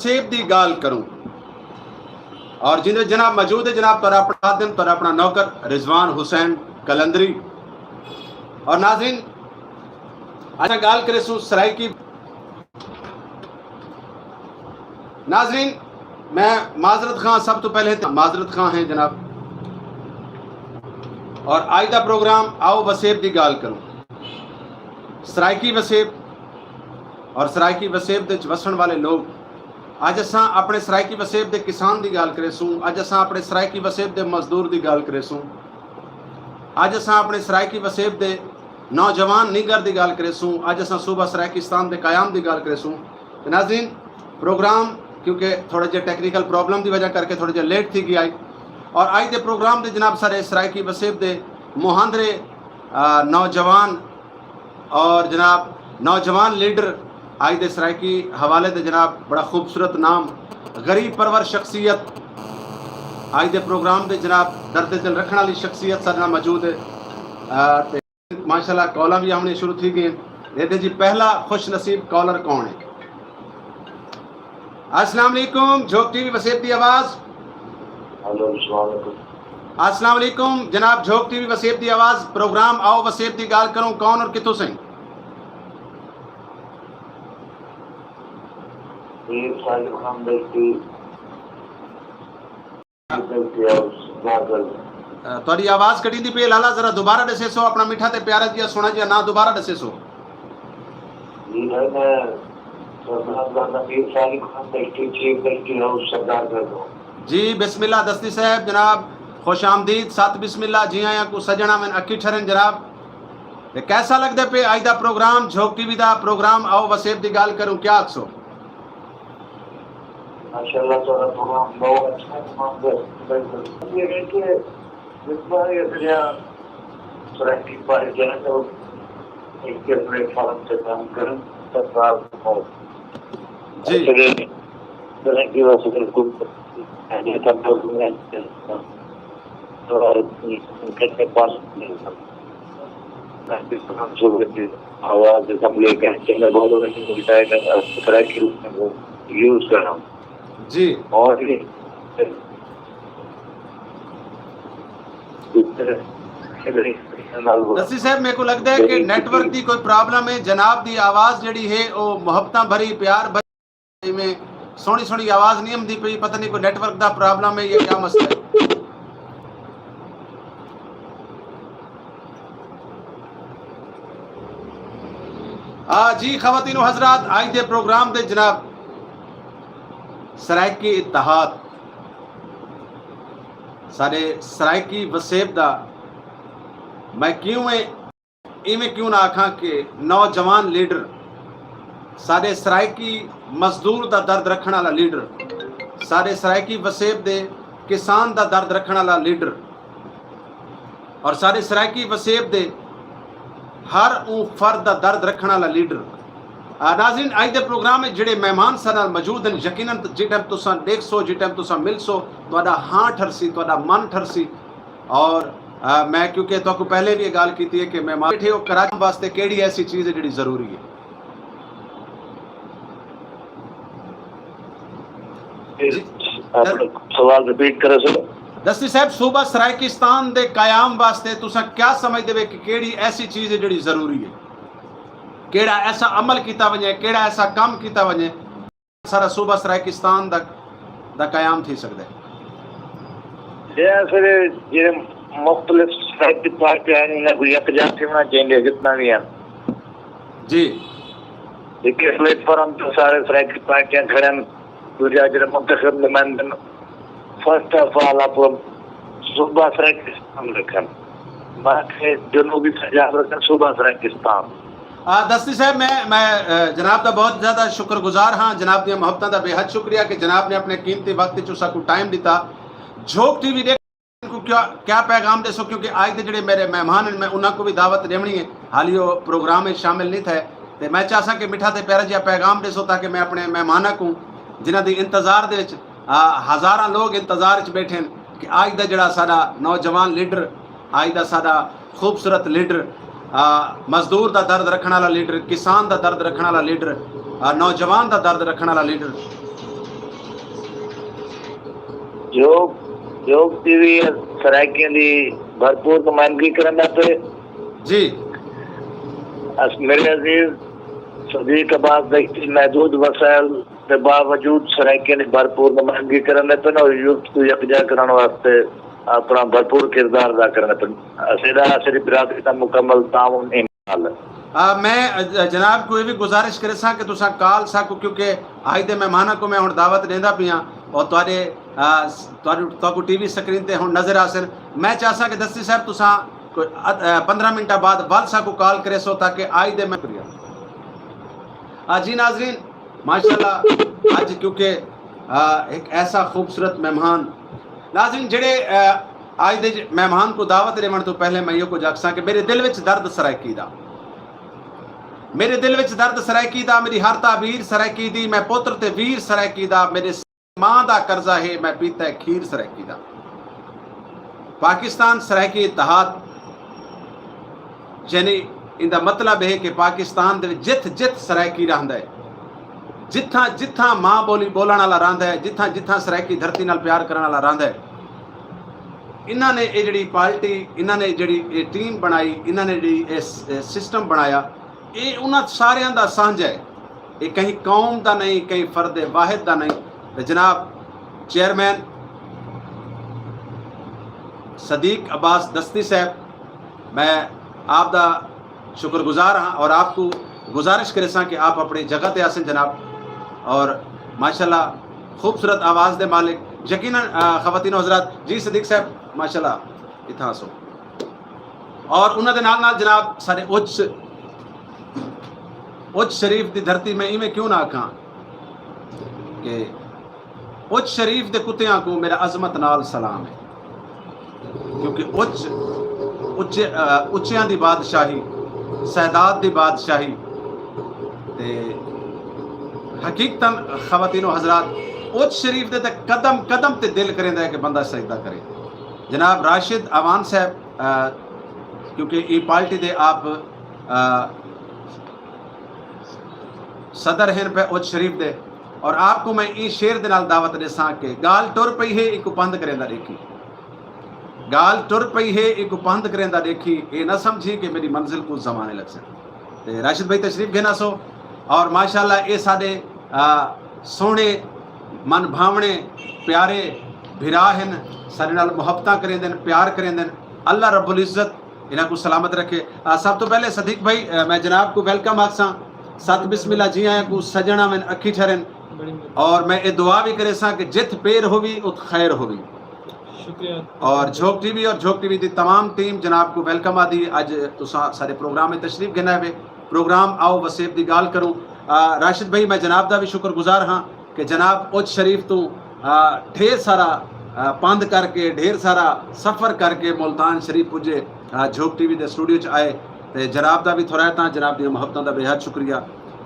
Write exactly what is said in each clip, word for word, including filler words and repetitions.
وسیب دی ڳالھ کروں، اور جیندے وچ جناب موجود ہے جناب تہاݙا اپݨا خادم، تہاݙا اپݨا نوکر رضوان حسین قلندری۔ اور ناظرین، اساں ڳالھ کریسوں سرائیکی۔ ناظرین، میں معذرت خواں، سب توں پہلے تے معذرت خواں ہیں جناب، اور آج دا پروگرام آؤ وسیب دی ڳالھ کروں، سرائیکی وسیب اور سرائیکی وسیب دے وچ وسݨ والے لوگ۔ اڄ اساں اپݨے سرائیکی وسیب دے کسان دی ڳالھ کریسوں، اڄ اساں اپݨے سرائیکی وسیب دے مزدور دی ڳالھ کریسوں، اڄ اساں اپݨے سرائیکی وسیب دے نوجوان نینگر دی ڳالھ کریسوں، اڄ اساں صوبہ سرائیکستان دے قیام دی ڳالھ کریسوں۔ تے ناظرین، پروگرام کیونکہ تھوڑے جے ٹیکنیکل پرابلم دی وجہ کر کے تھوڑے جے لیٹ تھی ڳیا ہے، اور اڄ دے پروگرام دے جناب سارے سرائیکی وسیب دے مہاندرے، آ، نوجوان اور جناب نوجوان لیڈر آج دے سرائیکی حوالے دے جناب بڑا خوبصورت نام، غریب پرور شخصیت، آج دے پروگرام دے جناب درد دل رکھݨ والی شخصیت ساݙے نال موجود ہے۔ آ، تے ماشاءاللہ کالاں وی آوݨی شروع تھی ڳئین۔ ݙیہدے جی پہلا خوش نصیب کالر کون ہے؟ السلام علیکم، جھوک ٹی وی وسیب دی آواز۔ ہیلو، السلام علیکم۔ السلام علیکم جناب، جھوک ٹی وی وسیب دی آواز، پروگرام آؤ وسیب دی ڳالھ کروں، کون اور کتھوں سئیں؟ Mir Sajid Khan Bugti, Bugti house, goggle. آ، تہاݙی آواز کٹیندی پئی ہے لالا، ذرا دوبارہ ݙسیسو اپݨا میٹھا تے پیارا جیہا سوہݨا جیہا ناں دوبارہ ݙسیسو۔ جی بھائی، میں سردار زادہ میر ساجد خان بگٹی، چیف بگٹی ہاؤس، سردار گڑھ ہوں۔ جی بسم اللہ دستی صاحب، جناب خوش آمدید، ست بسم اللہ، جی آیاں کوں سڄݨ آون اکھیں ٹھرن جناب۔ تے کیسا لڳدے پئے اڄ دا پروگرام، جھوک ٹی وی دا پروگرام آؤ وسیب دی ڳالھ کروں، کیا آکھسو؟ ماشاءاللہ، تہاݙا پروگرام بہت اچھا ہے، تمام بہترین۔ یہ ہے کہ جتنا یہ دنیا سرائیکی پارٹیاں ہیں، تو ایک کے پلیٹ فارم سے کام کریں، سرکار کو جی۔ ایسے سرائیکی واسطے بالکل یہ تھا، اور کہتے پاس آواز اسمبلی کا چینل بہت بڑا ملتا ہے، سرائیکی یوز کرنا۔ جی۔ اور بھی نصیر صاحب، میکوں لڳدا ہے کہ نیٹ ورک دی کوئی پرابلم ہے، جناب دی آواز جڑی ہے او محبتاں بھری، پیار بھری، میں سوہݨی سوہݨی آواز نہیں آندی پئی، پتہ نہیں کوئی نیٹ ورک دا پرابلم ہے یا کیا مسئلہ ہے۔ آ جی خواتین و حضرات، آج دے پروگرام دے جناب سرائیکی اتحاد، سارے سرائیکی وسیب دا میں کیوں اے ایویں کیوں نہ آکھاں کہ نوجوان لیڈر، ساݙے سرائیکی مزدور دا درد رکھݨ والا لیڈر، ساݙے سرائیکی وسیب دے کسان دا درد رکھݨ والا لیڈر، اور ساݙے سرائیکی وسیب دے ہر اوں فرد دا درد رکھݨ والا لیڈر۔ آ، ناظرین، اڄ دے پروگرام وچ جڑے مہمان ساݙے نال موجود ہن، یقیناً جیں ٹائم تساں ݙیکھسو، جیں ٹائم تساں ملسو، تہاݙا ہاں ٹھرسی، تہاݙا من ٹھرسی۔ اور، آ، میں کیونکہ تہاکوں پہلے وی یہ ڳالھ کیتی ہے کہ مہمان بیٹھے ہو، کراچی واسطے کیڑھی ایسی چیز ہے جڑی ضروری ہے؟ جی۔ اپݨا سوال ریپیٹ کرو سر۔ دستی صاحب، صوبہ سرائیکستان دے قیام واسطے تساں کیا سمجھدے وے کہ کیڑھی ایسی چیز ہے جڑی ضروری ہے؟ کیڑھا ایسا عمل کیتا ونڄے، کیڑھا ایسا کم کیتا ونڄے؟ سارا صوبہ سرائیکستان دا، دا قیام تھی سڳدا ہے۔ اے سر، جیڑھے مختلف سرائیکی پارٹیاں ہن، انہاں کوں یکجا تھیوݨا چاہیے، جتنا وی ہن۔ جی۔ ہک پلیٹ فارم تے سارے سرائیکی پارٹیاں کھڑن، ݙوجھا جیڑھے منتخب نمائندے ہن، فرسٹ آف آل آپ صوبہ سرائیکستان رکھن، باقی جنوبی پنجاب رکھن، صوبہ سرائیکستان۔ آ، دستی صاحب، میں، میں، آ، جناب دا بہت زیادہ شکر گزار ہاں، جناب دیاں محبتاں دا بے حد شکریہ کہ جناب نے اپنے قیمتی وقت وچ اساکوں ٹائم ݙتا۔ جھوک ٹی وی ݙیکھݨ کوں کیا، کیا پیغام ݙیسو، کیونکہ اڄ دے جڑے میرے مہمان ہن، میں انہاں کوں وی دعوت ݙیوݨی ہے، حالی او پروگرام وچ شامل نہیں تھئے۔ تے میں چاہساں کہ مٹھا تے پیارا جیہا پیغام ݙیسو تاکہ میں اپنے مہماناں کوں، جنہاں دی انتظار دے وچ، آ، ہزاراں لوگ انتظار وچ ٻیٹھے ہن کہ اڄ دا جڑا ساݙا نوجوان لیڈر، اڄ دا ساݙا خوبصورت لیڈر، آ، مزدور دا درد رکھݨ والا لیڈر، کسان دا درد رکھݨ والا لیڈر، آ، نوجوان دا درد رکھݨ والا لیڈر، جھوک جھوک ٹی وی سرائیکیاں دی بھرپور نمائندگی کرندا پئے۔ جی۔ اس میرے عزیز صدیق عباس دشتی محدود وسائل دے باوجود سرائیکیاں دی بھرپور نمائندگی کرندا پئے اور یوتھ کوں یکجا کرݨ واسطے اپݨا بھرپور کردار ادا کرندا پئے۔ اسیݙا اسیݙی برادری دا مکمل تعاون ایں نال ہے۔ آ، میں ج- جناب کوں اے وی گزارش کریساں کہ تساں کال ساکوں، کیونکہ اج دے مہماناں کوں میں ہݨ دعوت ݙیندا پیاں اور تہاݙے آ، س- تہاݙے تہاکوں ٹی وی سکرین تے ہݨ نظر آسن۔ میں چاہساں کہ دستی صاحب تساں کوئی اد- آ، پندرہ منٹاں بعد ول ساکوں کال کریسو تاکہ اج دے میں آ، جی ناظرین، ماشاءاللہ اج کیونکہ آ، ایک ایسا خوبصورت مہمان، ناظرین جڑے آ، اج دے ج- مہمان کوں دعوت ݙیوݨ توں پہلے میں ایہو کجھ آکھساں کہ میرے دل وچ درد سرائیکی دا، میرے دل وچ درد سرائیکی دا، میری ہر تعبیر سرائیکی دی، میں پتر تے ویر سرائیکی دا، میرے ماں دا قرضہ ہے، میں پیتا ہے کھیر سرائیکی دا۔ پاکستان سرائیکی اتحاد، یعنی ایندا مطلب ہے کہ پاکستان دے وچ جتھ جتھ سرائیکی رہندا ہے، جتھاں جتھاں ماں ٻولی ٻولݨ والا رہندا ہے، جتھاں جتھاں سرائیکی دھرتی نال پیار کرݨ والا رہندا ہے، انہاں نے اے جڑی پارٹی، انہاں نے جڑی اے ٹیم بݨائی، انہاں نے جڑی اے س- اے سسٹم بݨایا، اے انہاں ساریاں دا سانجھا ہے۔ اے کہیں قوم دا نہیں، کہیں فرد واحد دا نہیں۔ تے جناب چیئرمین صدیق عباس دستی صاحب، میں آپ دا شکر گزار ہاں اور آپ کوں گزارش کریساں کہ آپ اپݨی جگہ تے آسن جناب۔ اور ماشاءاللہ خوبصورت آواز دے مالک، یقیناً آ، خواتین و حضرات، جی صدیق صاحب ماشاءاللہ اتھاں آسو۔ اور انہاں دے نال نال جناب سارے اچ اچ شریف دی دھرتی، میں ایویں کیوں نہ آکھاں کہ اچ شریف دے کتیاں کوں میرا عظمت نال سلام ہے، کیونکہ اچ اچے آ، اچیاں دی بادشاہی، سیداد دی بادشاہی تے حقیقتاً خواتین و حضرات، اچ شریف دے تے قدم قدم تے دل کریندا ہے کہ بندہ سجدہ کرے۔ جناب راشد اعوان صاحب آ، کیونکہ ایں پارٹی دے آپ آ، صدر ہن پئے اچ شریف دے، اور آپ کوں میں ایں شعر دے نال دعوت ݙیساں کہ ڳالھ ٹر پئی ہے ایکوں پندھ کریندا ݙیکھی، ڳالھ ٹر پئی ہے ایکوں پندھ کریندا ݙیکھی، اے نہ سمجھی کہ میݙی منزل کوں زمانے لڳسن۔ تے راشد بھائی تشریف گھن آسو، اور ماشاءاللہ اے ساݙے آ، سوہݨے من بھاوݨے پیارے بھرا ہن، ساݙے نال محبتاں کریندن، پیار کریندن۔ اللہ رب العزت انہاں کوں سلامت رکھے۔ آ، سب توں پہلے صدیق بھائی، آ، میں جناب کوں ویلکم آکھساں، ست بسم اللہ جی آیاں کوں، سڄݨ آون اکھی ٹھرن۔ اور میں اے دعا وی کریساں کہ جتھ پیر ہووی ات خیر ہووی۔ شکریہ۔ اور جھوک ٹی وی اور جھوک ٹی وی دی تمام ٹیم جناب کوں ویلکم آدھی۔ اج تساں سارے پروگرام وچ تشریف گھن آئے وے۔ پروگرام آؤ وسیب دی ڳالھ کروں۔ آ، راشد بھائی، میں جناب دا وی شکر گزار ہاں کہ جناب اچ شریف توں آ، ڈھیر سارا آ، پندھ کر کے، ڈھیر سارا سفر کر کے ملتان شریف پجے، آ، جھوک ٹی وی دے سٹوڈیو چ آئے۔ تے جناب دا وی تھورائتاں، جناب دیاں محبتاں دا بے حد شکریہ۔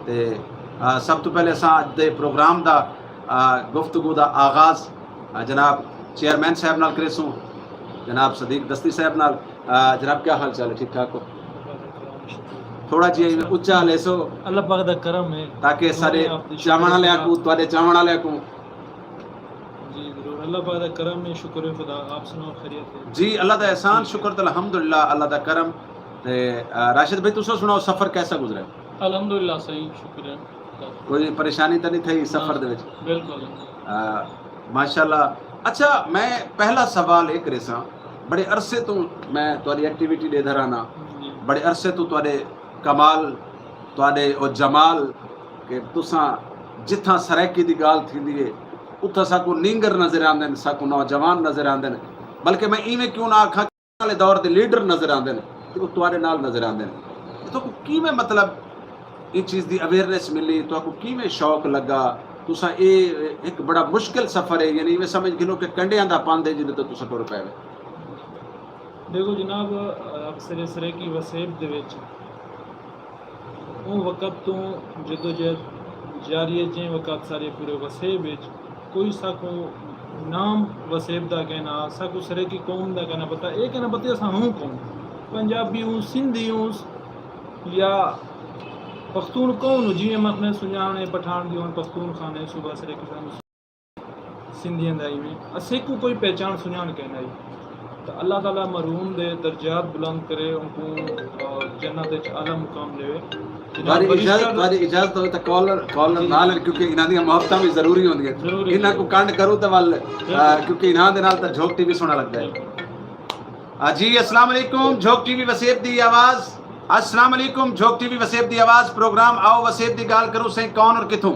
تے آ، سب توں پہلے اساں اج دے پروگرام دا آ، گفتگو دا آغاز آ، جناب چیئرمین صاحب نال کریسوں، جناب صدیق دستی صاحب نال۔ آ، جناب کیا حال چال ہے؟ ٹھیک ٹھاک ہو؟ تھوڑا جیہا ایویں اچا لیسو۔ اللہ پاک دا کرم ہے۔ تاکہ سارے چاوݨ والیاں کوں، تہاݙے چاوݨ والیاں کوں۔ جی ضرور، اللہ پاک دا کرم ہے، شکر ہے خدا۔ آپ سناؤ، خیریت ہے؟ جی اللہ دا احسان، شکر تے الحمدللہ، اللہ دا کرم۔ تے آ، راشد بھائی تساں سناؤ، سفر کیسا گزرا؟ الحمدللہ صحیح، شکر ہے۔ کوئی پریشانی تاں نہیں تھئی سفر دے وچ؟ بالکل۔ آ، ماشاءاللہ۔ اچھا، میں پہلا سوال اے کریساں، بڑے عرصے توں میں تہاݙی ایکٹیویٹی ݙیہدا رہنا، جی۔ بڑے عرصے توں تہاݙے کمال، تہاݙے او جمال کہ تساں جتھاں سرائیکی دی ڳالھ تھیندی ہے، اتھاں ساکوں نینگر نظر آندن، ساکوں نوجوان نظر آندن، بلکہ میں ایویں کیوں نہ آکھاں، والے دور دے لیڈر نظر آندن تے او تہاݙے نال نظر آندن۔ تے تہاکوں کیویں، مطلب، ایں چیز دی اویئرنس ملی، تہاکوں کیویں شوق لڳا؟ تساں اے ہک بڑا مشکل سفر ہے، یعنی ایویں سمجھ گھنو کہ کنڈیاں دا پندھ ہے جیندے تے تساں ٹر پئے وے۔ ݙیکھو جناب، اکثر سرائیکی وسیب دے وچ اوں وقت توں جدوجہد جاری ہے، جیں وقت سارے پورے وسیب وچ کوئی ساکوں نام وسیب دا کائنا، ساکوں سرائیکی قوم دا کائنا پتہ، اے کائنا پتہ اساں ہوں کون، پنجابی ہوں، سندھی ہوں یا پختون کون ہوں، جیویں مخنے سنجاݨ ہے پٹھان دی ہن پختونخوا نے صوبہ سرائیکی سانوں سندھیاں دا ایویں اسیکوں کوئی پہچان سنڄاݨ کائنائی۔ تاں اللہ تعالیٰ مرحوم دے درجات بلند کرے، اونکوں، آ، جنت اچ اعلیٰ مقام ݙیوے۔ جناب تہاݙی اجازت، برسٹر تہاݙی اجازت ہووے تاں کالر، کالر جی۔ نہ لین، کیونکہ انہاں دیاں محبتاں وی ضروری ہوندیاں۔ ضروری انہاں جی۔ کوں کنڈ کروں تاں ول، آ، بالکل۔ کیونکہ انہاں دے نال تاں جھوک ٹی وی سوہݨا لڳدا ہے۔ آ، جی، السلام علیکم، جھوک ٹی وی وسیب دی آواز۔ السلام علیکم، جھوک ٹی وی وسیب دی آواز، پروگرام آؤ وسیب دی ڳالھ کروں۔ سئیں، کون اور کتھوں؟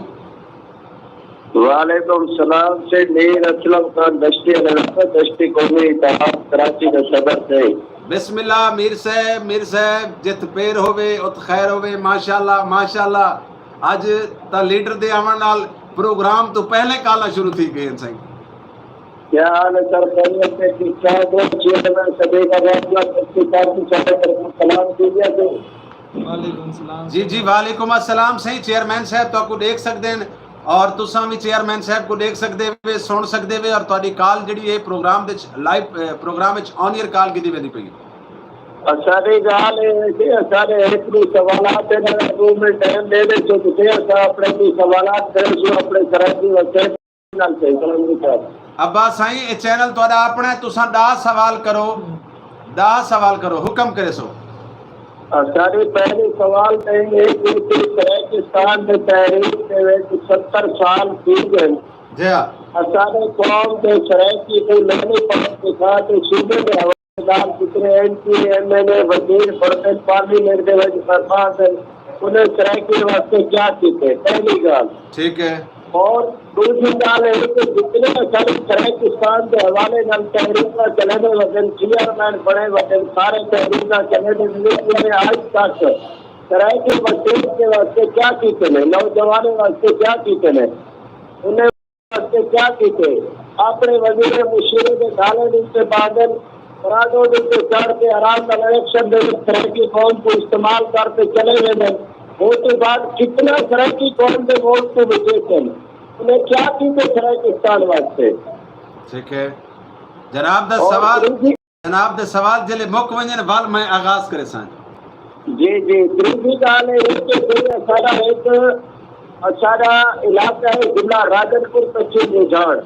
وعلیکم السلام سے میر اسلم خان دشتی، الحمد دشتی قومی اتحاد کراچی کا صدر سے۔ بسم اللہ میر صاحب، میر صاحب، جتھ پیر ہووے اتھ خیر ہووے۔ ماشاءاللہ، ماشاءاللہ۔ اڄ تاں لیڈر دے آوݨ نال پروگرام توں پہلے کالاں شروع تھی ڳئین سئیں۔ کیا حال ہے سر؟ خیریت سے؟ ٹھیک ٹھاک ہو؟ چیئرمین صدیق آباد کا دشتی پارٹی صدر طرف سلام کیجیے تو۔ وعلیکم السلام۔ جی جی، وعلیکم السلام سئیں، چیئرمین صاحب تہاکوں ݙیکھ سڳدے ہن اور تساں وی چیئرمین صاحب کوں ݙیکھ سڳدے وے، سݨ سڳدے وے، اور تہاݙی کال جیڑھی ہے پروگرام دے وچ لائیو، اے، پروگرام وچ آن ایئر کال کیتی ویندی پئی ہے۔ اساݙی ڳالھ اے ہے کہ اساݙے ہک ݙو سوالات ہن، اگر ݙو منٹ ٹائم ݙے ݙیسو تاں پھر اساں اپݨے ݙو سوالات کریسوں اپݨے سرائیکی وسیب نال۔ سئیں سلام علیکم۔ ابا سائیں، اے چینل تہاݙا اپݨا ہے، تساں ݙاہ سوال کرو، ݙاہ سوال کرو، حکم کریسو۔ اساݙے پہلے سوال تاں اے ہے کہ سرائیکستان دے تحریک دے وچ ستر سال تھی ڳئے۔ جی ہاں۔ اساݙے قوم دے سرائیکی کوں لعنی پاک دکھا تے صوبے دے حوالے دار جتنے M P A, M N اے، وزیر، بڑدن پارلیمنٹ دے وچ برباد ہن، انہیں سرائیکی واسطے کیا کیتے؟ پہلی ڳالھ۔ ٹھیک ہے۔ اور ݙوجھی ڳالھ اے کہ جتنے اساݙے سرائیکستان دے حوالے نال تحریکاں چلیندے ودن، چیئرمین بݨے ودن، سارے تحریکاں چلیندے ودن، انہیں اڄ تک سرائیکی وسیب دے واسطے کیا کیتے نے؟ نوجوانیں واسطے کیا کیتے نے؟ انہیں واسطے کیا کیتے؟ اپݨے وزیر مشیرے دے ڈالے دے اتے بادل پراڈو دے اتے چڑھ تے آرام نال الیکشن دے وچ سرائیکی قوم کوں استعمال کر تے چلے ویندن۔ او توں بعد کتنا سرائیکی قوم دے ووٹ کوں وچیسن؟ انہیں کیا کیتے سرائیکستان واسطے؟ ٹھیک ہے۔ جناب دا اور سوال، تریجھی جناب دے سوال جلے مک ونڄن ول میں آغاز کریساں۔ جی جی، تریجھی ڳالھ اے ہے کہ سئیں اساݙا ہک، اساݙا علاقہ ہے ضلع راجن پور پچھم رجحان۔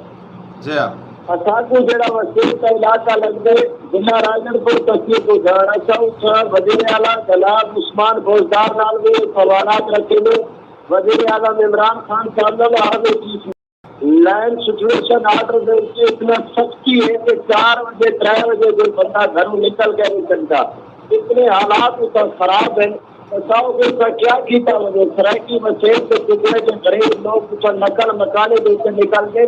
جی ہاں۔ اساکوں جیڑھا وسیب دا علاقہ لڳدے ضلع راجن پور پچھم رجحان، اساں اتھاں وزیر اعلیٰ جناب عثمان بوزدار نال وی سوالات رکھے نے۔ وزیر اعظم عمران خان صاحب نال آ وی چیف لینڈ سچویشن آرڈر دے اتے اتنا سختی ہے کہ چار وجے، ترے وجے کوئی بندہ گھروں نکل کے نہیں سکدا۔ اتنے حالات اتنا خراب ہیں۔ بتاؤ کہ اس کا کیا کیتا وجے؟ سرائیکی وسیب دے ٹکڑے دے غریب لوگ اتنا نقل مکانی دے اتے نکل کے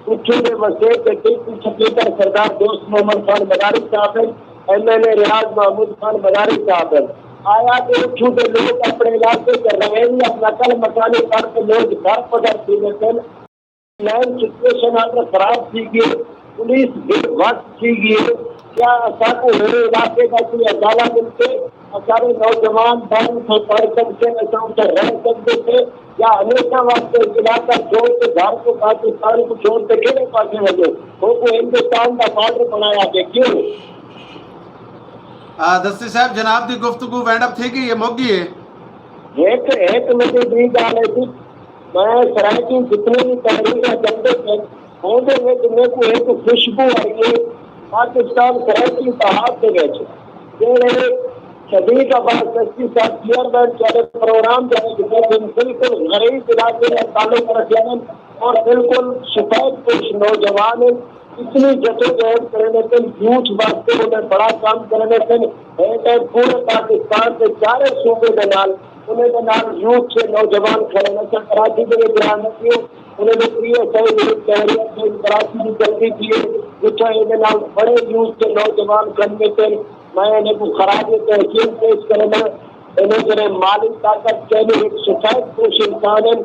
اتھوں دے وسیب دے ڈپٹی سپیکر سردار دوست محمد خان مداری صاحب ہیں، ایم این اے ریاض محمود خان مداری صاحب ہیں۔ آیا کہ اتھوں دے لوگ اپنے علاقے دے رویلیاں نقل مکانی کر کے لوگ در بدر تھی ویندن۔ لینڈ سچویشن آرڈر خراب تھی ڳئے، پولیس بے وس تھی ڳئی ہے۔ کیا اساکوں میرے علاقے دا کوئی ازالہ ملتے؟ اساݙے نوجوان ٻاہر اتھاں پڑھ سڳدے، اساں اتھاں رہ سڳدے سے، یا ہمیشہ واسطے علاقہ چھوڑ تے، گھر کوں، پاکستان کوں چھوڑ تے کیڑھے پاسے ونڄو؟ اوکوں ہندوستان دا بارڈر بݨایا ڳئے، کیوں؟ آ، دستی صاحب، جناب دی گفتگو وینڈ اپ تھی ڳئی ہے، مک ڳئی ہے۔ ہک، ہک منٹ دی ڳالھ ہے جی، میں سرائیکی جتنے وی تحریک چلدے پئے، اوندے وچ میکوں ہک خوشبو آئی ہے پاکستان سرائیکی اتحاد دے وچ، جیڑھے صدیق عباس دشتی صاحب چیئرمین تہاݙے پروگرام دے وچ بیٹھے ہن، بالکل غریب علاقے نال تعلق رکھدے ہن اور بالکل سفید پوش نوجوان ہن۔ اتنی جدوجہد کریندے پن، یوتھ واسطے انہیں بڑا کم کریندے پن۔ اے ٹائم پورے پاکستان دے چارے صوبے دے نال، انہیں دے نال یوتھ دے نوجوان کھڑے نے۔ اساں کراچی دے وچ جان لگے، انہیں دے پی ایس آئی دے وچ کہہ رہے ہیں کہ کراچی دی جلدی تھی ہے، جتھاں ایں دے نال بڑے یوتھ دے نوجوان کھڑے نے۔ میں انہیں کوں خراج تحسین پیش کرنا۔ انہیں جڑے مالی طاقت کہنے ایک سفید پوش انسان ہیں،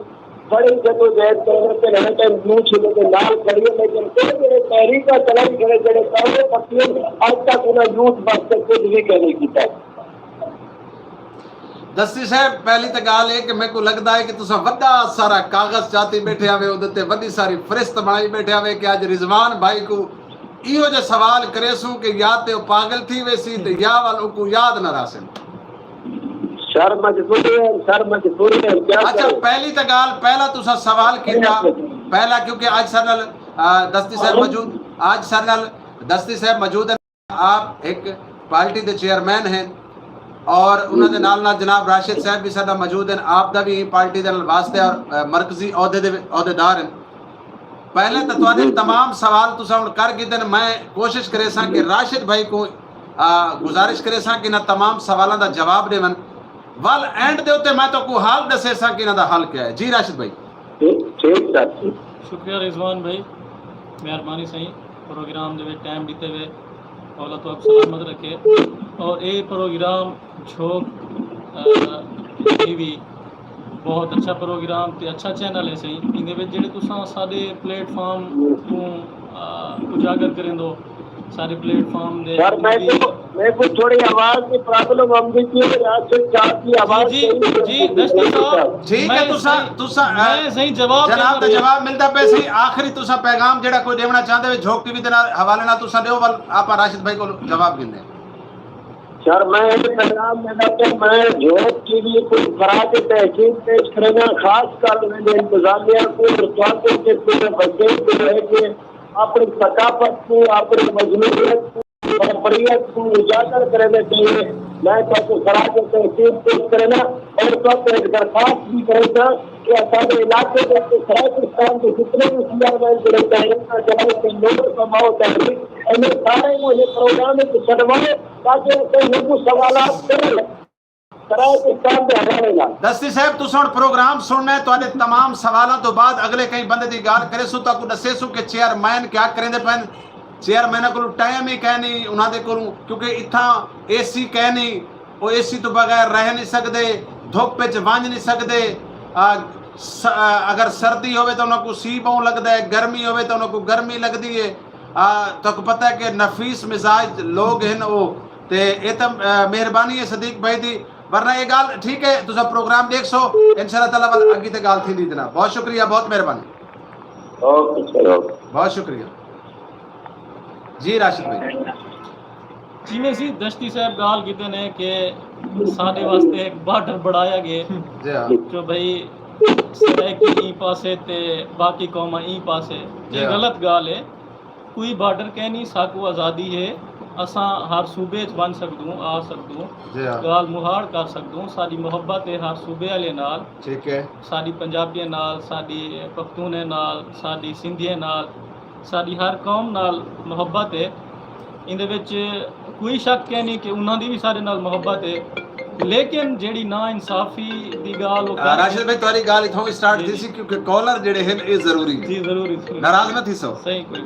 بڑی جدوجہد کریندے پن، ہر ٹائم یوتھ انہیں دے نال کھڑی ہے، لیکن کوئی جڑے تحریکاں چلائی کھڑے، جڑے کروڑ پتی ہیں، اج تک انہاں یوتھ واسطے کچھ بھی کہیں نہیں کیتا۔ دستی صاحب، پہلی تے ڳالھ اے کہ میکوں لڳدا ہے کہ تساں وݙا سارا کاغذ چاتی ٻیٹھے ہوے، اوندے تے وݙی ساری فہرست بݨائی ٻیٹھے ہوے کہ اڄ رضوان بھائی کوں ایہو جے سوال کریسوں کہ یا تے او پاگل تھی ویسی تے یا ول اوکوں یاد نہ رہسن۔ سر مجبوری ہے، سر مجبوری ہے، کیا اچھا، کریں؟ پہلی تے ڳالھ، پہلا تساں سوال کیتا، پہلا کیونکہ اڄ ساݙے نال آ، دستی صاحب موجود، آج سارے نال دستی صاحب موجود ہیں۔ آپ ایک پارٹی دے چیئرمین ہیں اور انہاں دے نال نال جناب راشد صاحب بھی ساڈا موجود ہیں، آپ دا بھی پارٹی دے نال واسطے اور، آ، مرکزی عہدے دے عہدیدار ہیں۔ پہلے تو تہاڈے تمام سوال تساں ہن کر گھدن، میں کوشش کریساں کہ راشد بھائی کو، آ، گزارش کریساں کہ انہاں تمام سوالاں دا جواب ڈیون۔ ول اینڈ دے اتے میں تہاکوں حال ڈسیساں کہ انہاں دا حل کیا ہے۔ جی راشد بھائی۔ ٹھیک، ٹھیک سر۔ شکریہ رضوان بھائی، مہربانی سائیں، پروگرام دے وچ ٹائم ڈتے ہوئے، مولا تو آپ سلامت رکھے۔ اور اے پروگرام جھوک، آ، ٹی وی بہت اچھا پروگرام تے اچھا چینل ہے سائیں۔ ایندے وچ جڑے تساں سارے پلیٹ فارم کو، آ، اجاگر کریندو، سارے پلیٹ فارم دے سر، میں کو، میں کو تھوڑی آواز دی پرابلم آندی پئی ہے، راشد صاحب دی آواز جی، صحیح جی، نہیں جی، آندی دشتی پئی صاحب۔ ٹھیک ہے، میں تساں، صحیح، تساں، میں صحیح جواب جناب دا جواب ملدا پیا صحیح۔ آخری تساں پیغام جڑا کوئی ڈیونا چاہندے ہو جھوک ٹی وی دے نال حوالے نال تساں ڈیو، ول آپاں راشد بھائی کول جواب گھندے۔ سر، میں اے پیغام ݙیندا کہ میں جھوک ٹی وی کوں خراج تحسین پیش کرینداں، خاص کر اوندے انتظامیہ کوں اور تہاکوں کہ پورے وسیب کوں لے کے اپݨی ثقافت کوں، اپݨی مجموعیت کوں، بربریت کوں اجاگر کریندے پئے۔ میں تہاکوں خراج تحسین پیش کرینداں اور تہاکوں ہک درخواست وی کرینداں کہ اساݙے علاقے دے وچ سرائیکستان دے جتنے وی چیئرمین جڑے پئے ہن، انہاں جڑے تے لوگ کماؤ تحریک، انہیں سارے کوں اے پروگرام وچ سݙواؤ تاکہ اساں ہک سوالات کریں سرائیکستان دے حوالے نال۔ دستی صاحب، تساں ہݨ پروگرام سݨنا ہے، تہاݙے تمام سوالاں توں بعد اڳلے کہیں بندے دی ڳالھ کریسوں، تہاکوں ݙسیسوں کہ چیئرمین کیا کریندے پئن۔ چیئرمین کولوں ٹائم ہی کائنی انہاں دے کولوں، کیونکہ اتھاں اے سی کائنی، او اے سی توں بغیر رہ نہیں سڳدے، دھپ وچ ونڄ نہیں سڳدے۔ آ، س-، آ، اگر سردی ہووے تاں انہاں کوں سی ٻہوں لڳدا ہے، گرمی ہووے تاں انہاں کوں گرمی لڳدی ہے۔ آ، تہاکوں پتہ ہے کہ نفیس مزاج لوگ ہن او۔ تے اے تاں، آ، مہربانی ہے صدیق بھائی دی، ورنہ اے ڳالھ ٹھیک ہے، تساں پروگرام ݙیکھسو، انشاءاللہ تعالیٰ ول اڳی تے ڳالھ تھیندی دے نال۔ بہت شکریہ، بہت مہربانی۔ Okay sir, okay. بہت شکریہ۔ جی راشد بھائی۔ جیویں سی دشتی صاحب ڳالھ کیتے نے کہ ساݙے واسطے ہک بارڈر بݨایا ڳئے جی ہاں۔ جو بھئی سرائیکی ایں پاسے تے باقی قوماں ایں پاسے، جی اے ہاں۔ غلط ڳالھ ہے۔ کوئی بارڈر کینی، ساکوں آزادی ہے، اساں ہر صوبے اچ ونڄ سڳدوں، آ سڳدوں، جی ہاں۔ ڳالھ مہاڑ کر سڳدوں، ساݙی محبت ہے ہر صوبے آلے نال، ٹھیک ہے۔ ساݙی پنجابیاں نال، ساݙی پختونیں نال، ساݙی سندھیاں نال، ساݙی ہر قوم نال محبت ہے۔ ایندے وچ کوئی شک کینی کہ انہاں دی وی ساݙے نال محبت ہے، لیکن جیڑھی نا انصافی دی ڳالھ او آ، کر راشد بھائی، تہاݙی ڳالھ اتھوں وی سٹارٹ جی، تھیسی جی۔ کیونکہ کالر جیڑھے ہن، اے ضروری ہن۔ جی، ضروری، ضروری۔ ناراض نہ تھیسو۔ صحیح، کوئی۔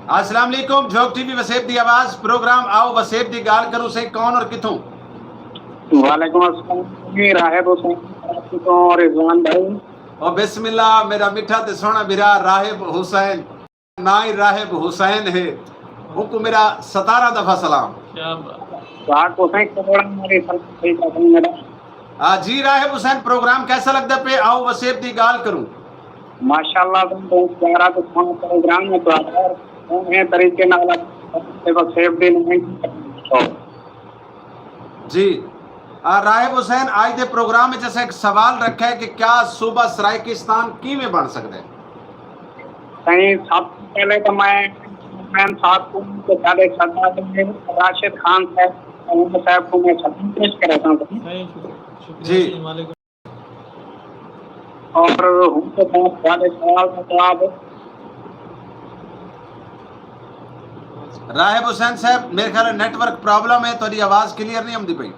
السلام علیکم، جھوک ٹی وی وسیب دی آواز، پروگرام آؤ وسیب دی ڳالھ کروں سئیں، کون اور کتھوں؟ وعلیکم السلام جی، راہب حسین کراچی توں، رضوان بھائی۔ او بسم اللہ، میرا میٹھا تے سوہݨا بھرا راہب حسین۔ ناں ہی راہب حسین ہے، اونکوں میرا ستارہ دفعہ سلام۔ کیا بات۔ واہ، حسین کروڑاں والی سلام بھائی، میرا۔ آ، جی راہب حسین، پروگرام کیسا لڳدا پئے؟ آؤ وسیب دی ڳالھ کروں۔ ماشاءاللہ، بہت پیارا تے سوہݨا پروگرام ہے تہاݙا۔ سوہݨے طریقے نال وسیب دی نمائندگی کریندے پئے ہو۔ جی۔ آ، راہب حسین، اڄ دے پروگرام وچ اساں ہک سوال رکھیا ہے کہ کیا صوبہ سرائیکستان کیویں بݨ سڳدا ہے؟ سائیں، سب توں پہلے تاں میں چیئرمین صاحب کوں تے ساݙے سردار راشد خان صاحب، صاحب کوں میں سلام پیش کرینداں۔ سائیں، شکریہ، شکریہ جی۔ سائیں، وعلیکم۔ اور ہݨ تاں بعد تہاݙے سوال دا جواب۔ راہب حسین صاحب، میرے خیال ہے نیٹ ورک پرابلم ہے، تہاݙی آواز کلیئر نہیں آندی پئی۔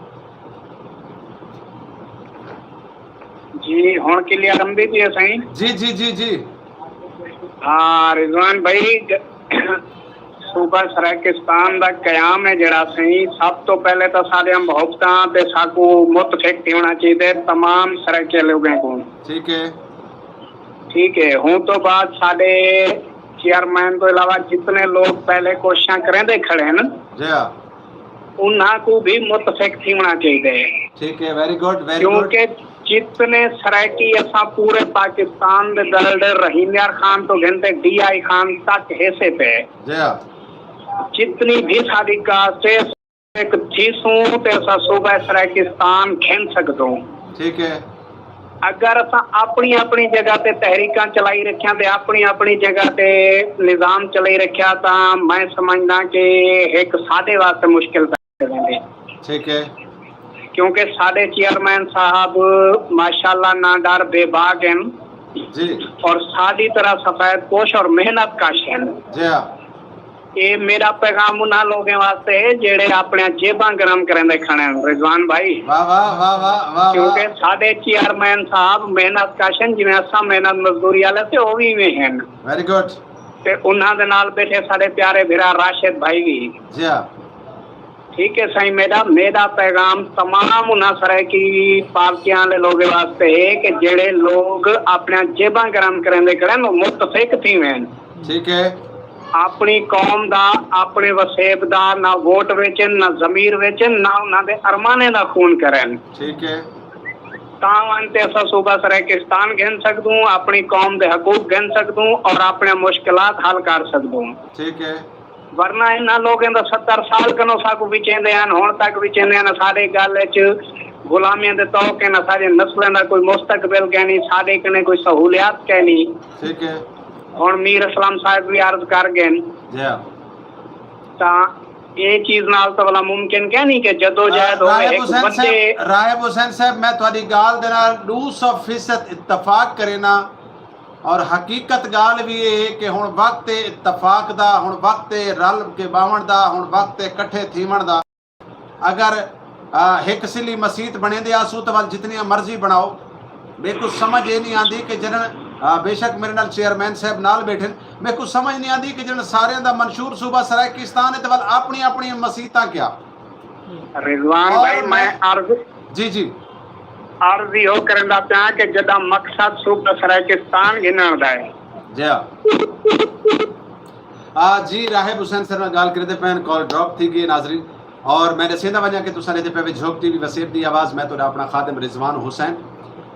جی، ہݨ کلیئر آندی پئی ہے سائیں؟ جی، جی، جی، جی۔ ہاں، رضوان بھائی، ج-، صوبہ سرائیکستان دا قیام ہے جیڑھا سئیں، سب توں پہلے تاں ساݙیاں محبتاں تے ساکوں متفق تھیوݨا چاہیدے تمام سرائیکی لوگیں کوں۔ ٹھیک ہے۔ ٹھیک ہے، ہݨ توں بعد ساݙے چیئرمین توں علاوہ جتنے لوگ پہلے کوششاں کریندے کھڑے ہن، جی ہاں۔ انہاں کوں بھی متفق تھیوݨا چاہیدے۔ ٹھیک ہے، ویری گڈ، ویری گڈ۔ کیونکہ جتنے سرائیکی اساں پورے پاکستان دے دل ڈے رحیم یار خان توں گھن تے ڈی آئی خان تک ہیسے پئے۔ جی ہاں۔ جتنی بھی ساݙی کاسٹ ہے، ہک تھیسوں تے اساں صوبہ سرائیکستان گھن سڳدوں۔ ٹھیک ہے۔ اگر اساں اپݨی اپݨی جگہ تے تحریکاں چلائی رکھیاں تے اپݨی اپݨی جگہ تے نظام چلائی رکھیا تاں میں سمجھداں کہ ہک ساݙے واسطے مشکل پیدا ویندے۔ ٹھیک ہے۔ کیونکہ ساݙے چیئرمین صاحب ماشاءاللہ نہ ڈر بے باک ہن جی۔ اور ساݙی طرح سفید پوش اور محنت کش ہن۔ جی ہاں۔ اے میݙا پیغام انہاں لوگیں واسطے ہے جیڑھے اپݨیاں جیباں گرم کریندے کھڑے ہن رضوان بھائی۔ واہ واہ واہ واہ واہ واہ۔ کیونکہ ساݙے چیئرمین صاحب محنت کش ہن، جویں اساں محنت مزدوری والے تے او وی ایویں ہن۔ ویری گڈ۔ تے انہاں دے نال بیٹھے ساݙے پیارے بھرا راشد بھائی وی۔ جی ہاں۔ ٹھیک ہے سائیں، میݙا میݙا پیغام تمام انہاں سرائیکی پارٹیاں والے لوگیں واسطے ہے کہ جیڑھے لوگ اپݨیاں جیباں گرم کریندے کھڑے ہن او متفق تھی وین۔ ٹھیک ہے۔ اپݨی قوم دا، اپݨے وسیب دا نہ ووٹ ویچن، نہ ضمیر ویچن، نہ انہاں دے ارمانیں دا خون کرن۔ ٹھیک ہے۔ تاں ونڄ تے اساں صوبہ سرائیکستان گھن سڳدوں، اپݨی قوم دے حقوق گھن سڳدوں اور اپݨے مشکلات حل کر سڳدوں۔ ٹھیک ہے۔ ورنہ انہاں لوگیں دا ستر سال کنوں ساکوں وچیندے ہن، ہݨ تک وچیندے ہن، ساݙے ڳل اچ غلامیاں دے طوق ہن، اساݙے نسلیں دا کوئی مستقبل کائنی، ساݙے کنے کوئی سہولیات کائنی۔ ٹھیک ہے۔ ہݨ میر اسلم صاحب وی عرض کر ڳئن۔ جی ہاں۔ تاں اے چیز نال تاں بھلا ممکن کائنی کہ جدوجہد ہووے راہب ہک حسین وݙے صاحب، راہب حسین صاحب، میں تہاݙی ڳالھ دے نال ݙو سو فیصد اتفاق کرینداں۔ اور حقیقت ڳالھ وی اے ہے کہ ہݨ وقت ہے اتفاق دا، ہݨ وقت ہے رل کے ٻاہوݨ دا، ہݨ وقت ہے کٹھے تھیوݨ دا۔ اگر آ، ہک سلی مسیت بݨیندے آسوں تاں ول جتنیاں مرضی بݨاؤ، میکوں سمجھ اے نی آندی کہ جݙݨ آ، بے شک میݙے نال چیئرمین صاحب نال ٻیٹھن، میکوں سمجھ نی آندی کہ جݙݨ ساریاں دا منشور صوبہ سرائیکستان ہے تاں ول اپݨی اپݨی مسیتاں کیا؟ رضوان اور بھائی میں میں عرض جی جی۔ عرض ایہو کریندا پیاں کہ جݙاں مقصد صوبہ سرائیکستان گھنݨ دا ہے۔ جی ہاں۔ آ، جی راہب حسین صاحب نال ڳالھ کریندے پئے ہن، کال ڈراپ تھی ڳئی ہے ناظرین۔ اور میں ݙسیندا ونڄاں کہ تساں ݙیہدے پئے وے جھوک ٹی وی وسیب دی آواز، میں تہاݙا اپݨا خادم رضوان حسین۔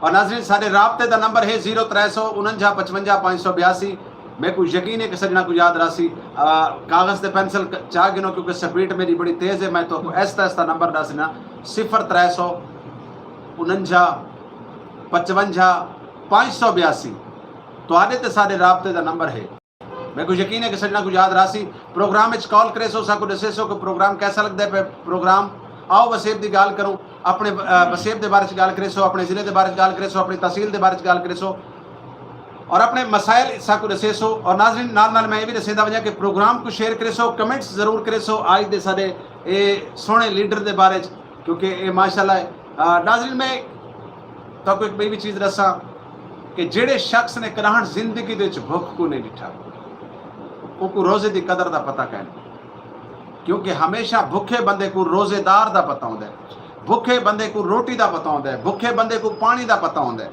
اور ناظرین ساݙے رابطے دا نمبر ہے زیرو ترے سو انجا پچونجا پنج سو بیاسی۔ میکوں یقین ہے کہ سڄݨاں کوں یاد رہسی۔ آ، کاغذ تے پینسل ک-، چا گھنو کیونکہ سپیڈ میݙی بڑی تیز ہے، میں تہاکوں آہستہ آہستہ نمبر ݙس ݙینداں، صفر ترے سو انجا پچونجا پنج سو بیاسی۔ تہاݙے تے ساݙے رابطے دا نمبر ہے۔ میکوں یقین ہے کہ سڄݨاں کوں یاد رہسی۔ پروگرام اچ کال کریسو، ساکوں ݙسیسو کہ پروگرام کیسا لڳدا پئے، پروگرام آؤ وسیب دی ڳالھ کروں، اپݨے، آ، وسیب دے بارے اچ ڳالھ کریسو، اپݨے ضلع دے بارے اچ ڳالھ کریسو، اپݨی تحصیل دے بارے اچ ڳالھ کریسو اور اپݨے مسائل ساکوں ݙسیسو۔ اور ناظرین نال نال میں اے وی ݙسیندا ونڄاں کہ پروگرام کوں شیئر کریسو، کمنٹس ضرور کریسو آج دے ساݙے اے سوہݨے لیڈر دے بارے اچ، کیونکہ اے ماشاءاللہ ہے۔ آ، ناظرین میں تہاکوں ہک ٻئی وی چیز ݙساں کہ جیڑھے شخص نے کݙاہݨ زندگی دے وچ بھکھ کوں نہیں ݙٹھا، اوکوں روزے دی قدر دا پتہ کائنی۔ کیونکہ ہمیشہ بھکھے بندے کوں روزے دار دا پتہ ہوندا ہے، بھکھے بندے کوں روٹی دا پتہ ہوندا ہے، بھکھے بندے کوں پاݨی دا پتہ ہوندا ہے۔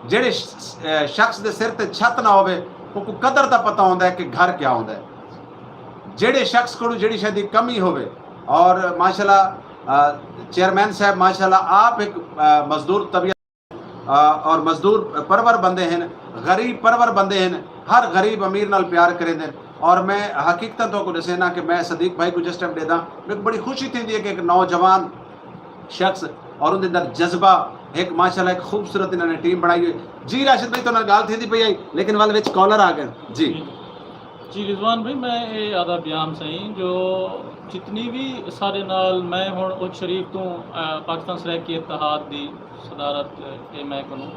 جیڑھے ش-، ش-، شخص دے سر تے چھت نہ ہووے، اوکوں قدر دا پتہ ہوندا ہے کہ گھر کیا ہوندا ہے۔ جیڑھے شخص کولوں جیڑھی شے دی کمی ہووے، اور ماشاءاللہ، آ، چیئرمین صاحب ماشاءاللہ آپ ہک، آ، مزدور طبیعت آ، اور مزدور پرور بندے ہن، غریب پرور بندے ہن، ہر غریب امیر نال پیار کریندے ہن۔ اور میں حقیقتاً تہاکوں ݙسیناں کہ میں صدیق بھائی کوں جس ٹائم ݙیہداں، میکوں بڑی خوشی تھیندی ہے کہ ہک نوجوان شخص اور اوندے اندر جذبہ، ہک ماشاءاللہ ہک خوبصورت انہاں نے ٹیم بݨائی ہوئی۔ جی راشد بھائی، تہاݙے نال ڳالھ تھیندی پئی ہئی، لیکن ول وچ کالر آ ڳئے۔ جی۔ جی رضوان بھائی، میں اے آہدا پیاں سئیں جو جتنی وی ساݙے نال، میں ہݨ اچ شریف توں، آ، پاکستان سرائیکی اتحاد دی صدارت اے میں کنوں،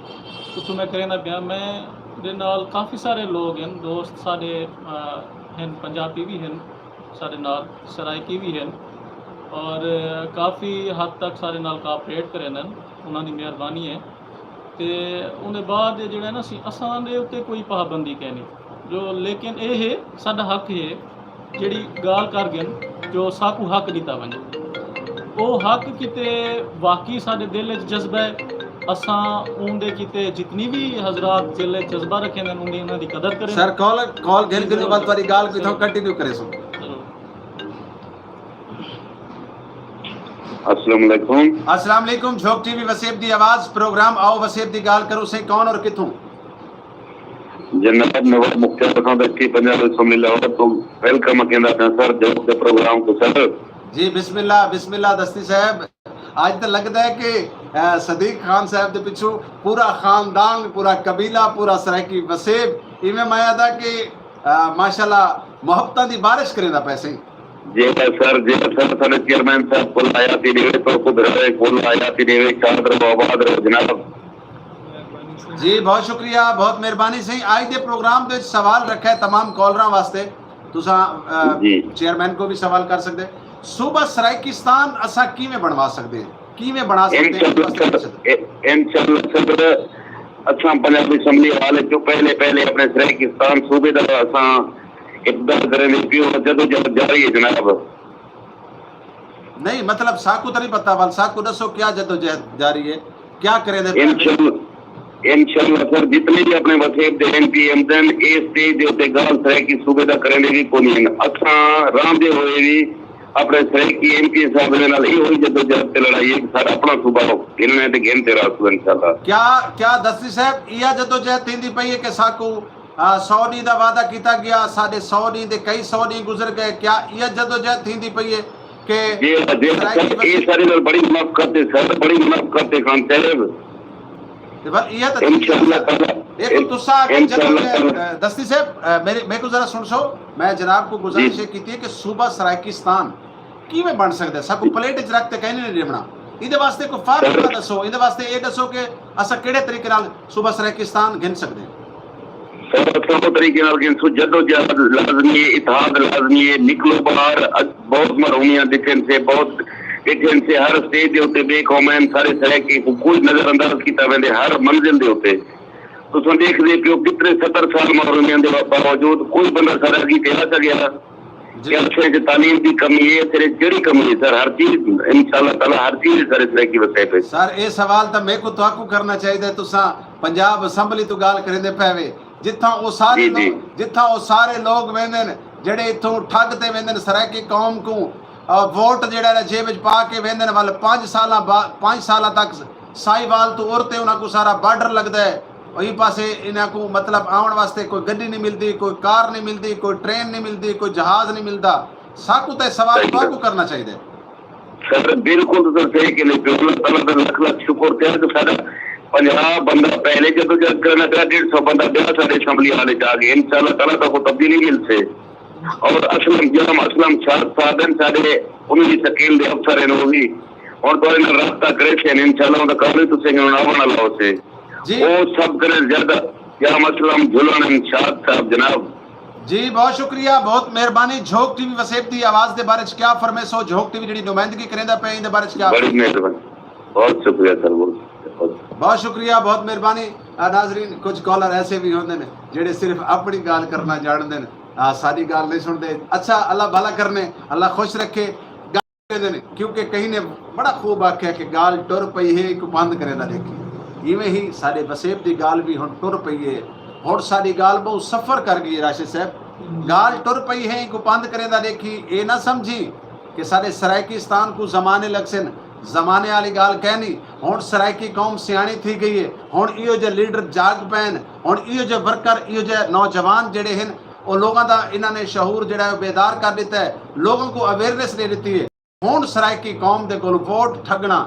اتھوں میں کریندا پیاں۔ میں دے نال کافی سارے لوگ ہن، دوست ساݙے، آ، ہن، پنجابی وی ہن ساݙے نال، سرائیکی وی ہن، اور کافی حد تک ساݙے نال کوآپریٹ کریندن، انہاں دی مہربانی ہے۔ تے اوندے بعد جیڑھا ہے نا، اسی، اساں دے اتے کوئی پابندی کائنی جو، لیکن اے ہے، ساݙا حق ہے، جیڑھی ڳالھ کر ڳن جو ساکوں حق ݙتا ونڄے۔ او حق کیتے واقعی ساݙے دل اچ جذبہ ہے، اساں اوندے کیتے جتنی وی حضرات دل اچ جذبہ رکھیندن، اوندی، انہاں دی قدر کریندن۔ سر، کال، کال گھن گھن بعد تہاݙی ڳالھ کوں اتھاں کنٹینیو کریسوں۔ ضرور۔ السلام علیکم۔ السلام علیکم، جھوک ٹی وی وسیب دی آواز، پروگرام آؤ وسیب دی ڳالھ کروں سئیں، کون اور کتھوں؟ جناب نواب مختیار خان دکی پنجاب اسمبلی لاہور توں ویلکم کیندا پیاں سر، جھوک دے پروگرام کوں سر۔ جی بسم اللہ، بسم اللہ دستی صاحب، اڄ تاں لڳدا ہے کہ صدیق خان صاحب دے پچھوں پورا خاندان، پورا قبیلہ، پورا سرائیکی وسیب، ایویں میں آہدا کہ ماشاءاللہ محبتاں دی بارش کریندا پئے سئیں۔ جیڑھا سر جیڑھا سر ساڈے چیئرمین صاحب کل آیا تی ڈیوے تو کو بھراوے کل آیا تی ڈیوے شاد رہو آباد رہو جناب۔ جی بہت شکریہ، بہت مہربانی سئیں۔ آج دے پروگرام دے وچ سوال رکھا ہے تمام کالراں واسطے۔ تساں جی چیئرمین کو بھی سوال کر سکدے۔ صوبہ سرائیکستان اساں کیویں بنوا سکدے ہیں؟ کیویں بنا سکدے ہیں؟ انشاءاللہ سر، انشاءاللہ سر، اساں پنجاب اسمبلی حال چوں پہلے پہلے اپنے سرائیکستان صوبے دا اساں ابدال کریں دے پیو جدوجہد جاری ہے جناب۔ نہیں مطلب ساکو تو نہیں پتا، ول ساکو دسو کیا جدوجہد جاری ہے، کیا کریں دے پے؟ انشاءاللہ انشاءاللہ سر، جتنے بھی اپنے وسیب دے ایم پی ایمدن اے سٹیج دے اتے گال سرائیکی صوبے دا کریں دے بھی کونی ہیں۔ اساں راندے ہوئے بھی اپݨے سرائیکی ایم پی اے صاحب دے نال ایہو ای جدوجہد تے لڑائی اے کہ ساݙا اپݨا صوبہ گھنݨا اے تے گھن تے رہسوں انشاءاللہ۔ کیا کیا دستگیر صاحب ایہا جدوجہد تھیندی پئی اے کہ ساکوں سو ݙینھ دا وعدہ کیتا ڳیا، ساݙے سو ݙینھ دے کئی سو ݙینھ گزر ڳئے، کیا ایہا جدوجہد تھیندی پئی اے کہ جی ہاں جی ہاں سر، اے ساݙے نال بڑی منافقت اے سر، بڑی منافقت اے خان صاحب۔ تے بس ایہا تاں تھیندی اے سر۔ اے کوں تساں آکھیا جدوجہد دستگیر صاحب میرے میکوں ذرا سݨسو۔ میں جناب کوں گزارش اے کیتی ہے کہ صوبہ سرائیکستان کیویں بݨ سڳدا ہے؟ ساکوں پلیٹ اچ رکھ تے کہیں نہیں ݙیوݨا۔ ایندے واسطے کوئی فارمولا دسو، ایندے واسطے اے دسو کہ اساں کیڑھے طریقے نال صوبہ سرائیکستان گھن سڳدے ہیں؟ سر اساں او طریقے نال گھنسوں، جدوجہد لازمی ہے، اتحاد لازمی ہے، نکلو باہر، بہت محرومیاں ݙٹھن سے، بہت ݙٹھن سے، ہر سٹیج دے اتے ٻئے قومیں سارے سرائیکی کوں کوئی نظر انداز کیتا ویندے، ہر منزل دے اتے تساں ݙیکھدے پیو کتنے ستر سال محرومیاں دے باوجود کوئی بندہ ساݙا اڳی تے آ سڳیا؟ جی۔ کہ اساں اچ تعلیم دی کمی ہے، اساں اچ کیڑھی کمی ہے سر؟ ہر چیز انشاءاللہ تعالی ہر چیز سر سرائیکی وسائل اچ۔ سر اے سوال تاں میکوں تہاکوں کرنا چاہیدا ہے، تساں پنجاب اسمبلی توں ڳالھ کریندے پئے وے، جتھاں او سارے جی جی۔ لوگ جتھاں او سارے لوگ ویندن جیڑھے اتھوں ٹھڳ تے ویندن سرائیکی قوم کوں ووٹ جیڑھا ہے جیب اچ پا کے ویندن ول پنج سالاں بعد پنج سالاں تک ساہیوال توں ارتے انہاں کوں سارا بارڈر لڳدا ہے۔ ایں پاسے انہاں کوں مطلب آوݨ واسطے کوئی گݙی نہیں ملدی، کوئی کار نہیں ملدی، کوئی ٹرین نہیں ملدی، کوئی جہاز نہیں ملدا۔ ساکوں تاں اے سوال تہاکوں کرݨا چاہیدا ہے۔ سر بالکل تساں صحیح کہندے پیو، اللہ تعالی دا لکھ لکھ شکر تے کہ ساڈا پنجاہ بندہ پہلے جدوجہد کرݨ لگا، ڈیڑھ سو بندہ ٻیا ساڈے اسمبلی ہال اچ آ ڳئے، انشاءاللہ تعالی تہاکوں تبدیلی ملسے۔ اور اسلم جام اسلم شاد صاحب ہن ساڈے، انہاں دی تقریر دے افسر ہن، او وی ہݨ تہاݙے نال رابطہ کریسن، انشاءاللہ اوندا کم وی تساں کوں آوݨ والا ہوسے۔ جی۔ او سب کنیں زیادہ جام اسلم جھلݨ ہن شاد صاحب جناب۔ جی بہت شکریہ، بہت مہربانی۔ جھوک ٹی وی وسیب دی آواز دے بارے چ کیا فرمیسو؟ جھوک ٹی وی جڑی نمائندگی کریندا پئے ایندے بارے چ کیا؟ بڑی مہربانی، بہت شکریہ سر، بہت شکریہ۔ بہت شکریہ، بہت مہربانی۔ آ، ناظرین، کچھ کالر ایسے بھی ہوندے نے جڑے صرف اپنی گال کرنا جانندے نے، آ، ساڈی گال نہیں سنتے۔ اچھا، اللہ بھلا کرنے، اللہ خوش رکھے۔ گال کریندے نے، کیونکہ کہیں نے بڑا خوب آکھیا کہ گال ٹر پئی ہے، ایکوں بند کریندا ڈیکھی۔ ایویں ہی ساڈے وسیب دی گال بھی ہن ٹر پئی ہے۔ ہن ساڈی گال بہوں سفر کر گئی ہے راشد صاحب۔ گال ٹر پئی ہے، ایکوں بند کریندا ڈیکھی۔ اے نہ سمجھی کہ ساڈے سرائیکستان کوں زمانے لگسن، زمانے آلی گال کائنی۔ ہݨ سرائیکی قوم سیاݨی تھی ڳئی ہے۔ ہݨ ایہو جہے لیڈر جاڳ پئن۔ ہݨ ایہو جہے ورکر، ایہو جہے نوجوان جیڑھے ہن، او لوگاں دا انہاں نے شعور جیڑھا ہے او بیدار کر ݙتا ہے۔ لوگاں کوں اویئرنیس ݙے ݙتی ہے۔ ہݨ سرائیکی قوم دے کولوں ووٹ ٹھڳݨا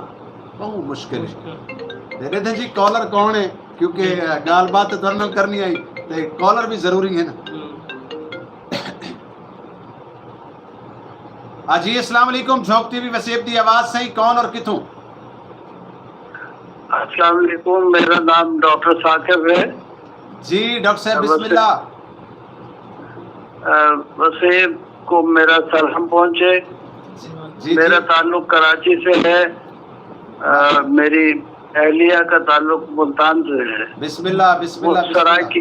ٻہوں مشکل ہے۔ تے ݙیدھے جی کالر کون ہے، کیونکہ ڳالھ بات تے تہاݙے نال کرݨی ہئی تے کالر وی ضروری ہے نا۔ ہاں جی، السلام علیکم، جھوک ٹی وی وسیب دی آواز، سئیں کون اور کتھوں؟ السلام علیکم، میرا نام ڈاکٹر ثاقب ہے۔ جی ڈاکٹر صاحب، بسم اللہ۔ وسیب کو میرا سلام پہنچے۔ جی، جی۔ میرا تعلق کراچی سے ہے۔ میری اہلیہ کا تعلق ملتان سے ہے۔ بسم اللہ، بسم اللہ، بسم اللہ۔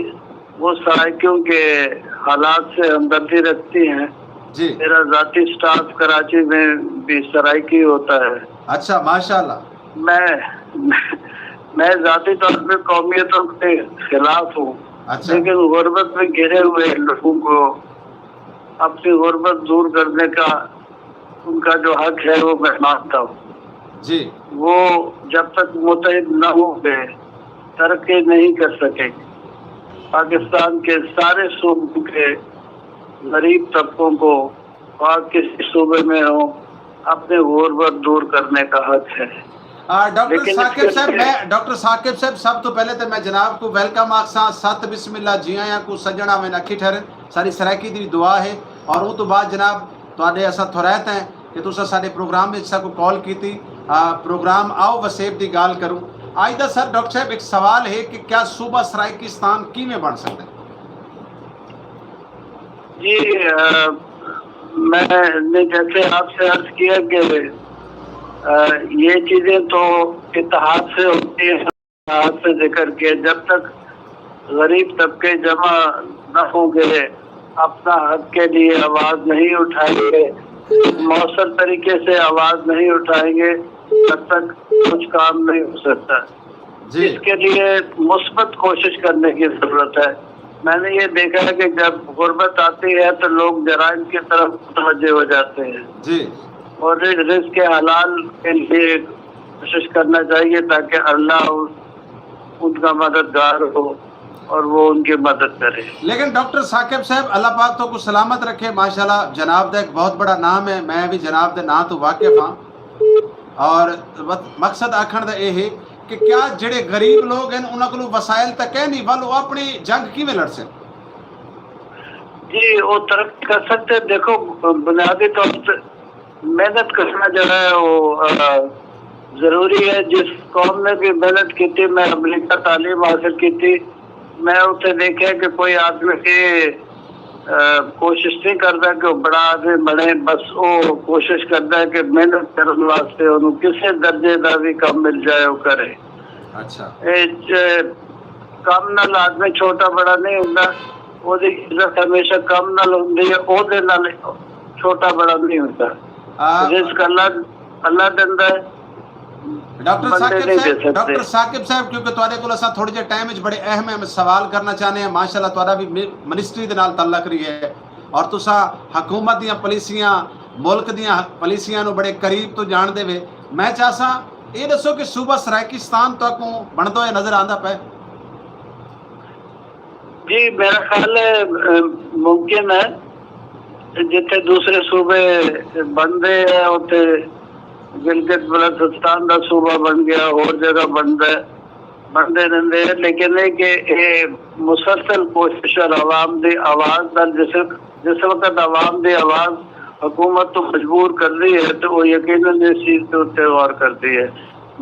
وہ سرائیکیوں کے حالات سے ہمدردی رکھتی ہیں۔ جی۔ میرا ذاتی سٹاف کراچی میں بھی سرائیکی ہوتا ہے۔ اچھا، ماشاءاللہ۔ میں میں ذاتی طور پہ قومیتوں کے خلاف ہوں۔ اچھا۔ لیکن غربت میں گھرے ہوئے لوگوں کو اپنی غربت دور کرنے کا ان کا جو حق ہے وہ میں مانتا ہوں۔ جی۔ وہ جب تک متحد نہ ہوں گے ترقی نہیں کر سکیں گے۔ پاکستان کے سارے صوبوں کے غریب طبقوں کو پاک کسی صوبے میں ہوں اپنی غربت دور کرنے کا حق ہے۔ آ، ڈاکٹر لیکن اس ثاقب کے صاحب لیے میں ڈاکٹر ثاقب صاحب سب تو پہلے تو میں جناب کو ویلکم آکھساں، ست بسم اللہ جی آیاں کو، سجݨ آون اکھی ٹھہرن۔ ساری سرائیکی دی دعا ہے۔ اور اوں تو بعد جناب تہاݙے اساں تھوریت ہیں کہ تساں ساݙے پروگرام وچ ساکوں کال کیتی۔ آ، پروگرام آؤ وسیب دی ڳالھ کروں۔ آج دا سر ڈاکٹر صاحب ایک سوال ہے کہ کیا صوبہ سرائیکستان کیویں بݨ سڳدا ہے؟ جی، میں نے جیسے آپ سے عرض کیا کہ یہ چیزیں تو اتحاد سے ہوتی ہیں، اتحاد سے ذکر کیا۔ جب تک غریب طبقے جمع نہ ہوں گے، اپنا حق کے لیے آواز نہیں اٹھائیں گے، مؤثر طریقے سے آواز نہیں اٹھائیں گے، تب تک کچھ کام نہیں ہو سکتا۔ جی۔ اس کے لیے مثبت کوشش کرنے کی ضرورت ہے۔ میں نے یہ دیکھا ہے کہ جب غربت آتی ہے تو لوگ جرائم کی طرف متوجہ ہو جاتے ہیں۔ جی۔ اور رزق حلال کے لیے کوشش کرنا چاہیے تاکہ اللہ ان کا مددگار ہو اور وہ ان کی مدد کرے۔ لیکن ڈاکٹر ثاقب صاحب، اللہ پاک تو کو سلامت رکھے۔ ماشاءاللہ، جناب دا ایک بہت بڑا نام ہے، میں بھی جناب دے نام تو واقف ہاں۔ اور مقصد آکھݨ دا اے ہے کہ کیا جڑے غریب لوگ ہیں، انہاں کولوں وسائل تاں کہیں نہیں، ول او اپݨی جنگ کیویں لڑسن؟ جی، وہ ترقی کر سکتے ہیں۔ دیکھو، بنیادی طور پہ محنت کرنا جو ہے وہ ضروری ہے۔ جس قوم نے بھی محنت کی تھی، میں امریکہ تعلیم حاصل کی تھی، میں اتنے دیکھا کہ کوئی آدمی کوشش نہیں کرتا کہ وہ بڑا آدمی بنے، بس وہ کوشش کرتا ہے کہ محنت کرنے واسطے انہوں کسی درجے کا بھی کام مل جائے، وہ کرے۔ اچھا۔ کم نال آدمی چھوٹا بڑا نہیں ہوندا، او دی عزت ہمیشہ کم نال ہوندی ہے، او دے نال چھوٹا بڑا نہیں ہوندا۔ رزق اللہ، اللہ دیندا ہے۔ ڈاکٹر ثاقب صاحب، ڈاکٹر ثاقب صاحب، کیونکہ تہاݙے کول اساں تھوڑے جے ٹائم وچ بڑے اہم اہم سوال کرنا چاہنے ہیں۔ ماشاءاللہ تہاݙا بھی منسٹری دے نال تعلق رہی ہے اور تساں حکومت دیاں پالیسیاں، ملک دیاں پالیسیاں نو بڑے قریب تو جان دے وے۔ میں چاہساں اے ݙسو کہ صوبہ سرائیکستان تہاکوں بݨدا ہویا نظر آندا پئے؟ جی، میرا خیال ہے ممکن ہے جتھے دوسرے صوبے بندے ہیں، اتھے گلگت بلتستان دا صوبہ بن گیا، ہور جگہ بندا ہے، بندے رہندے ہیں، لیکن یہ کہ یہ مسلسل کوشش اور عوام دی آواز دا جس جس وقت عوام دی آواز حکومت تو مجبور کر رہی ہے تو وہ یقیناً اس چیز کے اتنے غور کرتی ہے۔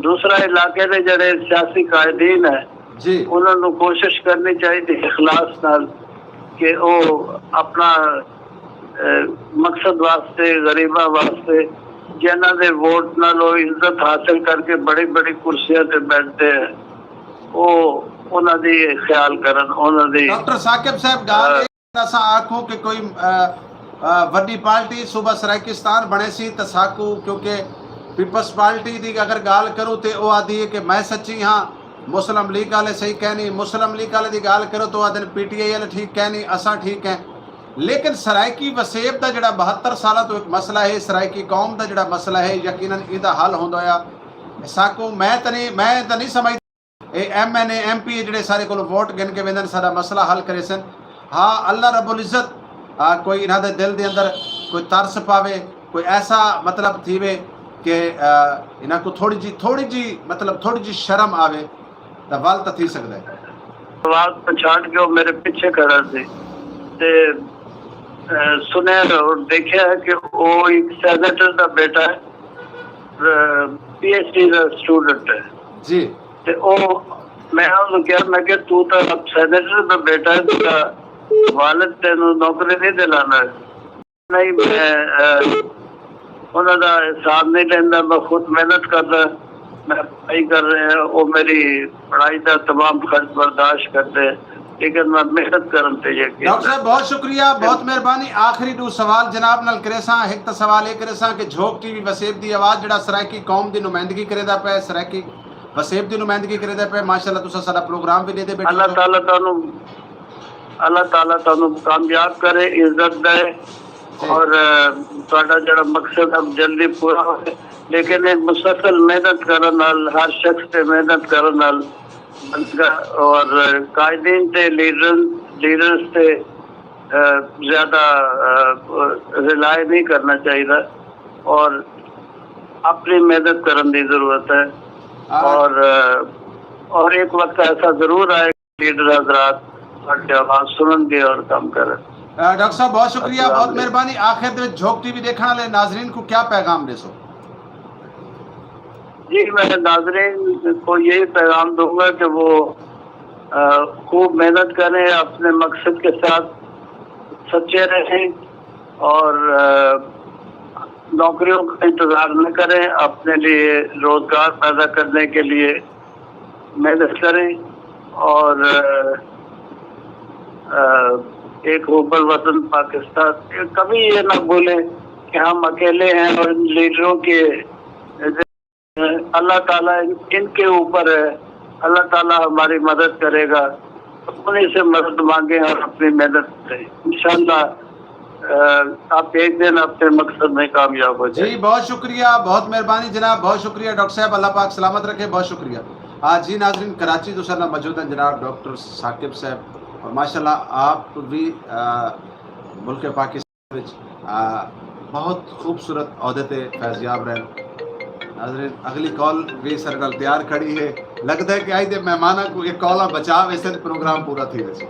دوسرا، علاقے دے جڑے سیاسی قائدین ہیں، جی۔ انہاں نوں کوشش کرنی چاہیے اخلاص نال کہ او اپنا مقصد واسطے، غریباں واسطے، جنہاں دے ووٹ نال او عزت حاصل کر کے بڑی بڑی کرسیاں تے بیٹھتے ہیں، او انہاں دی خیال کرن، انہاں دی۔ ڈاکٹر ثاقب صاحب، گال اساں آکھوں کہ کوئی وڈی پارٹی صوبہ سرائیکستان بنے سی تاں ساکوں، کیونکہ پیپلز پارٹی دی اگر گال کروں تے او آدھی ہے کہ میں سچی ہاں، مسلم لیگ والے صحیح کہنی، مسلم لیگ والے دی گال کرو تو آدھن پی ٹی آئی والے ٹھیک کہنی، اساں ٹھیک ہیں۔ لیکن سرائیکی وسیب دا جڑا بہتر سالہ تو ایک مسئلہ ہے، سرائیکی قوم دا جڑا مسئلہ ہے، یقیناً ایندا حل ہوندا ہویا ساکوں، میں تاں نہیں، میں تاں نہیں سمجھ اے M N A, M P A جڑے سارے کولوں ووٹ گھن کے ویندن، ساڈا مسئلہ حل کریسن۔ ہاں، اللہ رب العزت کوئی انہاں دے دل دے اندر کوئی ترس پاوے، کوئی ایسا مطلب تھیوے کہ انہاں کوں تھوڑی جی، تھوڑی جی مطلب تھوڑی جی شرم آوے تاں ول تاں تھی سگدا ہے۔ آواز پچھاڑ کے او میرے پیچھے کھڑا سی تے سنیا اور دیکھیا ہے کہ او ایک سینیٹر دا بیٹا ہے، پی ایچ ڈی دا سٹوڈنٹ ہے۔ جی۔ تے او میں انہوں کہا، میں کہ تو تاں اب سینیٹر دا بیٹا ہے، تیرا والد تینوں نوکری نہیں دلانا ہے۔ نہیں، میں انہوں دا احسان نہیں لینا، میں خود محنت کرنا، میں پڑھائی کر رہے ہیں، وہ میری پڑھائی دا تمام خرچ برداشت کرتے ہیں، لیکن میں محنت کرن تے یقین۔ ڈاکٹر صاحب، بہت شکریہ، بہت مہربانی۔ آخری دو سوال جناب نال کریساں۔ ایک تاں سوال یہ کریساں کہ جھوک ٹی وی وسیب دی آواز جڑا سرائیکی قوم دی نمائندگی کریندا پئے، سرائیکی وسیب دی نمائندگی کریندا پئے۔ ماشاءاللہ تساں ساڈا پروگرام بھی ݙیدے بیٹھے۔ اللہ تعالیٰ تانوں اللہ تعالیٰ تانوں کامیاب کرے، عزت دے اور تہاڈا جڑا مقصد ہے جلدی پورا ہوئے، لیکن ایک مسلسل محنت کرن نال، ہر شخص تے محنت کرن نال اور قائدین تے لیڈر لیڈرز تے زیادہ ریلائی نہیں کرنا چاہیے اور اپنی محنت کرن دی ضرورت ہے۔ اور اور ایک وقت ایسا ضرور آئے، لیڈر حضرات ہماری آواز سنن گے اور کم کرن۔ ڈاکٹر صاحب، بہت شکریہ، بہت مہربانی۔ آخر دے وچ جھوک ٹی وی دیکھن والے ناظرین کو کیا پیغام دے سو؟ جی، میں ناظرین کو یہی پیغام دوں گا کہ وہ خوب محنت کریں، اپنے مقصد کے ساتھ سچے رہیں اور نوکریوں کا انتظار نہ کریں، اپنے لیے روزگار پیدا کرنے کے لیے محنت کریں اور ایک حب الوطن پاکستان، کبھی یہ نہ بھولیں کہ ہم اکیلے ہیں اور ان لیڈروں کے اللہ تعالیٰ ان کے اوپر ہے، اللہ تعالیٰ ہماری مدد کرے گا، انہیں سے مدد مانگیں اور اپنی محنت کریں۔ انشاءاللہ آپ ایک دن اپنے مقصد میں کامیاب ہو جائیں۔ جی، بہت شکریہ، بہت مہربانی جناب، بہت شکریہ ڈاکٹر صاحب، اللہ پاک سلامت رکھے، بہت شکریہ۔ آ جی ناظرین، کراچی تو سارے نال موجود ہیں جناب ڈاکٹر ثاقب صاحب، اور ماشاءاللہ آپ بھی ملک پاکستان بہت خوبصورت عہدے تے فیض یاب رہن۔ ناظرین، اگلی کال بھی سارے نال تیار کھڑی ہے۔ لگدا ہے کہ اج دے مہماناں کو یہ کالاں بچا ویسن، پروگرام پورا تھی ویسے۔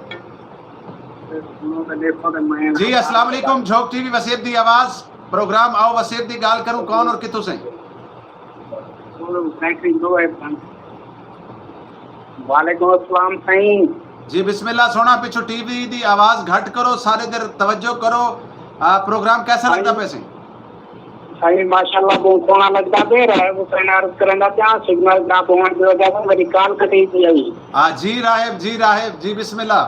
جی السلام علیکم، جھوک ٹی وی وسیب دی آواز، پروگرام آؤ وسیب دی گال کروں، کون اور کتھوں سے؟ وعلیکم السلام سائیں۔ جی بسم اللہ سونا، پچھو ٹی وی دی آواز گھٹ کرو، سارے در توجہ کرو۔ پروگرام کیسا لگدا پے سی؟ سائیں ماشاءاللہ بہت سونا لگدا پے رہا ہے، وہ سائیں عرض کرن دا پیاں سگنل نہ پہنچ دی وجہ سے میری کال کٹی تھی آئی۔ ہاں جی راہب، جی راہب، جی بسم اللہ۔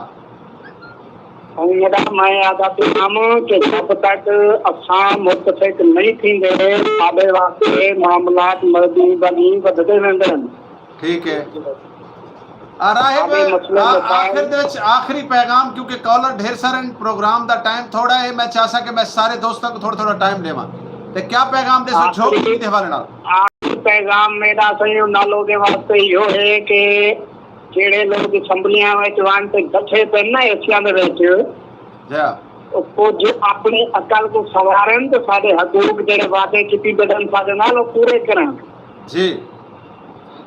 سائیں میڈا میں آہدا پیا ہم کہ جب تک اساں متفق نہیں تھیندے ساڈے واسطے معاملات مزید ودھدے ویندن۔ ٹھیک ہے۔ راہب آخر دے وچ آخری پیغام، کیونکہ کالر ڈھیر سارے، پروگرام دا ٹائم تھوڑا ہے، میں چاہساں کہ میں سارے دوستاں کو تھوڑا تھوڑا ٹائم ڈیواں، تے کیا پیغام دے سو جھوک ٹی وی دے حوالے نال؟ آخری پیغام میرا سائیں انہاں لوگوں واسطے ایہو ہے کہ جیڑھے لوگ اسمبلیاں وچ ونج تے ڈٹھے پن نا ایسیاں دے وچ، جی۔ او کجھ اپنی عقل کوں سنوارن تے ساڈے حقوق جیڑھے وعدے کیتی ٻیٹھن ساڈے نال او پورے کرن۔ جی۔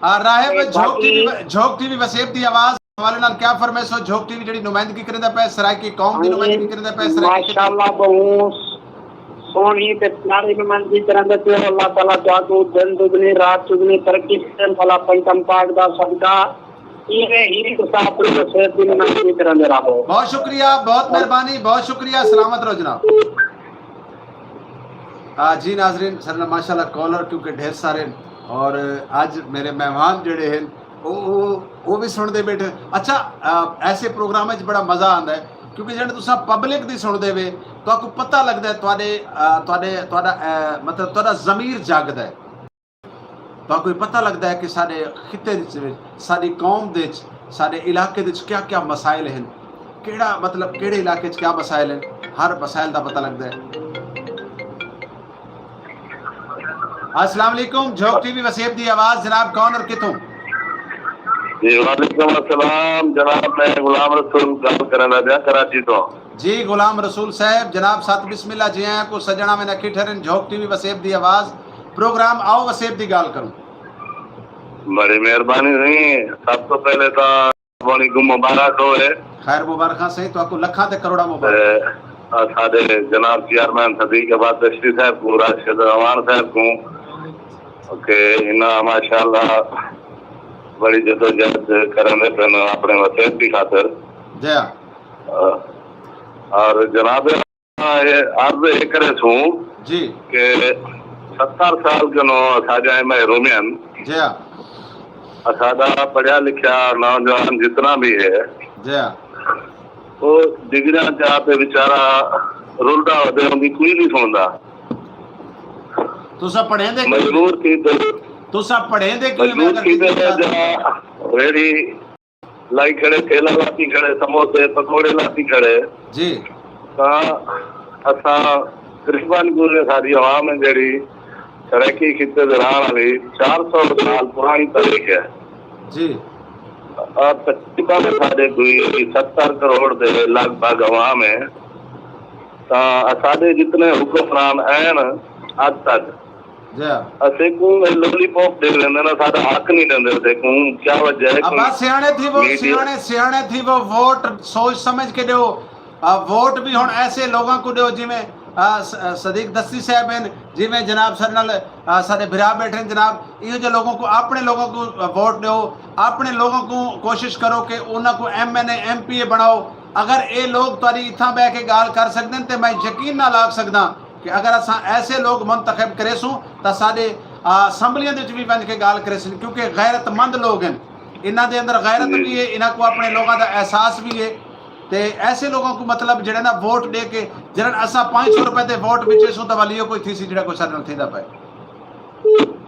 آ راہب جھوک ٹی وی، جھوک ٹی وی وسیب دی آواز حوالے نال کیا فرمیسو؟ جھوک ٹی وی جیڑھی نمائندگی کریندا پئے سرائیکی قوم دی نمائندگی کریندا پئے سرائیکی۔ ماشاءاللہ بہوں سوہݨی تے پیاری نمائندگی کریندے پیو۔ اللہ تعالی تہاکوں دن دگنی رات چگنی ترقی ݙے۔ بھلا پنچم پاک دا صدقہ ایویں ہی تساں اپݨی وسیب دی نمائندگی کریندے رہو۔ بہت شکریہ، بہت مہربانی، بہت شکریہ، سلامت رہو جناب۔ آ جی ناظرین، سارے نال ماشاءاللہ کالر کیونکہ ڈھیر سارے ہن اور اڄ میرے مہمان جیڑھے ہن او او او وی سݨدے ٻیٹھے۔ اچھا، ایسے پروگرام وچ بڑا مزہ آندا ہے کیونکہ جݙاں تساں پبلک دی سݨدے وے تہاکوں پتہ لڳدا ہے تہاݙے تہاݙے تہاݙا مطلب تہاݙا ضمیر جاڳدا ہے۔ تہاکوں پتہ لڳدا ہے کہ ساݙے خطے دے وچ، ساݙی قوم دے وچ، ساݙے علاقے دے وچ کیا کیا مسائل ہن، کیڑھا مطلب کیڑھے علاقے وچ کیا مسائل ہن، ہر مسائل دا پتہ لڳدا ہے۔ السلام علیکم، جھوک ٹی وی وسیب دی آواز، جناب کون اور کتھوں؟ جی وعلیکم السلام جناب، میں غلام رسول گالھ کریندا پیاں کراچی توں۔ جی غلام رسول صاحب، جناب ست بسم اللہ جیاں کو سجݨاں میں نکھی ٹھرن جھوک ٹی وی وسیب دی آواز پروگرام آؤ وسیب دی گالھ کروں۔ بڑی مہربانی سئیں، سب توں پہلے تاں سبھݨی کوں مبارک ہووے۔ خیر مبارکاں سئیں، تہاکوں لکھاں تے کروڑاں مبارکاں۔ تے اساݙے جناب چیئرمین صدیق آباد دشتی صاحب کوں، راشد اعوان صاحب کوں کہ انہاں ماشاءاللہ بڑی جدوجہد کریندے پن اپݨے وسیب دی خاطر۔ جی ہاں۔ اور جناب عرض اے کریسوں جی۔ کہ ستر سال کنوں اساݙیاں اے محرومیاں ہن۔ جی ہاں۔ اساݙا پڑھیا لکھیا نوجوان جتنا بھی ہے جی ہاں۔ او ڈگریاں چا تے وچارا رلدا ودے اوندی کوئی نہیں سݨدا۔ تساں پڑھیندے کیوں؟ مجبور تھی تے تساں پڑھیندے کیوں؟ مجبور تھی تے جا ریڑھی لائی کھڑے، ٹھیلا لاتی کھڑے، سموسے پکوڑے لاتی کھڑے۔ جی۔ تاں اساں غریباں کوں، ساݙی عوام ہے جیڑھی سرائیکی خطے دے رہݨ والی چار سو سال پراݨی تاریخ ہے۔ جی۔ اور تقریباً ساݙے کوئی ستر کروڑ دے لگ بھگ عوام ہے۔ تاں اساݙے جتنے حکمران آئن اڄ تک جی۔ اسے کوں اے لولی پاپ ڈے ویندے نا، ساڈا حق نہیں ڈیندے اسے کوں۔ کیا وجہ ہے؟ ابا سیانے تھی وہ، سیانے سیانے تھی وہ، ووٹ سوچ سمجھ کے ڈیو۔ ووٹ بھی ہن ایسے لوگاں کو ڈیو جویں صدیق دستی صاحب ہیں، جویں جناب سر نال سارے بھرا بیٹھے ہیں۔ جناب، ایہو جے لوگوں کو، اپنے لوگوں کو ووٹ ڈیو، اپنے لوگوں کو کوشش کرو کہ انہاں کو M N A, M P اے بناؤ۔ اگر اے لوگ تاری اتھاں بہ کے گال کر سکدے ہیں تے میں یقین نال آکھ سکداں کہ اگر اساں ایسے لوگ منتخب کریسوں تاں ساڈے اسمبلیاں دے وچ وی ونج کے گال کریسن، کیونکہ غیرت مند لوگ ہیں، انہاں دے اندر غیرت بھی ہے، انہاں کو اپنے لوگاں دا احساس بھی ہے۔ تے ایسے لوگوں کو مطلب جڑے نا ووٹ دے کے جڑن اساں پانچ سو روپے دے ووٹ وچے سوں تاں ولیو کوئی تھی سی جڑا کوئی ساڈے نال تھیندا پئے۔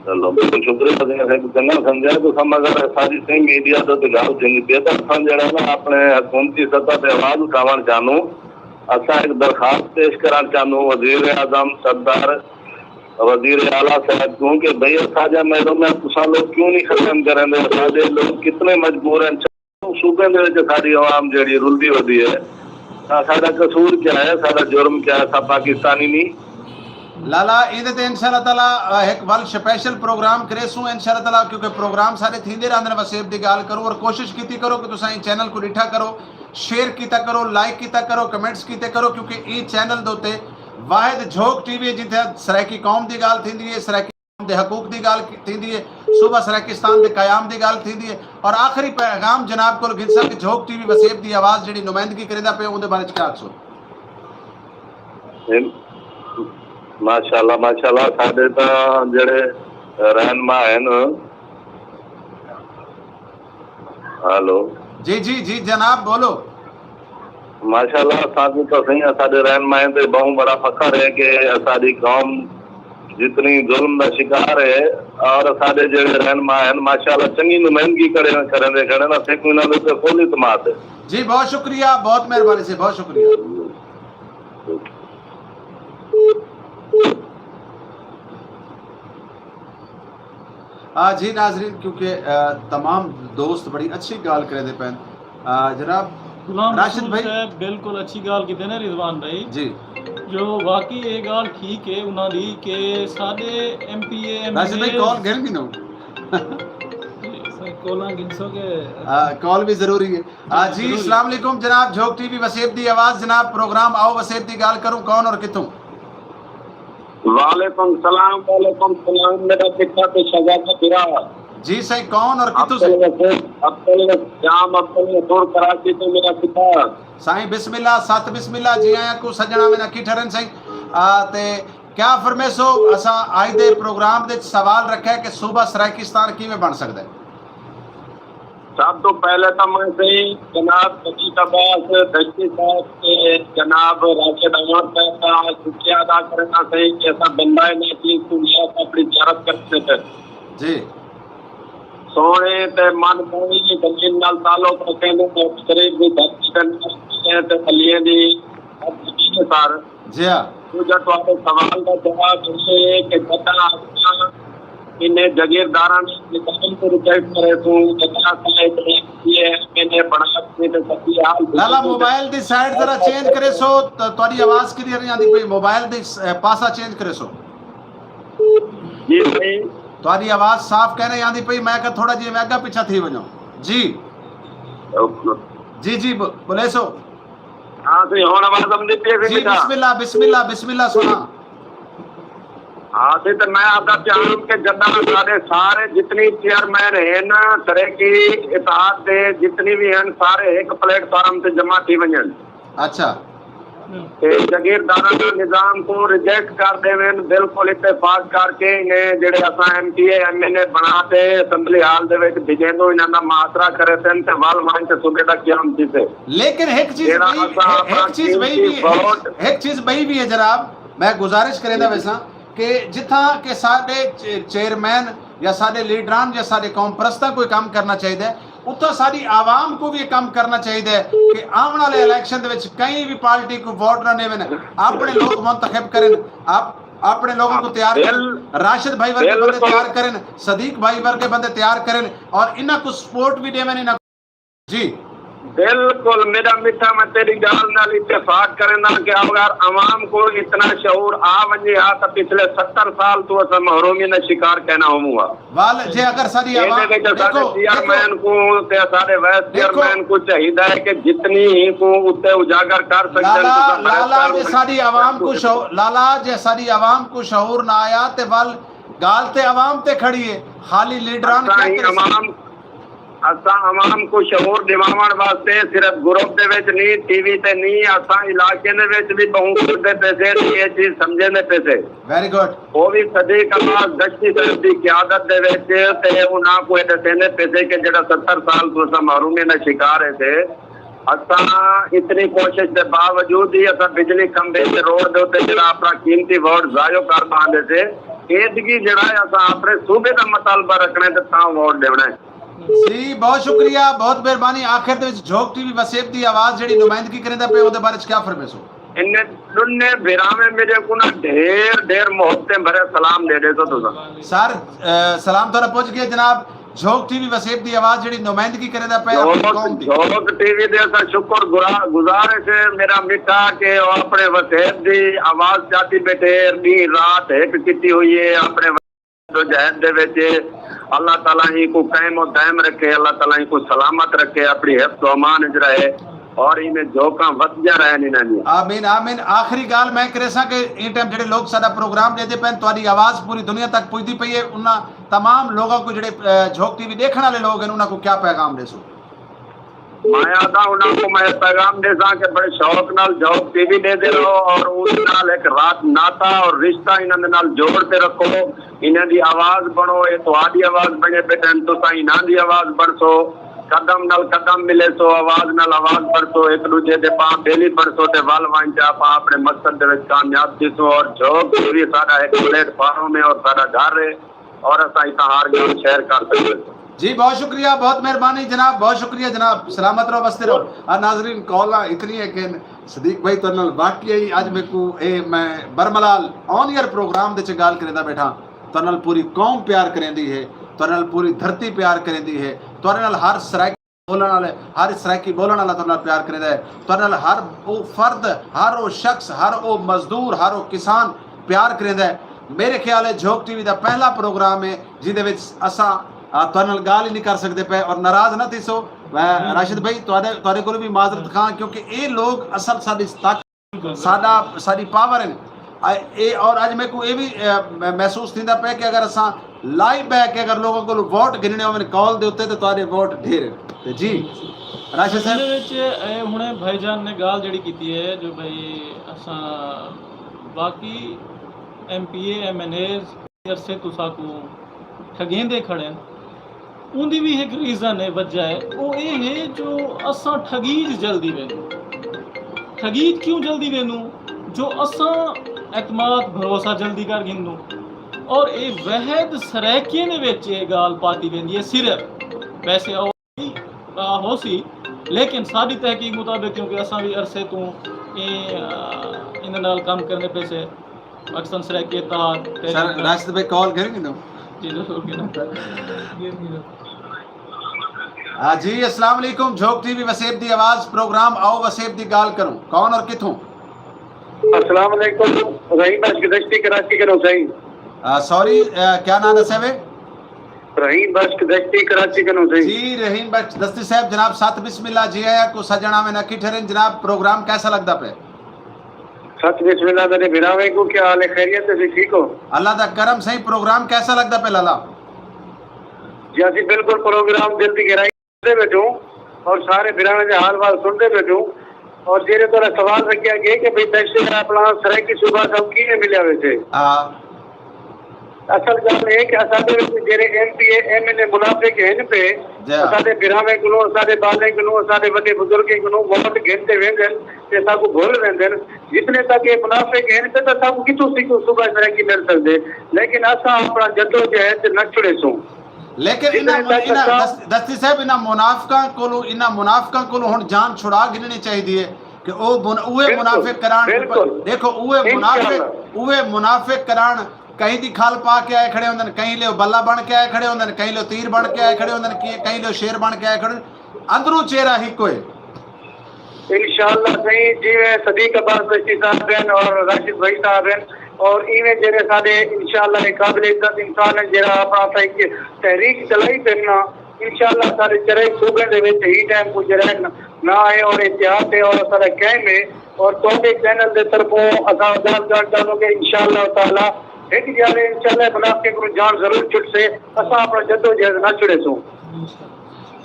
چلو، بہت شکریہ۔ اساں سائیں کوں چنگا سمجھا۔ تساں مگر ساری سائیں میڈیا دے تے گال تھیندی پئی ہے، تاں اساں جڑا نا اپنے حکومتی سطح تے آواز اٹھاوݨ چاہنوں۔ اساں ایک درخواست پیش کرݨ چاہنوں وزیر اعظم، صدر، وزیر اعلیٰ صاحب کوں کہ بھئی اساں جا میڈم ہے، تساں لوگ کیوں نہیں ختم کریں دے؟ اساں دے لوگ کتنے مجبور ہیں۔ صوبے دے وچ ساݙی عوام جیڑھی رلدی ودی ہے، تاں ساݙا قصور کیا ہے؟ ساݙا جرم کیا ہے؟ اساں پاکستانی نی؟ لالا، ایندے تے انشاءاللہ تعالی ہک ول سپیشل پروگرام کریسوں انشاءاللہ تعالی، کیونکہ پروگرام سارے تھیندے رہندے نے۔ وسیب دی ڳالھ کروں اور کوشش کیتی کرو کہ تساں ایں چینل کوں ݙٹھا کرو، شیئر کیتا کرو، لائک کیتا کرو، کمنٹس کیتے کرو، کیونکہ ایں چینل دے اتے واحد جھوک ٹی وی ہے جتھے سرائیکی قوم دی ڳالھ تھیندی ہے، سرائیکی دے حقوق دی ڳالھ تھیندی ہے، صوبہ سرائیکستان دے قیام دی ڳالھ تھیندی ہے۔ اور آخری پیغام جناب کول گھنساں کہ جھوک ٹی وی وسیب دی آواز جیڑھی نمائندگی کریندا پئے اوندے بارے چ کیا آکھسو؟ ماشاءاللہ، ماشاءاللہ، ساڈے تاں جیڑھے رہنما ہن۔ ہیلو۔ جی جی جی جناب بولو۔ ماشاءاللہ، اساکوں تاں سائیں اساڈے رہنمائیں تے بہوں بڑا فخر ہے کہ اساڈی قوم جتنی ظلم دا شکار ہے اور اساڈے جڑے رہنما ہیں ماشاءاللہ چنگی نمائندگی کرے کریندے کھڑے نا، سیکوں انہاں دے تے فل اعتماد ہے۔ جی بہت شکریہ، بہت مہربانی سے، بہت شکریہ۔ آ جی ناظرین، کیونکہ آ، تمام دوست بڑی اچھی گال کرے دے پین۔ آ، جناب غلام راشد رسول بھائی۔ صاحب بالکل اچھی گال کیتے نے رضوان بھائی۔ جی۔ جو واقعی یہ گال ٹھیک ہے انہاں دی کہ سارے M P A, M L A, Rashid بھائی کال گھن بھی نو۔ سر کالاں گھنسو کہ آ، کال بھی ضروری ہے۔ آ، جی، ضروری۔ السلام علیکم جناب، جھوک ٹی وی وسیب دی آواز جناب، پروگرام آؤ وسیب دی گال کروں، کون اور کتھوں؟ وعلیکم سلام، وعلیکم سلام میݙا مٹھا تے شہزادہ بھرا۔ جی سائیں، کون اور کتھوں سائیں؟ عبدالغفور، عبدالغفور، جام عبدالغفور کراچی توں میݙا مٹھا۔ سائیں بسم اللہ، ست بسم اللہ، جی آیاں کوں سڄݨاں وینا کیٹھرن سائیں۔ آ، تے کیا فرمیسو، اساں اڄ دے پروگرام دے وچ سوال رکھیا کہ صوبہ سرائیکستان کیویں بݨ سڳدا ہے؟ سب توں پہلے تاں میں سئیں جناب صدیق عباس دشتی صاحب تے جناب راشد انور صاحب دا شکریہ ادا کریندا سئیں کہ اساں بندہ انہاں چیز کوں لیا تے اپݨی زیارت کرݨ تے جی۔ سوہݨے تے من موہنی زمین نال تعلق رکھیندے تے شریف دی دھرتی دے نال تے ولیاں دی سر۔ جی ہا۔ ݙوجھا تہاݙے سوال دا جواب ایہ ہے کہ جݙاں اساں انہیں جاگیرداراں نے نظام کوں ریجیکٹ کریسوں، جݙاں اساں ہک M P A, M N اے بݨا سڳے تے سڄی حال لالا موبائل دی سائیڈ ذرا چینج کریسو، تہاݙی آواز کلیئر نہیں آندی پئی، موبائل دی پاسا چینج کریسو۔ جی سائیں۔ تہاݙی آواز صاف کائنی آندی پئی، میں کہا تھوڑا جیہاں میں اڳاں پچھاں تھی ونڄاں۔ جی۔ جی جی بولیسو۔ ہاں سائیں، ہݨ آواز آندی پئی ہے؟ جی بسم اللہ، بسم اللہ، بسم اللہ سوہݨا۔ ہاں سائیں، تے میں آہدا پیا ہاں کہ جݙاں ساݙے سارے جتنی چیئرمین ہن سرائیکی اتحاد دے، جتنی وی ہن، سارے ہک پلیٹ فارم تے جمع تھی ونڄن۔ اچھا۔ تے جاگیرداراں دا نظام کوں ریجیکٹ کر ݙیون، بالکل اتفاق کر کے انہیں جیڑھے اساں M P A, M N اے بݨا تے اسمبلی ہال دے وچ بھجیندوں، انہاں دا محاصرہ کریسن تے ول ونڄ تے صوبے دا قیام تھیسے۔ لیکن ہک چیز ٻئی، ہک چیز ٻئی وی ہے، ہک چیز ٻئی وی ہے جناب، میں گزارش کریندا ویساں کہ جتھاں کہ ساݙے چیئرمین یا ساݙے لیڈران یا ساݙے قوم پرستاں کوئی کم کرݨا چاہیدا ہے، اتھاں ساݙی عوام کوں وی اے کم کرݨا چاہیدا ہے کہ آوݨ آلے الیکشن دے وچ کہیں وی پارٹی کوں ووٹ نہ ݙیون، اپݨے لوک منتخب کرن، اپݨے لوکاں کوں تیار کرن، راشد بھائی ورگے بندے تیار کرن، صدیق بھائی ورگے بندے تیار کرن اور انہاں کوں سپورٹ وی ݙیون۔ انہاں جی۔ بالکل میرا مٹھا، میں تیری گال نال اتفاق کریندا کہ اگر عوام کو اتنا شعور آ ونجے ہا تو پچھلے ستر سال تو اسا محرومی نہ شکار کہنا ہوموں ہا۔ وال جے اگر ساڈی عوام، دیکھو، چیئرمین کو تے سارے وائس چیئرمین کو چاہیدا ہے کہ جتنی ہی کو اتے اجاگر کر سکدے، لالا جے ساڈی عوام کو شعور، لالا جے ساڈی عوام کو شعور نہ آیا تے ول گال تے عوام تے کھڑی ہے، خالی لیڈران کیا کرے؟ اساں عوام کو شعور ݙیواوݨ واسطے صرف گروپ دے وچ نی، ٹی وی تے نی، اساں علاقے دے وچ وی ٻہوں کردے پئے سے تے اے چیز سمجھیندے پئے سے۔ ویری گڈ۔ او وی صدیق عباس دشتی صاحب دی قیادت دے وچ تے انہاں کوں اے ݙسیندے پئے سے کہ جیڑھا ستر سال توں اساں محرومی دا شکار ہے سے، اساں اتنی کوشش دے باوجود ہی اساں بجلی کھمبے تے روڈ دے اتے جیڑھا اپݨا قیمتی ووٹ ضائع کر ٻاہندے سے، ایدگی جیڑھا ہے اساں اپݨے صوبے دا مطالبہ رکھݨے تے تاں ووٹ ݙیوݨے۔ جی بہت شکریہ، بہت مہربانی۔ آخر دے وچ جھوک ٹی وی وسیب دی آواز جیڑھی نمائندگی کریندا پئے اوندے بارے وچ کیا فرمیسو؟ انہیں ݙنہیں بھراویں میݙے کوں نہ ڈھیر ڈھیر محبتیں بھرے سلام ݙے ݙیسو تساں۔ سر، سلام تہاݙا پڄ ڳیا جناب۔ جھوک ٹی وی وسیب دی آواز جیڑھی نمائندگی کریندا پئے اپݨی قوم دی۔ جھوک ٹی وی دے اساں شکر گزار ہے میرا مٹھا کہ او اپݨے وسیب دی آواز چاتی ٻیٹھے، ݙینہہ رات ہک کیتی ہوئی ہے اپݨے جدوجہد دے وچ۔ اللہ تعالیٰ ہی کو قائم و دائم رکھے، اللہ تعالیٰ ہی کو سلامت رکھے، اپݨی حفظ و امان وچ رہے اور ایویں جھوکاں ودھدیاں رہن انہاں دیاں۔ آمین، آمین۔ آخری ڳالھ میں کریساں کہ ایں ٹائم جیڑھے لوگ ساݙا پروگرام ݙیہدے پئن، تہاݙی آواز پوری دنیا تک پڄدی پئی ہے، انہاں تمام لوگاں کوں جیڑھے، اے، جھوک ٹی وی ݙیکھݨ والے لوگ ہن، انہاں کوں کیا پیغام ݙیسو؟ میں آہداں انہاں کوں میں پیغام ݙیساں کہ بڑے شوق نال جھوک ٹی وی ݙیہدے رہو اور اوندے نال ہک رات ناتا اور رشتہ انہاں دے نال جوڑ تے رکھو، انہاں دی آواز بݨو، اے تہاݙی آواز بݨے ٻیٹھن، تساں انہاں دی آواز بݨسو، قدم نال قدم ملیسو، آواز نال آواز بݨسو، ہک ݙوجھے دے پاں بیلی بݨسو تے ول ونڄ تے آپاں اپݨے مقصد دے وچ کامیاب تھیسوں اور جھوک ٹی وی ساݙا ہک پلیٹ فارم ہے اور ساݙا گھر ہے۔ اور اساں اتھاں ہر ڳالھ شیئر کر سڳدے۔ جی بہت شکریہ، بہت مہربانی جناب، بہت شکریہ جناب، سلامت رہو، وسدے رہو۔ آ ناظرین کالاں اتنی ہے کہ صدیق بھائی تہاݙے نال واقعی اڄ میکوں اے میں برملال آن ایئر پروگرام دے وچ ڳالھ کریندا ٻیٹھاں، تہاݙے نال پوری قوم پیار کریندی ہے، تہاݙے نال پوری دھرتی پیار کریندی ہے، تہاݙے نال ہر سرائیکی ٻولݨ والے، ہر سرائیکی ٻولݨ والا تہاݙے نال پیار کریندا ہے۔ تہاݙے نال ہر او فرد، ہر او شخص، ہر او مزدور، ہر او کسان پیار کریندا ہے۔ میرے خیال ہے جھوک ٹی وی دا پہلا پروگرام ہے جیندے وچ اساں، آ، تہاݙے نال ڳالھ ہی نہیں کر سڳدے پئے اور ناراض نہ تھیسو۔ میں راشد بھائی تہاݙے، تہاݙے کولوں وی معذرت خواہ کیونکہ اے لوگ اصل ساݙی طاقت ساݙا، ساݙی پاور ہن۔ اے، اے، اور اڄ میکوں اے وی، اے، محسوس تھیندا پئے کہ اگر اساں لائیو بہہ کے اگر لوگاں کولوں ووٹ گھنݨے ہوون کال دے اتے تے تہاݙے ووٹ ڈھیر ہن۔ تے جی، راشد صاحب۔ اصل وچ اے ہݨے بھائی جان نے ڳالھ جیڑھی کیتی ہے جو بھائی اساں باقی M P A, M N as عرصے توں ساکوں ٹھڳیندے کھڑے ہن۔ اوندی وی ہک ریزن ہے، وجہ ہے، او اے ہے جو اساں ٹھڳی اچ جلدی ویندوں۔ ٹھڳی اچ کیوں جلدی ویندوں؟ جو اساں اعتماد بھروسہ جلدی کر گھندوں۔ اور اے وحید سرائیکیے دے وچ اے ڳالھ پاتی ویندی ہے صرف۔ ویسے او، آ، ہوسی، لیکن ساݙی تحقیق مطابق کیونکہ اساں وی عرصے توں ایں، آ، ایندے نال کم کریندے پئے سے، پاکستان سرائیکی اتحاد، سر، تحریک۔ راشد بھائی کال کریں گے نا؟ جی، ضرور کریں۔ ہاں جی، السلام علیکم، جھوک ٹی وی وسیب دی آواز پروگرام، آؤ وسیب دی ڳالھ کروں۔ کون اور کتھوں؟ السلام علیکم، رحیم بخش دشتی کراچی کنوں سائیں۔ آ، سوری، آ، کیا ناں ݙسیا وے؟ رحیم بخش دشتی کراچی کنوں سائیں۔ جی، رحیم بخش دشتی صاحب، جناب ست بسم اللہ، جی آیا کو سڄݨ آوے نہ کٹھے رہن۔ جناب، پروگرام کیسا لڳدا پئے؟ ست بسم اللہ میرے بھراویں کو، کیا حال ہے؟ خیریت ہے؟ ٹھیک ہو؟ اللہ دا کرم سائیں، پروگرام کیسا لڳدا پئے لالا؟ جی، اسی بالکل پروگرام دل دی گہرائی دے ٻیٹھوں اور سارے بھراویں دے حال وال سݨدے ٻیٹھوں۔ اور جیڑھے تہاݙا سوال رکھیا ڳئے کہ بھئی دشتی اپݨا سرائیکی صوبہ ساکوں کیویں ملیا ویسے؟ ہاں۔ اصل ڳالھ اے کہ اساݙے وچ جیڑھے M P A, M N اے منافق ہن پئے، جی ہاں۔ اساݙے بھراویں کنوں، اساݙے ٻالیں کنوں، اساݙے وݙے بزرگیں کنوں ووٹ گھن تے ویندن تے ساکوں بھل ویندن۔ جتنے تک اے منافق ہن پئے تاں ساکوں کتھوں صوبہ سرائیکی مل سڳدے؟ لیکن اساں اپݨا جدوجہد نہ چھڑیسوں۔ لیکن انہاں، انہاں دس-، دستی صاحب، انہاں منافقاں کولوں، انہاں منافقاں کولوں ہݨ جان چھڑا گھنݨی چاہیدی ہے کہ او بن-، اوہے منافق کراݨ، ݙیکھو، اوہے منافق، اوہے منافق کراݨ، کہیں دی کھل پا کے آئے کھڑے ہوندن، کہیں لیو بلا بݨ کے آئے کھڑے ہوندن، کہیں لیو تیر بݨ کے آئے کھڑے ہوندن، کہیں، کہیں لیو شیر بݨ کے آئے کھڑے ہوندن۔ اندروں چہرہ ہکو ہے۔ انشاءاللہ سائیں، جیویں صدیق عباس بخشی صاحب ہن اور راشد بھائی صاحب ہن، اور ایویں جڑے سارے انشاءاللہ ایک قابل عزت انسان ہیں، جڑا اپنا سائیں کی تحریک چلائی پھرنا۔ انشاءاللہ سارے چرے صوبے دے وچ ہی ٹائم کو جڑا ہے نہ آئے اور اتحاد ہے اور سارا قائم ہے۔ اور تواڈے چینل دے طرفوں اساں اجازت چاہوں کہ انشاءاللہ تعالی ایک جانے انشاءاللہ منافقین کو جان ضرور چھٹ سے، اساں اپنا جدوجہد نہ چھڑے سوں۔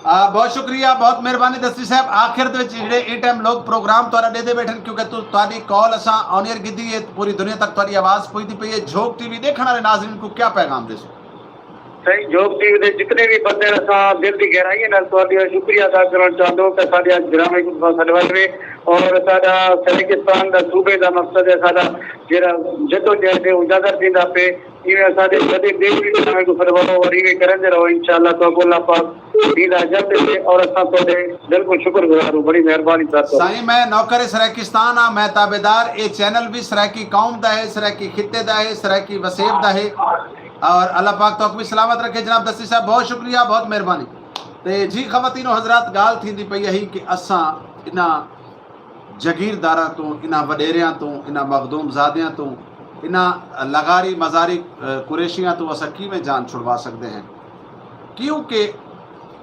آ، بہت شکریہ، بہت مہربانی دستی صاحب۔ آخر دے وچ جڑے ایں ٹائم لوگ پروگرام تہاڈا ڈیدے بیٹھن، کیونکہ تو تہاڈی کال اساں آن ایئر گھدی ہے، پوری دنیا تک تہاڈی آواز پہنچدی پئی ہے۔ جھوک ٹی وی ڈیکھن والے ناظرین کو کیا پیغام دیسو؟ سائیں، جھوک ٹی وی دے جتنے بھی بندے اساں دل دی گہرائیاں نال تہاڈی شکریہ ادا کرنا چاہندوں کہ ساڈے اج ڈرامے کو تساں سڈوائے وے اور ساڈا سرائیکستان دا صوبے دا مقصد ہے ساڈا جڑا جدوجہد ہے اجاگر تھیندا پے۔ ایویں اساڈے وڈے دل وی تساں کو سڈواؤ اور ایویں کریندے رہو، انشاءاللہ تہاکوں اللہ پاک دین دا اجر ڈیسے اور اساں تہاڈے دل کو شکر گزار ہوں۔ بڑی مہربانی سر تہاڈی۔ سائیں میں نوکر سرائیکستان ہاں، میں تابعدار، اے چینل وی سرائیکی قوم دا ہے، سرائیکی خطے دا ہے، سرائیکی وسیب دا ہے۔ اور اللہ پاک تہاکوں وی سلامت رکھے جناب دستی صاحب، بہت شکریہ، بہت مہربانی۔ تے جی خواتین و حضرات، گالھ تھیندی پئی ہئی کہ اساں انہاں جگیرداراں توں، انہاں وڈیریاں توں، انہاں مخدوم زادیاں توں، انہاں لغاری مزاری قریشیاں توں اساں کیویں جان چھڑوا سگدے ہیں؟ کیوں کہ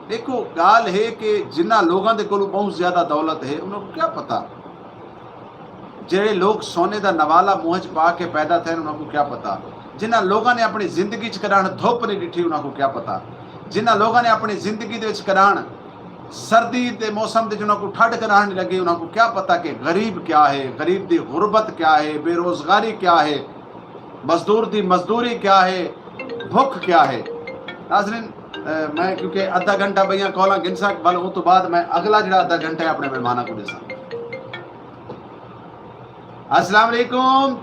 ڈیکھو گالھ ہے کہ جنہاں لوگاں دے کولوں بہوں زیادہ دولت ہے انہاں کوں کیا پتہ؟ جیڑھے لوگ سونے دا نوالہ منہ اچ پا کے پیدا تھئن انہاں کوں کیا پتہ؟ جنہاں لوگاں نے اپنی زندگی اچ کڈاہن دھپ نی ڈٹھی انہاں کوں کیا پتہ؟ جنہاں لوگاں نے اپنی زندگی دے وچ کڈاہن سردی دے موسم دے وچ انہاں کوں ٹھڈ کڈاہن نی لگی انہاں کوں کیا پتہ کہ غریب کیا ہے، غریب دی غربت کیا ہے، بے روزگاری کیا ہے، مزدور دی مزدوری کیا ہے، بھکھ کیا ہے۔ ناظرین میں کیونکہ ادھا گھنٹہ بئیاں کالاں گھنساں ول اوں توں بعد میں اگلا جیڑھا ادھا گھنٹہ ہے اپنے مہماناں کوں ڈیساں۔ السلام علیکم۔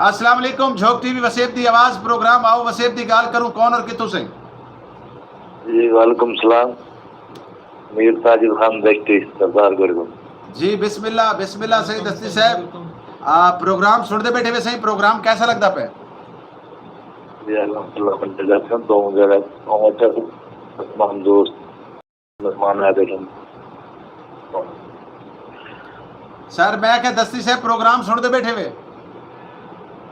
السلام علیکم جھوک ٹی وی وسیب دی آواز پروگرام آؤ وسیب دی گالھ کروں کون اور کتھوں سئیں؟ جی وعلیکم السلام۔ میر ساجد خان دشتی سردار گڑھ گنج۔ جی بسم اللہ بسم اللہ سئیں دستی صاحب۔ آ پروگرام سنڑدے بیٹھے وے سئیں پروگرام کیسا لگدا پے؟ جی الحمدللہ من جزاک سن تو مجھے رہا ہوں اچھا سن تمام دوست مہمان آئے بیٹھے ہیں۔ سر میں آکھیا دستی صاحب پروگرام سنڑدے بیٹھے وے؟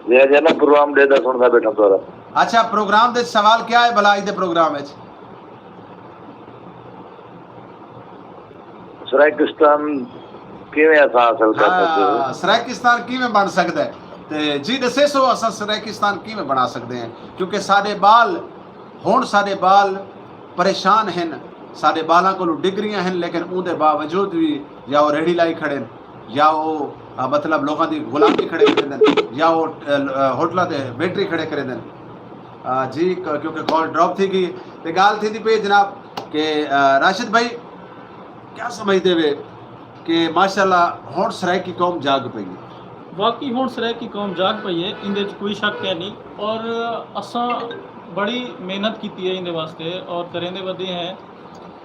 جی جی میں پروگرام ڈیدا سنڑدا بیٹھا تہاڈا۔ اچھا پروگرام دے سوال کیا ہے بھلا اج دے پروگرام وچ؟ سرائیکستان کیویں اساں حاصل کر سکدے ہیں؟ ہاں، سرائیکستان کیویں بݨ سڳدا ہے؟ تے جی ݙسیسو اساں سرائیکستان کیویں بݨا سڳدے ہیں؟ کیونکہ ساݙے ٻال، ہݨ ساݙے ٻال پریشان ہن، ساݙے ٻالاں کولوں ڈگریاں ہن لیکن اوندے باوجود وی یا او ریڑھی لائی کھڑن، یا او مطلب لوکاں دی غلامی کھڑے کریندن، یا او ہوٹلاں تے ویٹری کھڑے کریندن۔ جی کیونکہ کال ڈراپ تھی ڳئی تے ڳالھ تھیندی پئی ہے جناب کہ راشد بھائی کیا سمجھدے وے کہ ماشاءاللہ ہݨ سرائیکی قوم جاڳ پئی ہے۔ واقعی ہݨ سرائیکی قوم جاڳ پئی ہے، ایندے اچ کوئی شک کینی، اور اساں بڑی محنت کیتی ہے ایندے واسطے اور کریندے ودے ہیں،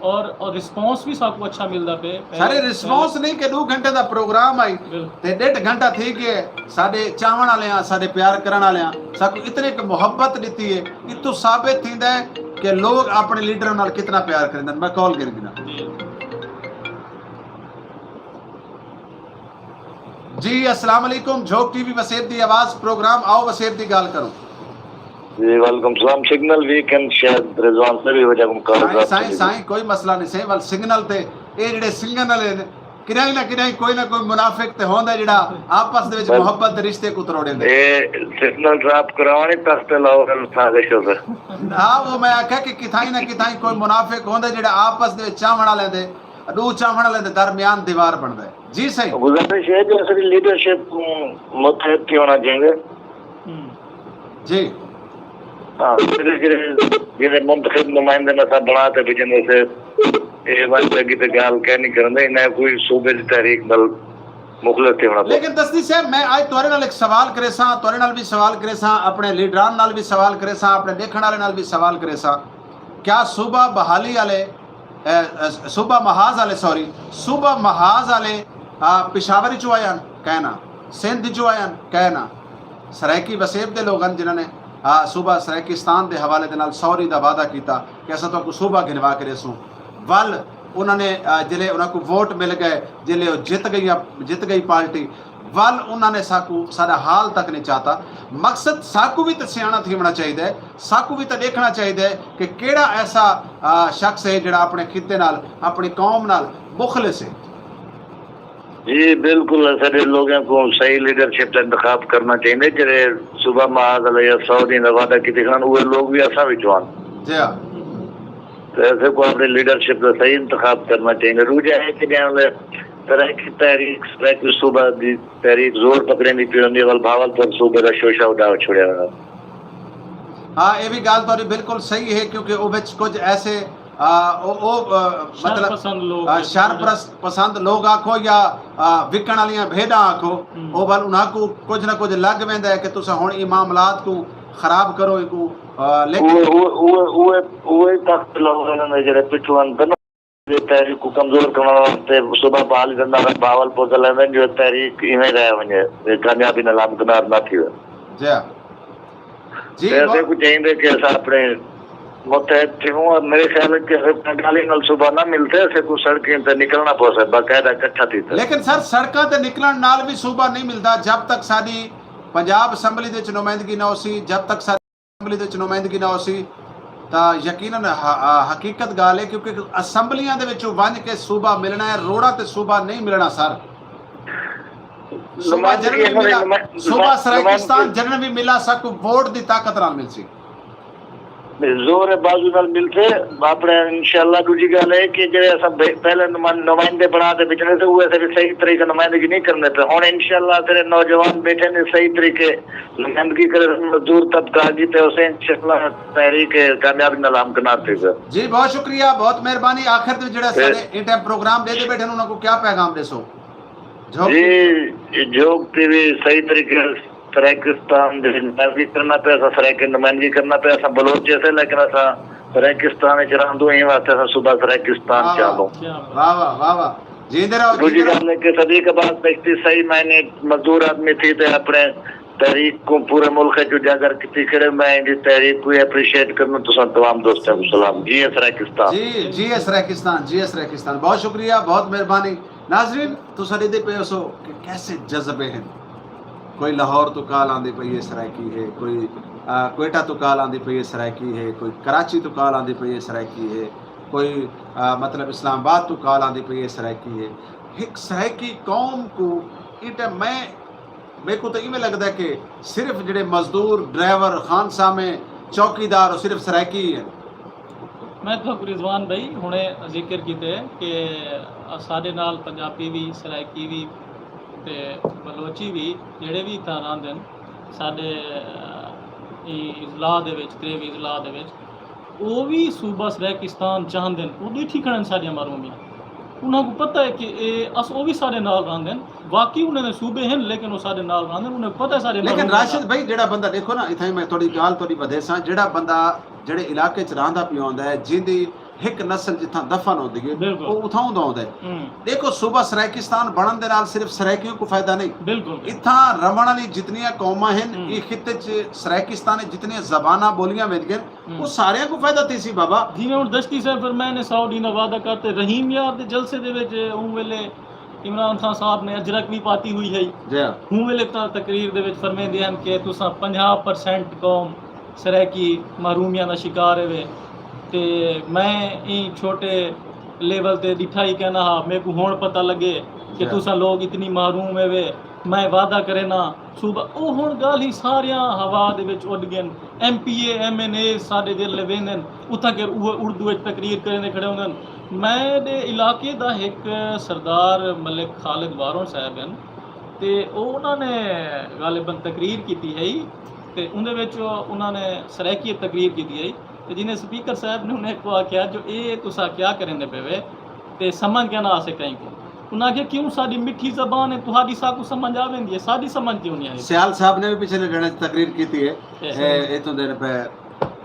اور اور رسپانس وی ساکوں اچھا ملدا پئے۔ سارے رسپانس نئیں کہ ݙو گھنٹے دا پروگرام ہئی تے ݙیڈھ گھنٹہ تھی ڳئے، ساݙے چاہوݨ آلیاں، ساݙے پیار کرݨ آلیاں ساکوں اتنی ک محبت ݙتی ہے، اتوں ثابت تھیندا ہے کہ لوگ اپݨے لیڈراں نال کتنا پیار کریندن۔ میں کال کر گھناں۔ جی السلام علیکم جھوک ٹی وی وسیب دی آواز پروگرام آؤ وسیب دی گالھ کروں۔ جی وعلیکم السلام سگنل ویک ہن شاید رضوان صاحب ہی وجہ کوں کال سائیں ڈراپ سائیں تھیندی پئی۔ سائیں کوئی مسئلہ نی سائیں ول سگنل تے اے جیڑھے سنگن آلے ہن کݙاہیں نہ کݙاہیں کوئی نہ کوئی منافق تے ہوندا ہے جیڑھا آپس دے وچ بس محبت دے رشتے کوں تروڑیندا ہے۔ اے سگنل ڈراپ کراوݨ ہی تخت لاہور ہن تھاں دے شوبے۔ ہاں او میں آکھیا کہ کتھائیں نہ کتھائیں کوئی منافق ہوندا ہے جیڑھا آپس دے وچ چاہوݨ آلیاں دے ݙو چاہوݨ آلے دے درمیان دیوار بݨدا ہے۔ جی سئیں۔ گزارش ہے جو اساݙی لیڈرشپ کوں متحد تھیوݨا چاہیندے۔ جی۔ ہاں جیڑھے جیڑھے جیڑھے منتخب نمائندے اساں بݨا تے بھیجن اسے اے ونڄ لڳی تے ڳالھ کائنی کریندے انہاں کوئی صوبے دی تحریک نال مخلص تھیوݨا پوسی۔ لیکن دستی صاحب میں اڄ تہاݙے نال ہک سوال کریساں تہاݙے نال وی سوال کریساں اپݨے لیڈران نال وی سوال کریساں اپݨے ݙیکھݨ آلے نال وی سوال کریساں کیا صوبہ بحالی آلے صوبہ محاذ آلے سوری صوبہ محاذ آلے پشاور اچوں آئے ہن؟ کائنا۔ سندھ اچوں آئے ہن؟ کائنا۔ سرائیکی وسیب دے لوگ ہن جنہاں نے صوبہ سرائیکستان دے حوالے دے نال سوری دا وعدہ کیتا کہ اساں تہاکوں صوبہ گھنوا کے ڈیسوں ول انہاں نے جلے انہاں کو ووٹ مل گئے، جلے وہ جت گئی جت گئی پارٹی، ول انہاں نے ساکو ساڈا حال تک نہیں چاہتا۔ مقصد ساکو بھی تو سیاح تھیونا چاہیے، ساکو بھی تو دیکھنا چاہیے کہ کیڑا ایسا شخص ہے جڑا اپنے خطے نال، اپنی قوم نال مخلص ہے۔ جی بالکل، اساڈے لوگاں کو صحیح لیڈرشپ دا انتخاب کرنا چاہیے، جڑے صبح معاذ علیہ سعودی دا وعدہ کیتے کھڑن، اوہے لوگ بھی اساں وچوں ہن۔ جی ہاں۔ تے اسے کو اپنی لیڈرشپ دا صحیح انتخاب کرنا چاہیے۔ دوجا ہے کہ جنہاں ویلے سرائیکی تحریک، سرائیکی صوبہ دی تحریک زور پکڑیندی پئی ہوندی ہے، ول بھاول پور صوبے دا شوشہ اڈا چھڑیا ہویا۔ ہاں، اے بھی گال تہاڈی بالکل صحیح ہے، کیونکہ او وچ کچھ ایسے آ، او، او، آ، شر مطلب، پسند لوگ آ، شر پرست پسند لوگ آکھو یا، آ، وکݨ والیاں بھیݙاں آکھو، ہوں۔ او ول انہاں کوں کجھ نہ کجھ لڳ ویندا ہے کہ تساں ہݨ ایں معاملات کوں خراب کرو، ایکوں، آ، لیکن اوہ، اوہ، اوہ، اوہ، اوہ تخت لوگ انہاں دے جڑے پچھوں ہن، بنو دے تحریک کوں کمزور کرݨ واسطے صوبہ بحالی ڈنڈا رکھ بہاولپور دا لیندن جو تحریک ایویں رہ ونڄے، تے کامیابی نال ہمکنار نہ تھیوے۔ جی۔ جی، تے اسے بہت کوں چاہیندے کہ اساں اپݨے متحد تھیوں، اور میرے خیال ہے کہ صرف پنڈالی نال صوبہ نہ ملتے، اسے کو سڑکیں تے نکلنا پوسے، باقاعدہ اکٹھا تھی تے۔ لیکن سر، سڑکاں تے نکلݨ نال وی صوبہ نہیں ملدا، جب تک ساݙی پنجاب اسمبلی دے وچ نمائندگی نہ ہوسی، جب تک ساݙی اسمبلی دے وچ نمائندگی نہ ہوسی، تاں یقیناً ح-، آ، حقیقت ڳالھ ہے، کیونکہ اسمبلیاں دے وچوں ونڄ کے صوبہ ملݨا ہے، روڑاں تے صوبہ نہیں ملݨا سر۔ صوبہ نمائندگی جنہاں وی انہاں دی ملا، نمائ-، صوبہ نمائ-، سرائیکستان نمائندگی جنہاں وی ملا، ساکوں ووٹ دی طاقت نال ملسی۔ زور بازو نال ملسے۔ اپݨے انشاءاللہ ݙوجھی ڳالھ ہے کہ جیڑھے اساں بے-، پہلے نما-، نمائندے بݨا تے بھیڄݨے سے، اوہ اساں دی صحیح طریقے نمائندگی نہیں کرݨے پئے۔ ہݨ انشاءاللہ سارے نوجوان ٻیٹھے نے صحیح طریقے نمائندگی کرے، مزدور طبقہ اڳی تے اسے انشاءاللہ تحریک کامیابی نال ہمکنار تھیسے۔ جی، بہت شکریہ، بہت مہربانی۔ آخر تے جیڑھا تے سارے ایں ٹائم پروگرام ݙیہدے ٻیٹھن، انہاں کوں کیا پیغام ݙیسو؟ جھوک ٹی وی۔ جی، جھوک ٹی وی صحیح طریقے سرائیکستان دی نمائندگی کرݨا پئے، اساں سرائیکی نمائندگی کرݨا پئے، اساں بلوچ ہیسے لیکن اساں سرائیکستان اچ رہندوں، ایں واسطے اساں صوبہ سرائیکستان چاہندوں۔ واہ واہ، واہ واہ۔ جیندے رہو، ݙوجھی جیندے رہو۔ ڳالھ ہے کہ صدیق عباس بہشتی صحیح معنی مزدور آدمی تھی تے اپݨے تحریک کوں پورے ملک اچ اجاگر کیتی کھڑے، میں ایندی تحریک کوں اپریشیٹ کرݨا، تساں تمام دوستاں کوں سلام۔ جی اے سرائیکستان۔ جی، جی اے سرائیکستان، جی اے سرائیکستان۔ بہت شکریہ، بہت مہربانی۔ ناظرین، تساں ݙیہدے پئے ہوسو کہ کیسے جذبے ہن۔ کوئی لاہور توں کال آندی پئی ہے سرائیکی ہے، کوئی، آ، کوئٹہ توں کال آندی پئی ہے سرائیکی ہے، کوئی کراچی توں کال آندی پئی ہے سرائیکی ہے، کوئی، آ، مطلب اسلام آباد توں کال آندی پئی ہے سرائیکی ہے۔ ہک سرائیکی قوم کوں ایں ٹائم میں، میکوں تاں ایویں لڳدا ہے کہ صرف جیڑھے مزدور، ڈرائیور، خان سامے، چوکیدار، او صرف سرائیکی ہی ہن۔ میں تہاکوں رضوان بھائی ہݨے ذکر کیتے کہ اساݙے نال پنجابی وی، سرائیکی وی تے بلوچی وی جیڑھے وی اتھاں رہندن، ساݙے ایں اضلاع دے وچ، تریوی اضلاع دے وچ، او وی صوبہ سرائیکستان چاہندن، او ݙیٹھی کھڑن ساݙیاں محرومیاں۔ انہاں کوں پتہ ہے کہ اے اس، او وی ساݙے نال رہندن، واقعی انہاں دے صوبے ہن لیکن او ساݙے نال رہندن، انہاں کوں پتہ ہے ساݙے لیکن محرومیاں دا۔ راشد بھائی، جیڑھا بندہ، ݙیکھو نا، اتھاں میں تھوڑی ڳالھ تھوڑی ودھیساں، جیڑھا بندہ جیڑھے علاقے اچ رہندا پیا ہوندا ہے، جیندی ہک نسل جتھاں دفن ہوندی ہے، بالکل۔ او اتھاؤں دا ہوندا ہے۔ ہوں۔ ݙیکھو، صوبہ سرائیکستان بݨݨ دے نال صرف سرائیکیوں کوں فائدہ نہیں۔ بالکل۔ اتھاں رہوݨ والی جتنیاں قوماں ہن، ہوں۔ ایں خطے اچ سرائیکستان اچ جتنیاں زباناں ٻولیاں ویندیاں ہن، ہوں۔ او ساریاں کوں فائدہ تھیسی بابا۔ جیویں ہݨ دشتی صاحب فرمائے نے، سو ݙینہہ دا وعدہ کر تے رحیم یار دے جلسے دے وچ اوں ویلے عمران خان صاحب نے اجرک وی پاتی ہوئی ہئی۔ جی ہاں۔ ہوں ویلے تاں تقریر دے وچ فرمیندے ہن کہ تساں پنجاہ پرسنٹ قوم سرائیکی محرومیاں دا شکار ہیوے، تے میں ایں چھوٹے لیول تے ݙٹھا ہی کائنا ہا، میکوں ہݨ پتہ لڳے کہ جی ہاں۔ تساں لوگ اتنی محروم ہیوے۔ میں وعدہ کرینا صوبہ، او ہݨ ڳالھیں ساریاں ہوا دے وچ اݙ ڳئن۔ M P A, M N اے ساݙے ویلے ویندن، اتھاں کر اوہے اردو وچ تقریر کریندے کھڑے ہوندن۔ میݙے علاقے دا ہک سردار ملک خالد وارݨ صاحب ہن، تے او انہاں نے غالباً تقریر کیتی ہئی، تے اوندے وچ انہاں نے سرائیکی اچ تقریر کیتی ہئی، تے جنہیں سپیکر صاحب نے انہیں کوں آکھیا جو اے تساں کیا کریندے پئے وے، تے سمجھ کیوں نہ آسے کہیں کوں؟ انہاں آکھیا کیوں، ساݙی مٹھی زبان ہے، تہاݙی ساکوں سمجھ آ ویندی ہے، ساݙی سمجھ کیوں نہیں آئی؟ سیال صاحب نے وی پچھلے ݙیہاڑے تقریر کیتی ہے، اے اتھوں دے پئے،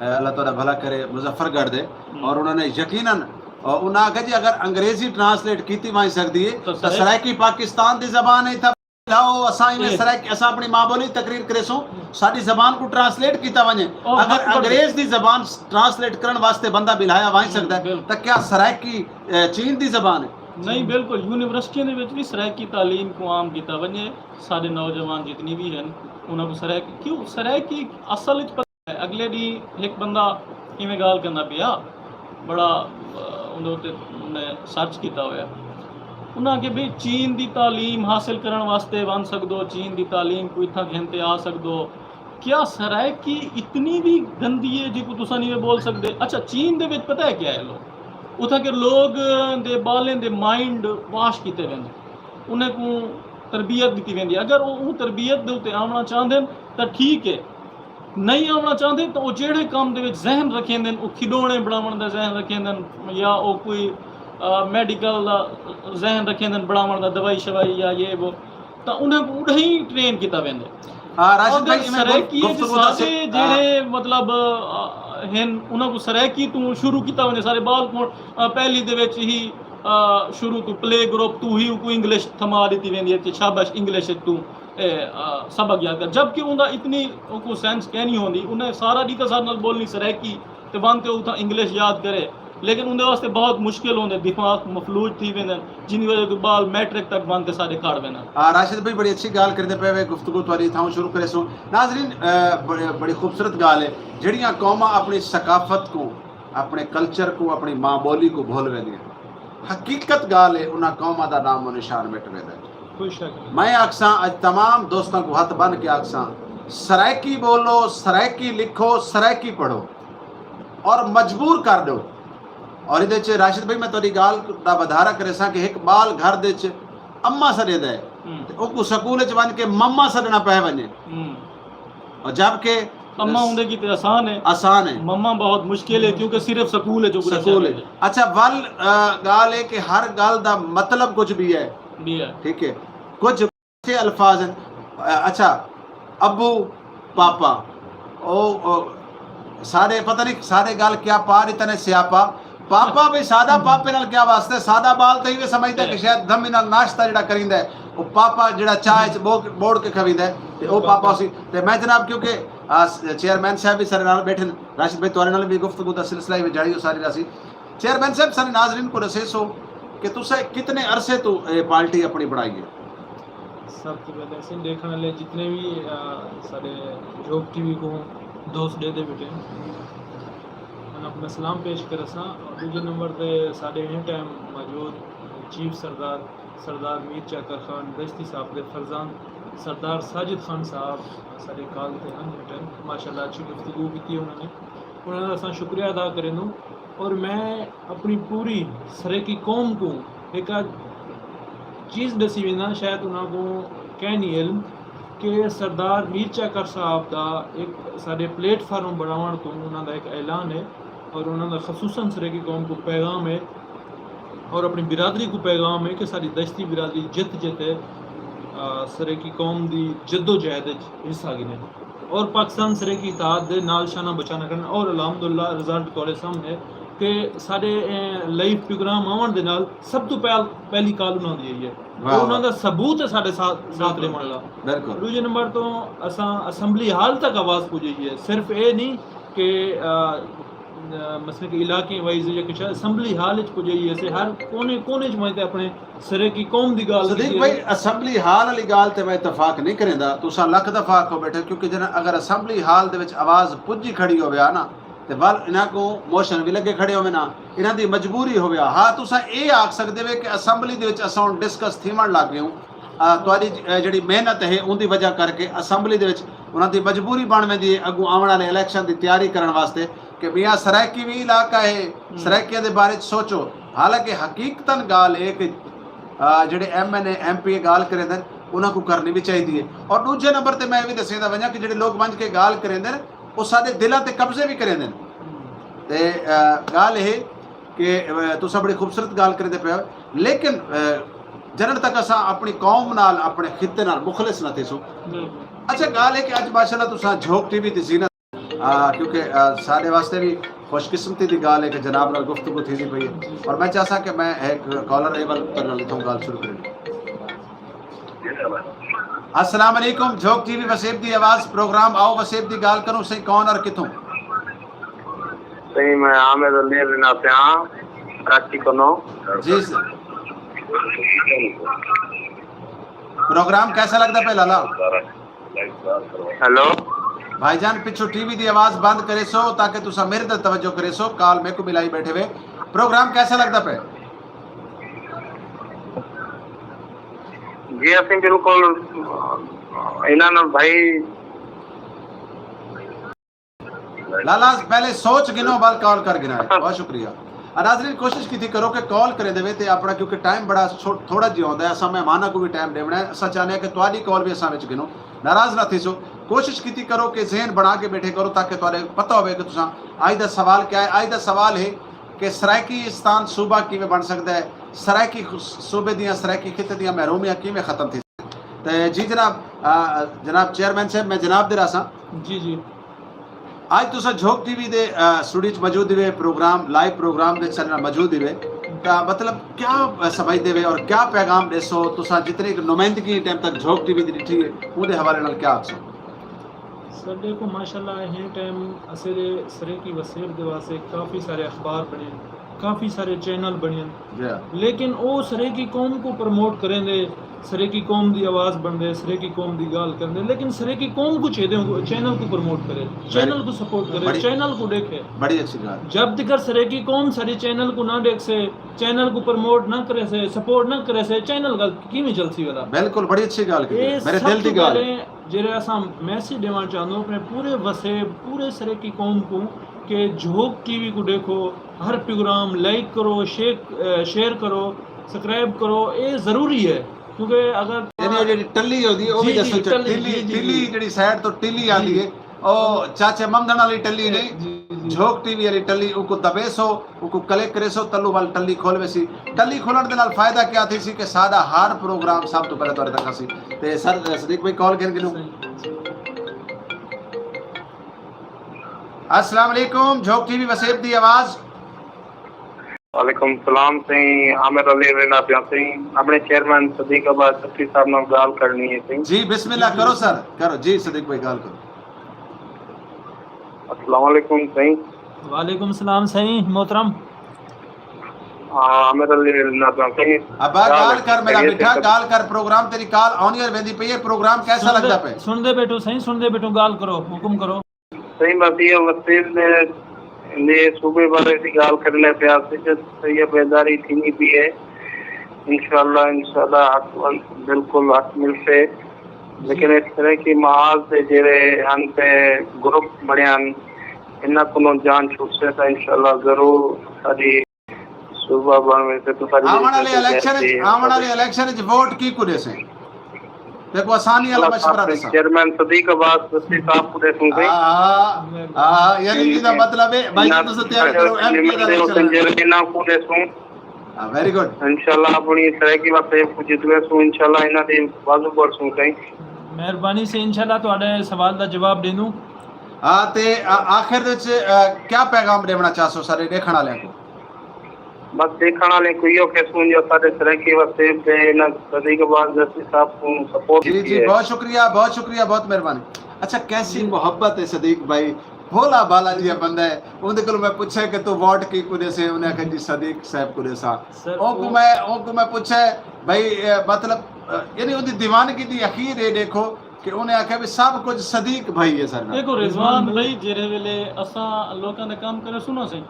اللہ تعالیٰ بھلا کرے، مظفر گڑھ دے، اور انہاں نے یقیناً، اور انہاں آکھیا جی اگر انگریزی ٹرانسلیٹ کیتی ونڄ سڳدی ہے تاں سرائیکی پاکستان دی زبان ہے، اتھاں لاؤ، اساں ایویں سرائیکی، اساں اپݨی ماں ٻولی تقریر کریسوں، ساݙی زبان کوں ٹرانسلیٹ کیتا ونڄے۔ اگر انگریز دی زبان ٹرانسلیٹ کرݨ واسطے بندہ ٻلہایا ونڄ سڳدا ہے، تاں کیا سرائیکی، اے، چین دی زبان ہے؟ نہیں، بالکل۔ یونیورسٹیاں دے وچ وی سرائیکی تعلیم کوں عام کیتا ونڄے۔ ساݙے نوجوان جتنی وی ہن، انہاں کوں سرائیکی، کیوں سرائیکی اصل وچ پتہ ہے، اڳلے ݙینہہ ہک بندہ ایویں ڳالھ کردا پیا، بڑا، آ، اوندے اتے انہیں سرچ کیتا ہویا۔ انہاں آکھیا بھئی چین دی تعلیم حاصل کرݨ واسطے ونڄ سڳدو، چین دی تعلیم کوں اتھاں گھن تے آ سڳدو۔ کیا سرائیکی اتنی وی گندی ہے جیکوں تساں نہیں بول سڳدے؟ اچھا، چین دے وچ پتہ ہے کیا ہے لوگ؟ اتھاں کے لوگ دے ٻالیں دے مائنڈ واش کیتے ویندے، انہیں کوں تربیت ݙتی ویندی ہے۔ اگر او اوں تربیت دے اتے آوݨا چاہندن تاں ٹھیک ہے، نہیں آوݨا چاہندے تاں او جیڑھے کم دے وچ ذہن رکھیندن، او کھڈونے بݨاوݨ دا ذہن رکھیندن یا او کوئی، آ، میڈیکل دا ذہن رکھیندن بݨاوݨ دا، دوائی شوائی یا یہ وہ، تاں انہاں کوں اݙاہیں ٹرین کیتا ویندے۔ ہاں، راشد اگر بھائی، ایویں سرائیکی اچ گفتگو دا سارے سل-، ہاں۔ جیڑھے مطلب، آ، ہن، انہاں کوں سرائیکی توں شروع کیتا ونڄے، سارے ٻال کوں، آ، پہلی دے وچ ہی، آ، شروع توں پلے گروپ توں ہی اونکوں انگلش تھما ݙتی ویندی ہے کہ شاباش، انگلش اچ توں اے، آ، سبق یاد کر، جبکہ اوندا اتنی اونکوں سینس کینی ہوندی، انہیں سارا ݙینہہ تاں ساݙے نال ٻولݨی سرائیکی تے ونڄ تے اتھاں انگلش یاد کرے، لیکن اوندے واسطے بہت مشکل ہوندے، دماغ مفلوج تھی ویندن، جن وجہ توں ٻال میٹرک تک ونڄ تے ساݙے کھڑ ویندن۔ ہاں، راشد بھائی بڑی اچھی ڳالھ کریندے پئے وے، گفتگو تہاݙی اتھاؤں شروع کریسوں۔ ناظرین، آ، بڑی، بڑی خوبصورت ڳالھ ہے، جیڑھیاں قوماں اپݨی ثقافت کوں، اپݨے کلچر کوں، اپݨی ماں ٻولی کوں بھل ویندیاں، حقیقت ڳالھ ہے، انہاں قوماں دا نام و نشان مٹ ویندا ہے۔ کوئی شک نہیں۔ میں آکھساں، اڄ تمام دوستاں کوں ہتھ بن کے آکھساں، سرائیکی ٻولو، سرائیکی لکھو، سرائیکی پڑھو اور مجبور کر ݙیو۔ اور ایندے وچ راشد بھائی، میں تہاݙی ڳالھ دا ودھارا کریساں کہ ہک ٻال گھر دے وچ اماں سݙیندا ہے، ہوں۔ تے اوکوں سکول وچ ونڄ کے مما سݙݨا پئے ونڄے۔ ہوں۔ اور جبکہ اماں اوندے کیتے آسان ہے۔ آسان ہے۔ مما بہت مشکل ہے، کیونکہ صرف سکول ہے جو سکول ہے۔ اچھا، ول، آ، ڳالھ ہے کہ ہر ڳالھ دا مطلب کچھ بھی ہے۔ بھی ہے۔ ٹھیک ہے۔ کچھ اچھے الفاظ ہیں۔ آ، اچھا، ابو، پاپا، او، او، سارے پتہ نہیں، سارے ڳالھ کیا پا ݙتن سیاپا۔ پاپا بھئی ساݙا پاپے نال کیا واسطہ ہے؟ ساݙا ٻال تاں ایویں سمجھدا ہے کہ شاید دھمی نال ناشتہ جیڑھا کریندا ہے، او پاپا جیڑھا چاہ اچ ٻوڑ، ٻوڑ کے کھویندا ہے، تے او پاپا سی۔ تے میں جناب، کیونکہ، آ، س-، چیئرمین صاحب وی ساݙے نال ٻیٹھن، راشد بھائی تہاݙے نال وی گفتگو دا سلسلہ ایویں جاری ہو ساری رہسی۔ چیئرمین صاحب، سارے ناظرین کوں ݙسیسو کہ تساں کتنے عرصے توں اے پارٹی اپݨی بݨائی ہے؟ سب توں پہلے اسیں ݙیکھݨ والے جتنے وی، آ، ساݙے جھوک ٹی وی کوں دوست ݙیہدے ٻیٹھے ہیں، انہاں کوں میں سلام پیش کرساں۔ اور ݙوجھے نمبر تے ساݙے ایں ٹائم موجود چیف سردار، سردار میر چاکر خان دشتی صاحب دے فرزند سردار ساجد خان صاحب ساݙے کال تے ہن، ایں ٹائم ماشاءاللہ اچھی گفتگو کیتی انہاں نے، انہاں دا اساں شکریہ ادا کریندوں۔ اور میں اپݨی پوری سرائیکی قوم کوں ہک چیز ݙسی وینداں، شاید انہاں کوں کہیں نہیں علم، کہ سردار میر چاکر صاحب دا ایک ساݙے پلیٹ فارم بݨاوݨ توں انہاں دا ایک اعلان ہے، اور انہاں دا خصوصاً سرائیکی قوم کوں پیغام ہے، اور اپݨی برادری کوں پیغام ہے کہ ساݙی دشتی برادری جت جت ہے، آ، سرائیکی قوم دی جدوجہد وچ حصہ گھنے۔ اور پاکستان سرائیکی اتحاد دے نال شانہ بشانہ کھڑن، اور الحمدللہ رزلٹ تہاݙے سامݨے کہ ساݙے، اے، لائیو پروگرام آوݨ دے نال سب توں پہل-، پہلی کال انہاں دی آئی ہے۔ واہ، اور انہاں واہ۔ دا ثبوت ہے ساݙے ساتھ، ساتھ بالکل۔ رہوݨ والا۔ بالکل۔ ݙوجھے نمبر توں اساں اسمبلی ہال تک آواز پڄائی ہے۔ صرف اے نہیں کہ، آ، آ، مثلاً کہ علاقیں وائز یا کچھ اسمبلی ہال وچ پڄائی ہے، اسے ہر کونے کونے وچ وائیں تے اپݨے سرائیکی قوم دی ڳالھ صدیق کیتی ہے۔ بھائی، اسمبلی ہال والی ڳالھ تے میں اتفاق نہیں کریندا، تساں لکھ دفعہ آکھو ٻیٹھے، کیونکہ جنہاں اگر اسمبلی ہال دے وچ آواز پڄی کھڑی ہووے ہا نا، تے ول انہاں کوں موشن وی لڳے کھڑے ہووے نا، انہاں دی مجبوری ہووے ہا۔ ہاں، تساں اے آکھ سڳدے وے کہ اسمبلی دے وچ اساں ہݨ ڈسکس تھیوݨ لڳ ڳئے ہوں، آ، تہاݙی، آ، جیڑھی محنت ہے، اوندی وجہ کر کے اسمبلی دے وچ انہاں دی مجبوری بݨ ویندی ہے، اڳوں آوݨ والے الیکشن دی تیاری کرݨ واسطے کہ میاں سرائیکی وی علاقہ ہے، ہوں۔ سرائیکیاں دے بارے چ سوچو۔ حالانکہ حقیقتاً ڳالھ ہے کہ، آ، جیڑھے M N A, M P اے ڳالھ کریندن، انہاں کوں کرݨی وی چاہیدی ہے۔ اور ݙوجھے نمبر تے میں اے وی ݙسیندا ونڄاں کہ جیڑھے لوک ونڄ کے ڳالھ کریندن، او ساݙے دلاں تے قبضے وی کریندن۔ تے، آ، ڳالھ اے کہ، آ، تساں بڑی خوبصورت ڳالھ کریندے پئے ہو، لیکن، آ، جݙݨ تک اساں اپݨی قوم نال، اپݨے خطے نال مخلص نہ تھیسوں۔ بالکل۔ اچھا، ڳالھ اے کہ اڄ ماشاءاللہ تساں جھوک ٹی وی دی زینت، آ، کیونکہ، آ، ساݙے واسطے وی خوش قسمتی دی ڳالھ اے کہ جناب نال گفتگو تھیندی پئی ہے۔ اور میں چاہساں کہ میں ہک کالر اے ول تہاݙے نال اتھوں ڳالھ شروع کروں۔ السلام علیکم، جھوک ٹی وی وسیب دی آواز پروگرام، آؤ وسیب دی ڳالھ کروں، سئیں کون اور کتھوں؟ سئیں، میں عامر علی رنا پیا ہاں، کراچی کنوں۔ جی سر، پروگرام کیسا لڳدا پئے لالا؟ ہیلو۔ بھائی جان، پچھوں ٹی وی دی آواز بند کریسو تاکہ تساں میرے تے توجہ کریسو، کال میکوں ملائی بیٹھے وے۔ پروگرام کیسا لڳدا پئے؟ جی، اسیں بالکل انہاں نال بھائی۔ لالا، پہلے سوچ گھنو، ول کال کر گھنا ہے۔ بہت شکریہ۔ آ ناظرین، کوشش کیتی کرو کہ کال کریندے وے تے اپݨا، کیونکہ ٹائم بڑا چھو-، تھوڑا جیہا ہوندا ہے، اساں مہماناں کوں وی ٹائم ݙیوݨا ہے، اساں چاہندے ہیں کہ تہاݙی کال وی اساں وچ گھنو، ناراض نہ تھیسو۔ کوشش کیتی کرو کہ ذہن بݨا کے ٻیٹھے کرو تاکہ تہاݙے پتہ ہووے کہ تساں، اڄ دا سوال کیا ہے۔ اڄ دا سوال ہے کہ سرائیکستان صوبہ کیویں بݨ سڳدا ہے، سرائیکی خ-، صوبے دیاں، سرائیکی خطے دیاں محرومیاں کیویں ختم تھی سڳدن۔ تے جی جناب، آ، جناب چیئرمین صاحب، میں جناب دے رہساں۔ جی جی۔ اڄ تساں جھوک ٹی وی دے، آ، اسٹوڈیو وچ موجود ہوئے، پروگرام، لائیو پروگرام دے سارے نال موجود ہوئے، تاں مطلب کیا سمجھدے وے اور کیا پیغام ݙیسو تساں، جتنی کہ نمائندگی ٹائم تک جھوک ٹی وی دی ݙٹھی ہے، اوندے حوالے نال کیا آکھسو؟ سر، ݙیکھو، ماشاءاللہ، ہن ٹائم اساݙے سرائیکی وسیب دے واسطے کافی سارے اخبار بݨے، کافی سارے چینل بݨے، جی ہاں۔ لیکن او سرائیکی قوم کوں پروموٹ کریندے، سرائیکی قوم دی آواز بݨدے، سرائیکی قوم دی ڳالھ کریندے، لیکن سرائیکی قوم کوں چھیدے، چینل کوں پروموٹ کرے، چینل کوں سپورٹ کرے، بڑی، چینل کوں ݙیکھے۔ بڑی اچھی ڳالھ۔ جب تک سرائیکی قوم ساݙے چینل کوں نہ ݙیکھسے، چینل کوں پروموٹ نہ کریسے، سپورٹ نہ کریسے، چینل ڳالھ کیویں چلسی ولا؟ بالکل، بڑی اچھی ڳالھ کیتی ہے۔ اے میرے سب دل دی توں ڳالھ ہے۔ پہلے جیڑھے اساں میسج ݙیوݨ چاہندوں اپݨے پورے وسیب، پورے سرائیکی قوم کوں کہ جھوک ٹی وی کوں ݙیکھو، ہر پروگرام لائک کرو، شیئر، اے، شیئر کرو، سبسکرائب کرو، اے ضروری ہے۔ کیونکہ اگر یعنی او جیڑھی ٹلی ہوندی ہے، او وی جی، جی، ݙسو چا-، ٹلی، ٹلی، جی، جی، ٹلی جی۔ جیڑھی سائیڈ توں ٹلی آندی جی۔ ہے، او چاچے ممدن والی ٹلی نہیں، جی، جی۔ جھوک ٹی وی والی ٹلی، اوکوں دبیسو، اوکوں کلک کریسو، تلو ول ٹلی کھل ویسی۔ ٹلی کھلݨ دے نال فائدہ کیا تھیسی کہ ساݙا ہر پروگرام سب توں پہلے تہاݙے تک آسی۔ تے سر صدیق بھائی کال کر گھنوں۔ السلام علیکم، جھوک ٹی وی وسیب دی آواز۔ وعلیکم السلام سئیں، عامر علی رنا پیا سئیں، اپݨے چیئرمین صدیق عباس چپی صاحب نال ڳالھ کرݨی ہے سئیں۔ جی بسم اللہ کرو سر، کرو جی صدیق بھائی ڳالھ کرو۔ السلام علیکم سئیں۔ وعلیکم السلام سئیں محترم۔ ہاں، عامر علی رنا پیا سئیں۔ ابا ڳالھ کر میݙا مٹھا، ڳالھ کر، پروگرام تیݙی کال آن ایئر ویندی پئی ہے، پروگرام کیسا لڳدا پئے؟ سݨدے ٻیٹھوں سئیں، سݨدے ٻیٹھوں، ڳالھ کرو، حکم کرو۔ سئیں بس ایہو وسیب دے صوبے بارے دی ڳالھ کرݨے پیا سئیں، صحیح بیداری تھیندی پئی ہے۔ انشاءاللہ، انشاءاللہ حق ول بالکل حق ملسے۔ لیکن اس طرح کی محاذ دے جیڑھے ہن تے گروپ بݨے ہن، انہاں کنوں جان چھٹسے تاں انشاءاللہ ضرور ساݙی صوبہ بݨ ویسے تاں ساݙی آوݨ والے الیکشن وچ، آوݨ والے الیکشن وچ ووٹ کیکوں ݙیسیں؟ تیکوں آسانی والا مشورہ ݙیساں۔ چیئرمین صدیق عباس چپی صاحب کوں ݙیسوں سئیں۔ ہاں، ہاں، یعنی جی دا مطلب ہے بھائی جان تساں تیار کرو، ایم پی دا الیکشن ہے۔ انہاں کوں ݙیسوں۔ ہاں، ویری گڈ۔ انشاءاللہ اپݨی سرائیکی واسطے کوں جتویسوں، انشاءاللہ انہاں دی بازو بھرسوں سئیں۔ مہربانی سئیں، انشاءاللہ تہاݙے سوال دا جواب ݙیندوں۔ ہاں، تے آ-، آخر دے وچ، آ، کیا پیغام ݙیوݨا چاہسو سارے ݙیکھݨ والیاں کوں؟ بس ݙیکھݨ والے کوں ایہو کہسوں جو ساݙے سرائیکی وسیب دے انہاں صدیق عباس چپی صاحب کوں سپورٹ کیتی ہے۔ جی جی، بہت شکریہ، بہت شکریہ، بہت مہربانی۔ اچھا، کیسی محبت ہے صدیق بھائی، بھولا بھالا جیہا بندہ ہے۔ اوندے کولوں میں پچھیا کہ توں ووٹ کیکوں ݙیسیں، انہیں آکھیا جی صدیق صاحب کوں ݙیساں۔ سر، اونکوں میں، اونکوں میں پچھیا بھائی، اے، مطلب، اے، یعنی اوندی دیوانگی دی اخیر اے ݙیکھو کہ انہیں آکھیا بھی سب کجھ صدیق بھائی ہے ساݙا۔ ݙیکھو رضوان بھائی، جیڑھے ویلے اساں لوکاں دا کم کریسوں نا سئیں،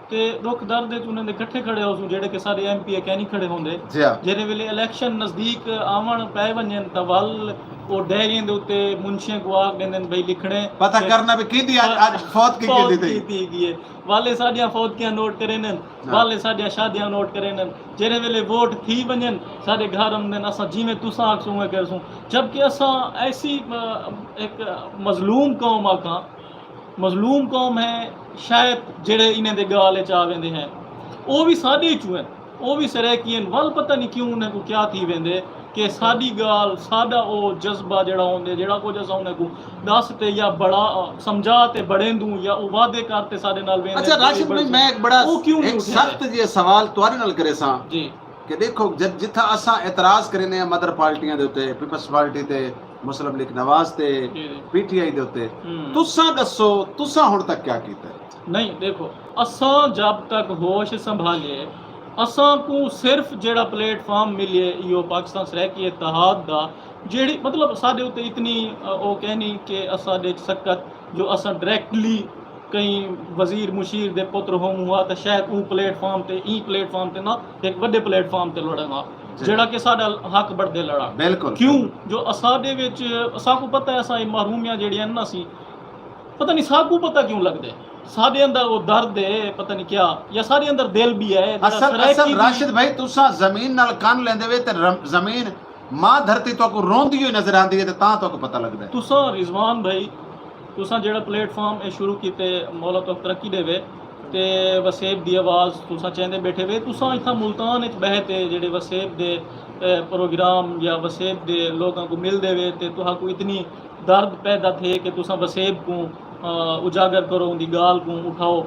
تے ݙکھ درد وچ انہاں دے کٹھے کھڑے ہوسوں، جیڑھے کہ ساݙے ایم پی اے کائنی کھڑے ہوندے۔ جی ہاں۔ جیڑھے ویلے الیکشن نزدیک آوݨ پئے ونڄن تاں ول او ڈائریاں دے اتے منشیاں کوں آکھ ݙیندن بھئی لکھݨے۔ پتہ کرنا بھی کیندی اڄ، اڄ فوتگی کیندی تھئی۔ کیتی ڳئی ہے۔ ول اے ساݙیاں فوتگیاں نوٹ کریندن، ہاں۔ ول اے ساݙیاں شادیاں نوٹ کریندن۔ جیڑھے ویلے ووٹ تھی ونڄن، ساݙے گھر آندن، اساں جیویں تساں آکھسو اونویں کریسوں۔ جبکہ اساں ایسی، آ، ہک مظلوم قوم آکھاں، مظلوم قوم ہے، شاید جیڑھے انہیں دے ڳال اچ آ ویندے ہیں، او وی ساݙے اچوں ہن، او وی سرائیکی ہن، ول پتہ نہیں کیوں انہیں کوں کیا تھی ویندے کہ ساݙی ڳال، ساݙا او جذبہ جیڑھا ہوندے، جیڑھا کجھ اساں انہیں کوں ݙس تے یا بڑا، سمجھا تے بڑیندوں یا او وعدے کر تے ساݙے نال ویندے۔ اچھا راشد بھائی، میں ہک بڑا، او کیوں نہیں ہک اٹھیندے؟ سخت جیہا سوال تہاݙے نال کریساں۔ جی۔ کہ ݙیکھو، جتھاں اساں اعتراض کریندے ہیں مدر پارٹیاں دے اتے، پیپلز پارٹی تے، مسلم لیگ نواز تے، پی ٹی آئی دے اتے، تساں ݙسو، تساں ہݨ تک کیا کیتا ہے؟ نہیں، ݙیکھو، اساں جب تک ہوش سنبھالیے، اساں کوں صرف جیڑھا پلیٹ فارم ملیے، ایہو پاکستان سرائیکی اتحاد دا، جیڑھی، مطلب، ساݙے اتے اتنی او کینی کہ اساݙے اچ سکت جو اساں ڈائریکٹلی کہیں وزیر مشیر دے پتر ہووں ہا تاں شاید اوں پلیٹ فارم تے، ایں پلیٹ فارم تے نہ، ہک وݙے پلیٹ فارم تے لڑاں ہا، جیڑھا کہ ساݙا حق بݨدے لڑاں۔ بالکل۔ کیوں جو اساݙے وچ، اساکوں پتہ ہے اساں اے محرومیاں جیڑھیاں نا سی، پتہ نہیں ساکوں پتہ کیوں لڳدے، ساݙے اندر او درد ہے، پتہ نہیں کیا، یا ساݙے اندر دل بھی ہے، جیڑھا اصل سرائیکی اصل دی راشد بھائی، تساں زمین نال کن لیندے وے تے رم- زمین ماں دھرتی تہاکوں روندی ہوئی نظر آندی ہے تے تاں تہاکوں پتہ لڳدا ہے۔ تساں رضوان بھائی، تساں جیڑھا پلیٹ فارم اے شروع کیتے، مولا تہاکوں ترقی ݙیوے، تے وسیب دی آواز تساں چیندے ٻیٹھے وے۔ تساں اتھاں ملتان اچ ٻہہ تے جیڑھے وسیب دے پروگرام یا وسیب دے لوکاں کوں ملدے وے تے تہاکوں اتنی درد پیدا تھئے کہ تساں وسیب کوں اجاگر کرو، اوندی ڳالھ کوں اٹھاؤ۔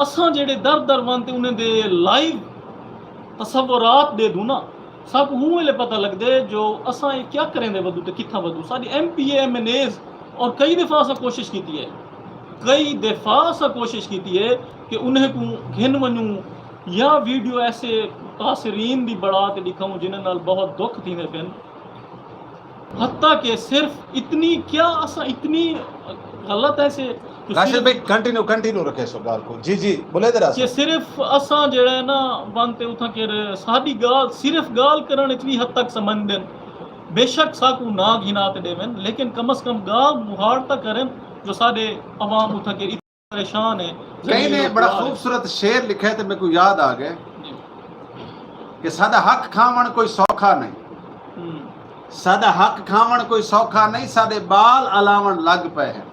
اساں جیڑھے در در ونڄ تے انہیں دے لائیو تصورات ݙیدوں نا، ساکوں اوں ویلے پتہ لڳدے جو اساں اے کیا کریندے ودوں تے کتھاں ودوں۔ ساݙے M P A, M N as اور کئی دفعہ اساں کوشش کیتی ہے، کئی دفعہ اساں کوشش کیتی ہے کہ انہیں کوں گھن ونڄوں یا ویڈیو ایسے تاثرین دی بݨا تے ݙکھاؤں جنہیں نال بہت دکھ تھیندے پن۔ حتیٰ کہ صرف اتنی کیا اساں اتنی غلط ہے سے جو راشد صرف بھائی، کنٹینیو کنٹینیو رکھے سو گال کو جی جی بولے دے کہ راشد صرف اساں جڑا ہے نا ون تے اتھاں کہ ساڈی گال صرف گال کرن اچ وی حد تک سمجھدن، بے شک ساکوں نہ گھنا تے ڈیون، لیکن کم از کم گال مہاڑ تاں کرن جو ساڈے عوام اتھاں کہ پریشان ہے۔ کہیں نے بڑا خوبصورت شعر لکھا ہے تے میکوں یاد آ گئے کہ ساڈا حق کھاون کوئی سوکھا نہیں، ساڈا حق کھاون کوئی سوکھا نہیں، ساڈے بال الاون لگ پئے ہیں۔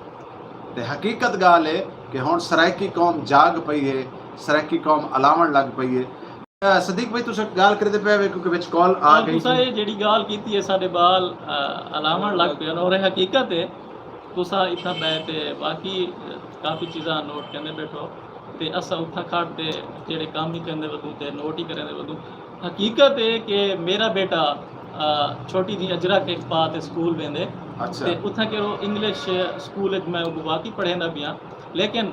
تے حقیقت گال ہے کہ ہن سرائیکی قوم جاگ پئی ہے، سرائیکی قوم الاون لگ پئی ہے۔ صدیق بھائی تساں گال کریندے پئے ہوئے کیونکہ وچ کال آ گئی تساں اے جیڑھی گال کیتی ہے ساڈے بال الاون لگ پئے ہن اور اے حقیقت ہے۔ تساں اتھاں بہہ تے باقی کافی چیزاں نوٹ کریندے بیٹھو تے اساں اتھاں کھڑ تے جیڑھے کم ہی کریندے ودوں تے نوٹ ہی کریندے ودوں۔ حقیقت ہے کہ میرا بیٹا چھوٹی جی اجرک ہک پا تے سکول ویندے تے اتھاں کہ او انگلش سکول اچ میں اوکوں واقعی پڑھیندا پیاں لیکن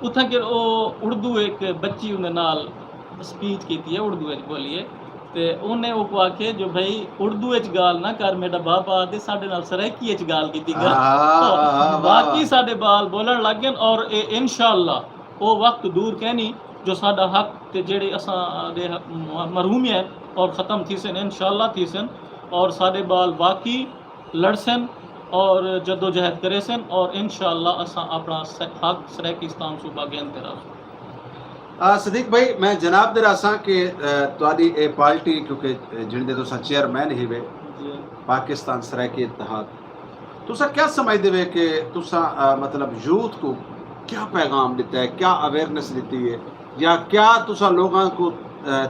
اتھاں کہ او اردو ہک بچی اوندے نال سپیچ کیتی ہے اردو اچ بولی ہے تے انہیں اوکوں آکھے جو بھئی اردو اچ گالھ نہ کر میڈا بابا آدھے ساڈے نال سرائیکی اچ گالھ کیتی کر باقی ساڈے بال بولن لگ گن اور اے انشاءاللہ او وقت دور کینی جو ساڈا حق تے جیڑھے اساں دے محرومیاں ہن اور ختم تھیسن انشاءاللہ تھیسن اور ساڈے بال واقعی لڑسن اور جدوجہد کریسن اور انشاءاللہ اساں اپنا حق سرائیکستان صوبہ گھن تے رہسوں۔ صدیق بھائی میں جناب دے رہساں کہ تہاڈی اے پارٹی کیونکہ جن دے تساں چیئرمین ہی وے پاکستان سرائیکی اتحاد تساں کیا سمجھدے وے کہ تساں مطلب یوتھ کو کیا پیغام ڈتا ہے کیا اویئرنس ڈتی ہے یا کیا تساں لوگاں کو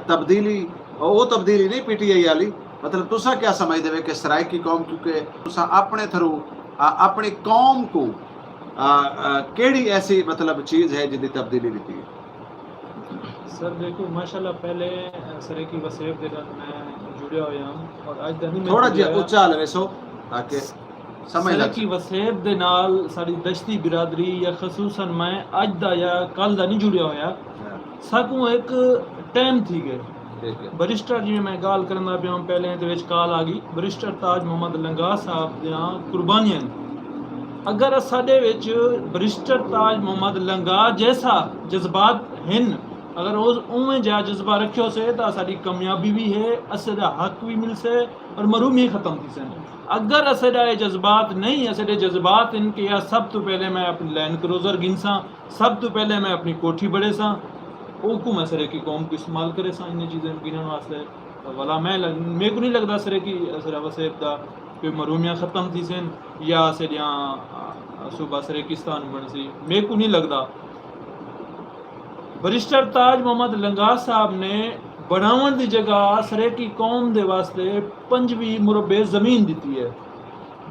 تبدیلی او تبدیلی نہیں پی ٹی آئی والی مطلب تساں کیا سمجھدے وے کہ سرائیکی قوم کیونکہ تساں اپنے تھرو اپنی قوم کو کیڑی ایسی مطلب چیز ہے جدی تبدیلی ڈتی ہے۔ سر دیکھو ماشاءاللہ پہلے سرائیکی وسیب دے نال میں جڑیا ہویا ہوں اور اج دا نہیں میں تھوڑا جہا اچا لوے سو تاکہ سمجھ لگ سکے۔ سرائیکی وسیب دے نال ساڈی دشتی برادری یا خصوصا میں اج دا یا کل دا نہیں جڑیا ہویا۔ ساکوں ہک ٹائم تھی گئے۔ برسٹر جیویں میں گالھ کریندا پیاں پہلے تے وچ کال آ گئی برسٹر تاج محمد لنگاہ صاحب دیاں قربانیاں ہن۔ اگر اساڈے وچ برسٹر تاج محمد لنگاہ جیسا جذبات ہن اگر او اوویں جہا جذبہ رکھیو سے تاں اساڈی کامیابی وی ہے اساڈا حق وی ملسے اور محرومی ختم تھیسن۔ اگر اساڈا اے جذبات نہیں اساڈے جذبات ہن کہ یار سب توں پہلے میں اپنی لینڈ کروزر گھنساں سب توں پہلے میں اپݨی کوٹھی بݨیساں، اوکوں میں سرائیکی قوم کوں استعمال کریساں انہیں چیزیں کوں گھنݨ واسطے۔ ولا میں میکوں نی لڳدا سرائیکی سرا وسیب دا کوئی محرومیاں ختم تھیسن یا اساݙیاں صوبہ سرائیکستان بݨسی، میکوں نی لڳدا۔ بریسٹر تاج محمد لنگاہ صاحب نے بݨاوݨ دی جگہ سرائیکی قوم دے واسطے پنجوی مربع زمین ݙتی ہے۔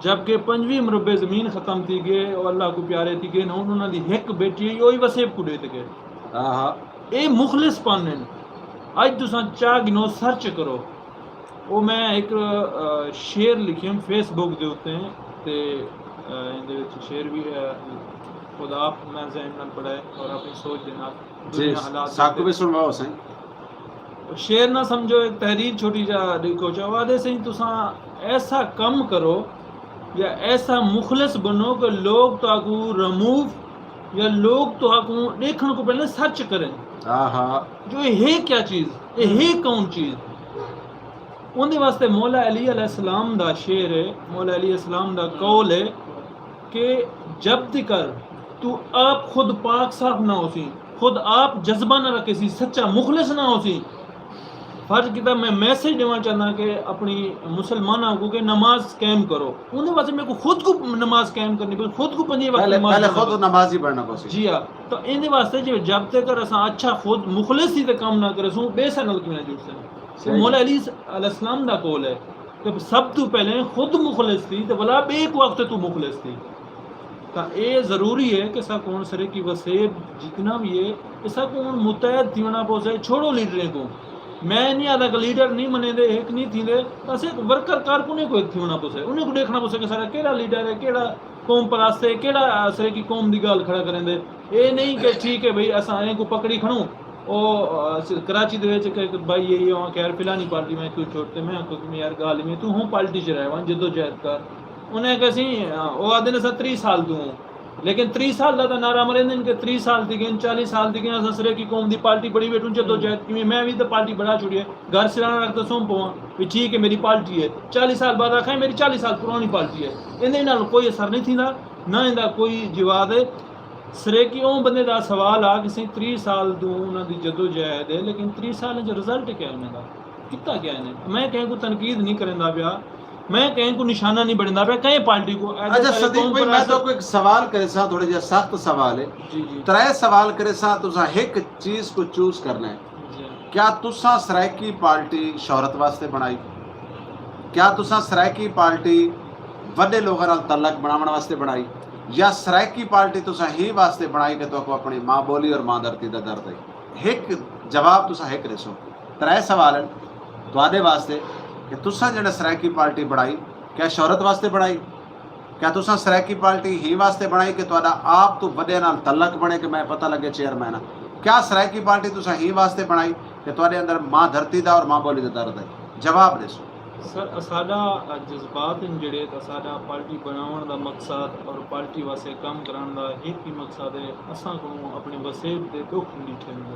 جبکہ پنجویں مربع زمین ختم تھی گئے او اللہ کوں پیارے تھی گئے ہن انہاں دی ہک بیٹی ہے اوہی وسیب کوں ڈے تے گئے۔ اے مخلص پن ہن۔ اڄ تساں چا گھنو سرچ کرو۔ او میں ہک شعر لکھیم فیس بک دے اتے، تے ایندے وچ شعر وی ہے، خود آپ میں ذہن نال پڑھائے اور اپنی سوچ دے نال دنیا حالات ساکو بھی سنواؤ سائیں۔ شعر نہ سمجھو، ایک تحریر چھوٹی جا لکھو چا وعدے سائیں، تساں ایسا کم کرو یا ایسا مخلص بنو کہ لوگ تہاکوں رموو یا لوگ تہاکوں ݙیکھݨ کوں پہلے سرچ کرن۔ آہا۔ جو اے ہے کیا چیز، اے ہے کون چیز؟ اوندے واسطے مولا علی علیہ السلام دا شعر ہے، مولا علی السلام دا قول ہے کہ جب تکر تو آپ خود پاک صاف نہ ہوسی، خود آپ جذبہ نہ رکھے سی، سچا مخلص نہ ہوسی، فرض کیتا میں میسج ݙیوݨ چاہنداں کہ اپݨی مسلماناں کوں کہ نماز قائم کرو۔ اوندے واسطے میکوں خود کوں نماز قائم کرنی پئی، خود کوں پنجے وقت پہلے نماز پہلے پڑھݨا خود پئی۔ نمازی بݨݨا پوسی۔ جی ہاں، تو ایندے واسطے جے جب تک اساں اچھا خود مخلص تھی تے کم نہ کرسوں، ٻئے ساݙے نال کیویں جڑسن؟ تے صحیح۔ مولا علی علیہ السلام دا قول ہے کہ سب توں پہلے خود مخلص تھی تے ولا ٻئے کوں آکھ تے توں مخلص تھی۔ تاں اے ضروری ہے کہ ساکوں ہݨ سرائیکی وسیب جتنا وی ہے، اے ساکوں ہݨ متحد تھیوݨا پوسے، چھوڑو لیڈریں کوں۔ میں نہیں آہدا کہ لیڈر نہیں منیندے، ہک نہیں تھیندے، اساں ہک ورکر کارکنیں کوں ہک تھیوݨا پوسے، انہیں کوں ݙیکھݨا پوسے کہ ساݙا کیڑھا لیڈر ہے، کیڑھا قوم پرست ہے، کیڑھا سرائیکی قوم دی ڳالھ کھڑا کریندے۔ اے نہیں کہ ٹھیک ہے بھئی، اساں ایں کوں پکڑی کھڑوں، او، آ، س-، کراچی دے وچ ہک، ہک بھائی ہے، او خیر فلانی پارٹی میں کیوں چھوڑتے، میں آکھو کہ یار ڳالھ ایویں، توں ہوں پارٹی چ رہ ونڄ، جدوجہد کر۔ انہیں آکھیا سی، او آہدن اساں تریہہ سال توں ہوں، لیکن تریہہ سال دا تاں نعرہ مریندن کہ تریہہ سال تھی ڳئن، چالیہہ سال تھی ڳئن، اساں سرائیکی قوم دی پارٹی بݨی ٻیٹھوں، جدوجہد کیویں، میں وی تاں پارٹی بݨا چھوڑی ہے، گھر سراݨا رکھ تے سم پواں، وی ٹھیک ہے میری پارٹی ہے، چالیہہ سال بعد آکھاں میری چالیہہ سال پراݨی پارٹی ہے۔ ایندے نال کوئی اثر نہیں تھیندا، نہ ایندا کوئی جواز ہے۔ سرائیکی اوں بندے دا سوال آ کہ سئیں تریہہ سال توں انہاں دی جدوجہد ہے، لیکن تریہہ سال وچ رزلٹ کیا انہاں دا؟ کیتا کیا انہیں؟ میں کہیں کوں تنقید نہیں کریندا پیا، میں کہیں کوں نشانہ نہیں بݨیندا پیا، کہیں پارٹی کوں۔ اڄ اچھا سارے صدیق قوم بھائی، میں پرست تہاکوں ہک سوال کریساں، تھوڑا جیہا سخت سوال ہے۔ جی، جی۔ ترے سوال کریساں، تساں ہک چیز کوں چوز کرنا ہے۔ جی۔ کیا تساں سرائیکی پارٹی شہرت واسطے بݨائی؟ کیا تساں سرائیکی پارٹی وݙے لوگاں نال تعلق بݨاوݨ واسطے بݨائی؟ یا سرائیکی پارٹی تساں ہی واسطے بݨائی کہ تہاکوں اپݨی ماں ٻولی اور ماں دھرتی دا درد ہے؟ ہک جواب تساں ہک ݙیسو۔ ترے سوال ہن تہاݙے واسطے کہ تساں جیڑھا سرائیکی پارٹی بݨائی، کیا شہرت واسطے بݨائی؟ کیا تساں سرائیکی پارٹی ہی واسطے بݨائی کہ تہاݙا آپ توں وݙیاں نال تعلق بݨے کہ میں پتہ لڳے چیئرمین ہاں؟ کیا سرائیکی پارٹی تساں ہی واسطے بݨائی کہ تہاݙے اندر ماں دھرتی دا اور ماں ٻولی دا درد ہے؟ جواب ݙیسو۔ سر، اساݙا جذبات ہن جیڑھے، تاں اساݙا پارٹی بݨاوݨ دا مقصد اور پارٹی واسطے کم کرݨ دا ہک ہی مقصد ہے، اساں کوں اپݨے وسیب دے ݙکھ نہیں ݙٹھے ویندے۔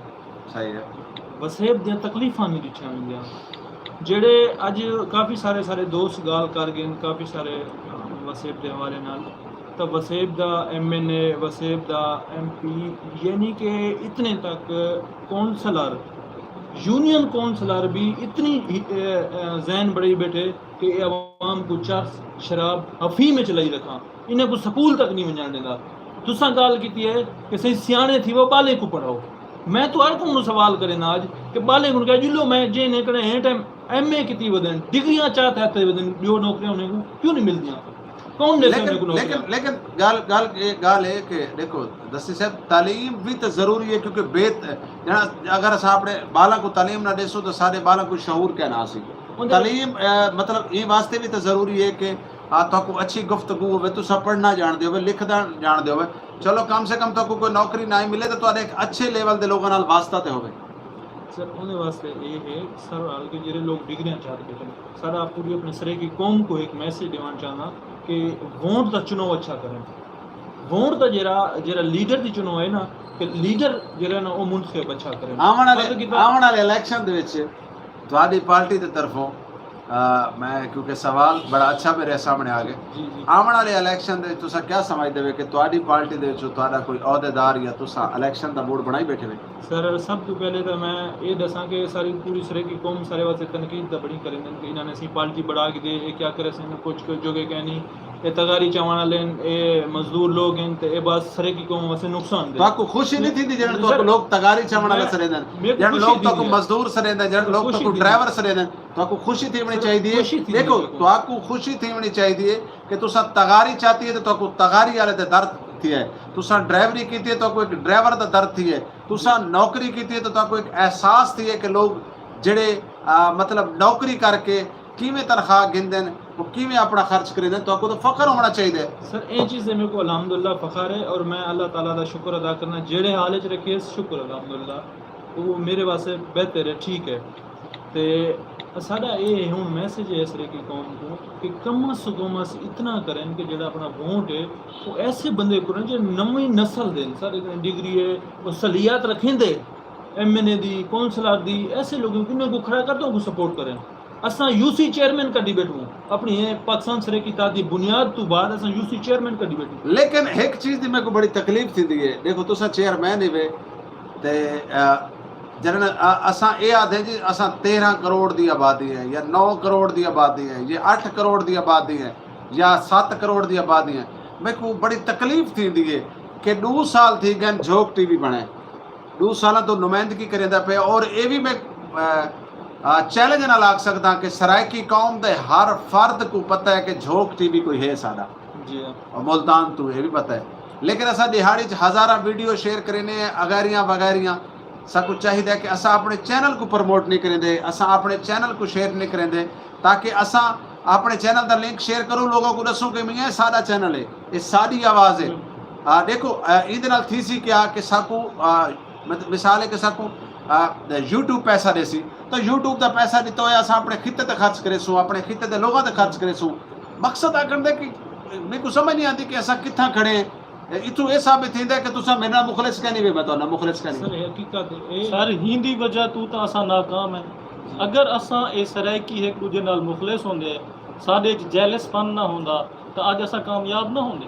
صحیح ہے۔ وسیب دیاں تکلیفاں نہیں ݙٹھیاں ویندیاں۔ جیڑھے اڄ کافی سارے سارے دوست ڳالھ کر ڳئن، کافی سارے، آ، وسیب دے حوالے نال، تاں وسیب دا ایم این اے، وسیب دا ایم پی، یعنی کہ اتنے تک کونسلر، یونین کونسلر بھی اتنی، اے، اے، ذہن بݨائی ٻیٹھے کہ اے عوام کوں چرس، شراب، افیم وچ لائی رکھاں۔ انہیں کوں سکول تک نہیں ونڄݨ ݙیندا۔ تساں ڳالھ کیتی ہے کہ سئیں سیاݨے تھیوو، ٻالیں کوں پڑھاؤ۔ میں تہاݙے کوں سوال کرینداں اڄ کہ ٻالیں کوں کیا ڄلو، میں جیں نے کݙاہیں ٹائم ایم اے کیتی ودن، ڈگریاں چا تھے ودن، ٻیو نوکریاں انہیں کوں کیوں نہیں ملدیاں؟ کون ݙیسے انہیں کوں نوکریاں؟ لیکن، لیکن ڳالھ، ڳالھ اے، ڳالھ اے کہ ݙیکھو دستگیر صاحب، تعلیم بھی تو ضروری ہے، کیونکہ بے، جیڑھا اگر اساں اپݨے ٻالاں کوں تعلیم نہ ݙیسوں تو ساݙے ٻالاں کوں شعور کیا نہ سی۔ تعلیم، اے، مطلب ایں واسطے بھی تو ضروری ہے کہ آ، تہاکوں اچھی گفتگو ہووے، تساں پڑھݨا ڄاݨدے ہووے، لکھݨا ڄاݨدے ہووے، چلو کم سے کم تہاکوں کوئی نوکری نہ ہی ملے تاں تہاݙے ہک اچھے لیول دے لوگاں نال واسطہ تے ہووے۔ سر، اوندے واسطے اے ہے سر حال کہ جیڑھے لوگ ڈگریاں چا تے ٻیٹھن، سر آپ پوری اپݨی سرائیکی قوم کوں ہک میسج ݙیوݨ چاہنداں کہ ووٹ دا چناؤ اچھا کرن۔ ووٹ دا جیڑھا، جیڑھا لیڈر دی چناؤ ہے نا، کہ لیڈر جیڑھا نا او منتخب اچھا کرن۔ آوݨ والے، آوݨ والے الیکشن دے وچ تہاݙی پارٹی دے طرفوں، آ، میں کیونکہ سوال بڑا اچھا میرے سامݨے آ ڳئے۔ جی، جی۔ آوݨ والے الیکشن دے وچ تساں کیا سمجھدے وے کہ تہاݙی پارٹی دے وچوں تہاݙا کوئی عہدیدار یا تساں الیکشن دا موڈ بݨائی ٻیٹھے وے؟ سر، سب توں پہلے تاں میں اے ݙساں کہ ساری پوری سرائیکی قوم سارے واسطے تنقید دا بڑی کریندن کہ انہاں نے اسی پارٹی بݨا کے دے، اے کیا کریسن، کچھ، کچھ جو کہ کہنی، اے تغاری چاوݨ والے ہن، اے مزدور لوگ ہن، تے اے بس سرائیکی قوم واسطے نقصان دہ۔ تہاکوں خوشی نہیں تھیندی جیڑھے تہاکوں لوگ تغاری چاوݨ والے سݙیندن، جیڑھے لوگ تہاکوں مزدور سݙیندن، جیڑھے لوگ تہاکوں ڈرائیور سݙیندن؟ تہاکوں خوشی تھیوݨی چاہیدی ہے۔ ݙیکھو، تہاکوں خوشی تھیوݨی چاہیدی ہے کہ تساں تغاری چاتی ہے تے تہاکوں تغاری والے دے درد تھی ہے۔ تساں ڈرائیوری کیتی ہے، تہاکوں ایک ڈرائیور دا درد تھی ہے۔ تساں نوکری کیتی ہے، تو تہاکوں ایک احساس تھی ہے کہ لوگ جڑے آ، مطلب نوکری کر کے کیویں تنخواہ گھندن، وہ کیویں اپنا خرچ کریندن، تہاکوں تو فخر ہونا چاہیے۔ سر، اے چیز تے میرے کو الحمدللہ فخر ہے، اور میں اللہ تعالیٰ دا شکر ادا کرنا، جیڑے حال وچ رکھے، شکر الحمدللہ، وہ میرے واسطے بہتر ہے، ٹھیک ہے۔ تے ساڈا اے ہن میسج ہے سرائیکی قوم کو کہ کم از کم اس اتنا کرن کہ جڑا اپنا ووٹ ہے، وہ ایسے بندے کو جو نویں نسل دین، سارے کنے ڈگری ہے، وہ صلاحیت رکھیں دے، ایم این اے دی، کونسلر دی، ایسے لوگوں کو، انہیں کو کھڑا کر دو، کو سپورٹ کریں۔ اساں یو سی چیئرمین کڈی بیٹھوں، اپنی ہے پاکستان سرائیکی اتحاد دی بنیاد تو بعد اساں یو سی چیئرمین کڈی بیٹھوں۔ لیکن ایک چیز دی میرے کو بڑی تکلیف تھی ہے، دیکھو تساں چیئرمین ہی وے، تے آ، جنرل آ، اساں اے آدھے جی اساں تیرہ کروڑ دی آبادی ہے، یا نو کروڑ دی آبادی ہے، یا اٹھ کروڑ دی آبادی ہے، یا ست کروڑ دی آبادی ہے۔ میرے کو بڑی تکلیف تھی ہے کہ دو سال تھی گئے جھوک ٹی وی بنے، دو سالاں تو نمائندگی کریندا پیا، اور اے وی میں آ، آ، چیلنج نال آکھ سکداں کہ سرائیکی قوم دے ہر فرد کو پتہ ہے کہ جھوک ٹی وی کوئی ہے ساڈا، جی ہاں۔ اور ملتان تو اے وی پتہ ہے۔ لیکن اساں دیہاڑی چ ہزاراں ویڈیو شیئر کرینے ہیں، اغیریاں وغیریاں۔ ساکو چاہیدا ہے کہ اساں اپنے چینل کو پروموٹ نہیں کریندے، اساں اپنے چینل کو شیئر نہیں کریندے، تاکہ اساں اپنے چینل دا لنک شیئر کروں، لوگوں کو دسوں کہ میاں اے ساڈا چینل ہے، اے ساڈی آواز ہے۔ آ، دیکھو، آ، ایندے نال تھی سی کیا کہ ساکو، آ، مت-، مثال ہے کہ ساکو، آ، یوٹیوب پیسہ دے سی، تو یوٹیوب دا پیسہ ڈتا ہویا اساں اپنے خطے تے خرچ کرے سوں، اپنے خطے دے لوگاں تے خرچ کرے سوں۔ مقصد آکھن دے کہ میرے کو سمجھ نہیں آتی کہ اساں کتھاں کھڑے ہیں۔ اتھوں اے ثابت تھیندا ہے کہ تساں میرے نال مخلص کہیں نہیں وے، میں تہاڈے نال مخلص کہیں نہیں۔ سر، حقیقت ہے۔ سر، ہیندی وجہ تو تاں اساں ناکام ہیں۔ اگر اساں اے سرائیکی ہک ڈوجھے نال مخلص ہوندے، ساڈے وچ جیلس پن نہ ہوندا، تاں اج اساں کامیاب نہ ہوندے۔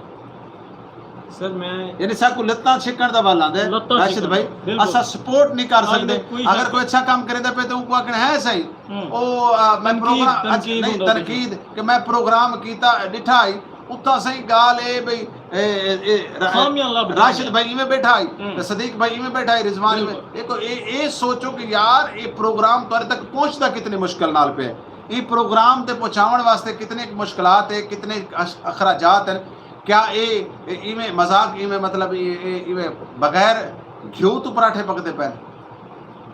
سر، میں یعنی ساکو لتاں چھکن دا ول آندا ہے، لتاں راشد چھکن، بھائی، بالکل۔ اساں سپورٹ نہیں کر سکدے۔ اگر کوئی اچھا کام کریندا پے تے اونکو آکھنا ہے صحیح۔ ہوں۔ او، آ، میں تنقید، پروگرام، اچھا، تنقید نہیں، ہوندا پیا۔ تنقید کہ میں پروگرام کیتا، ڈٹھا ہی، اتھاں صحیح ڳالھ اے بھئی، اے، اے، اے، را-، خامیاں لبھدیاں راشد پئن۔ بھائی ایویں بیٹھا ہئی، ہوں۔ تے صدیق بھائی ایویں بیٹھا ہئی، رضوان ایویں۔ بالکل۔ ݙیکھو، اے، اے سوچو کہ یار، اے پروگرام تہاݙے تک پہنچدا کتنی مشکل نال پئے۔ ایں پروگرام تے پہنچاوݨ واسطے کتنے مشکلات ہے، کتنے اش-، اخراجات ہیں۔ کیا اے، اے ایویں مذاق، ایویں مطلب، اے، اے ایویں بغیر گھیو تو پراٹھے پکدے پئن؟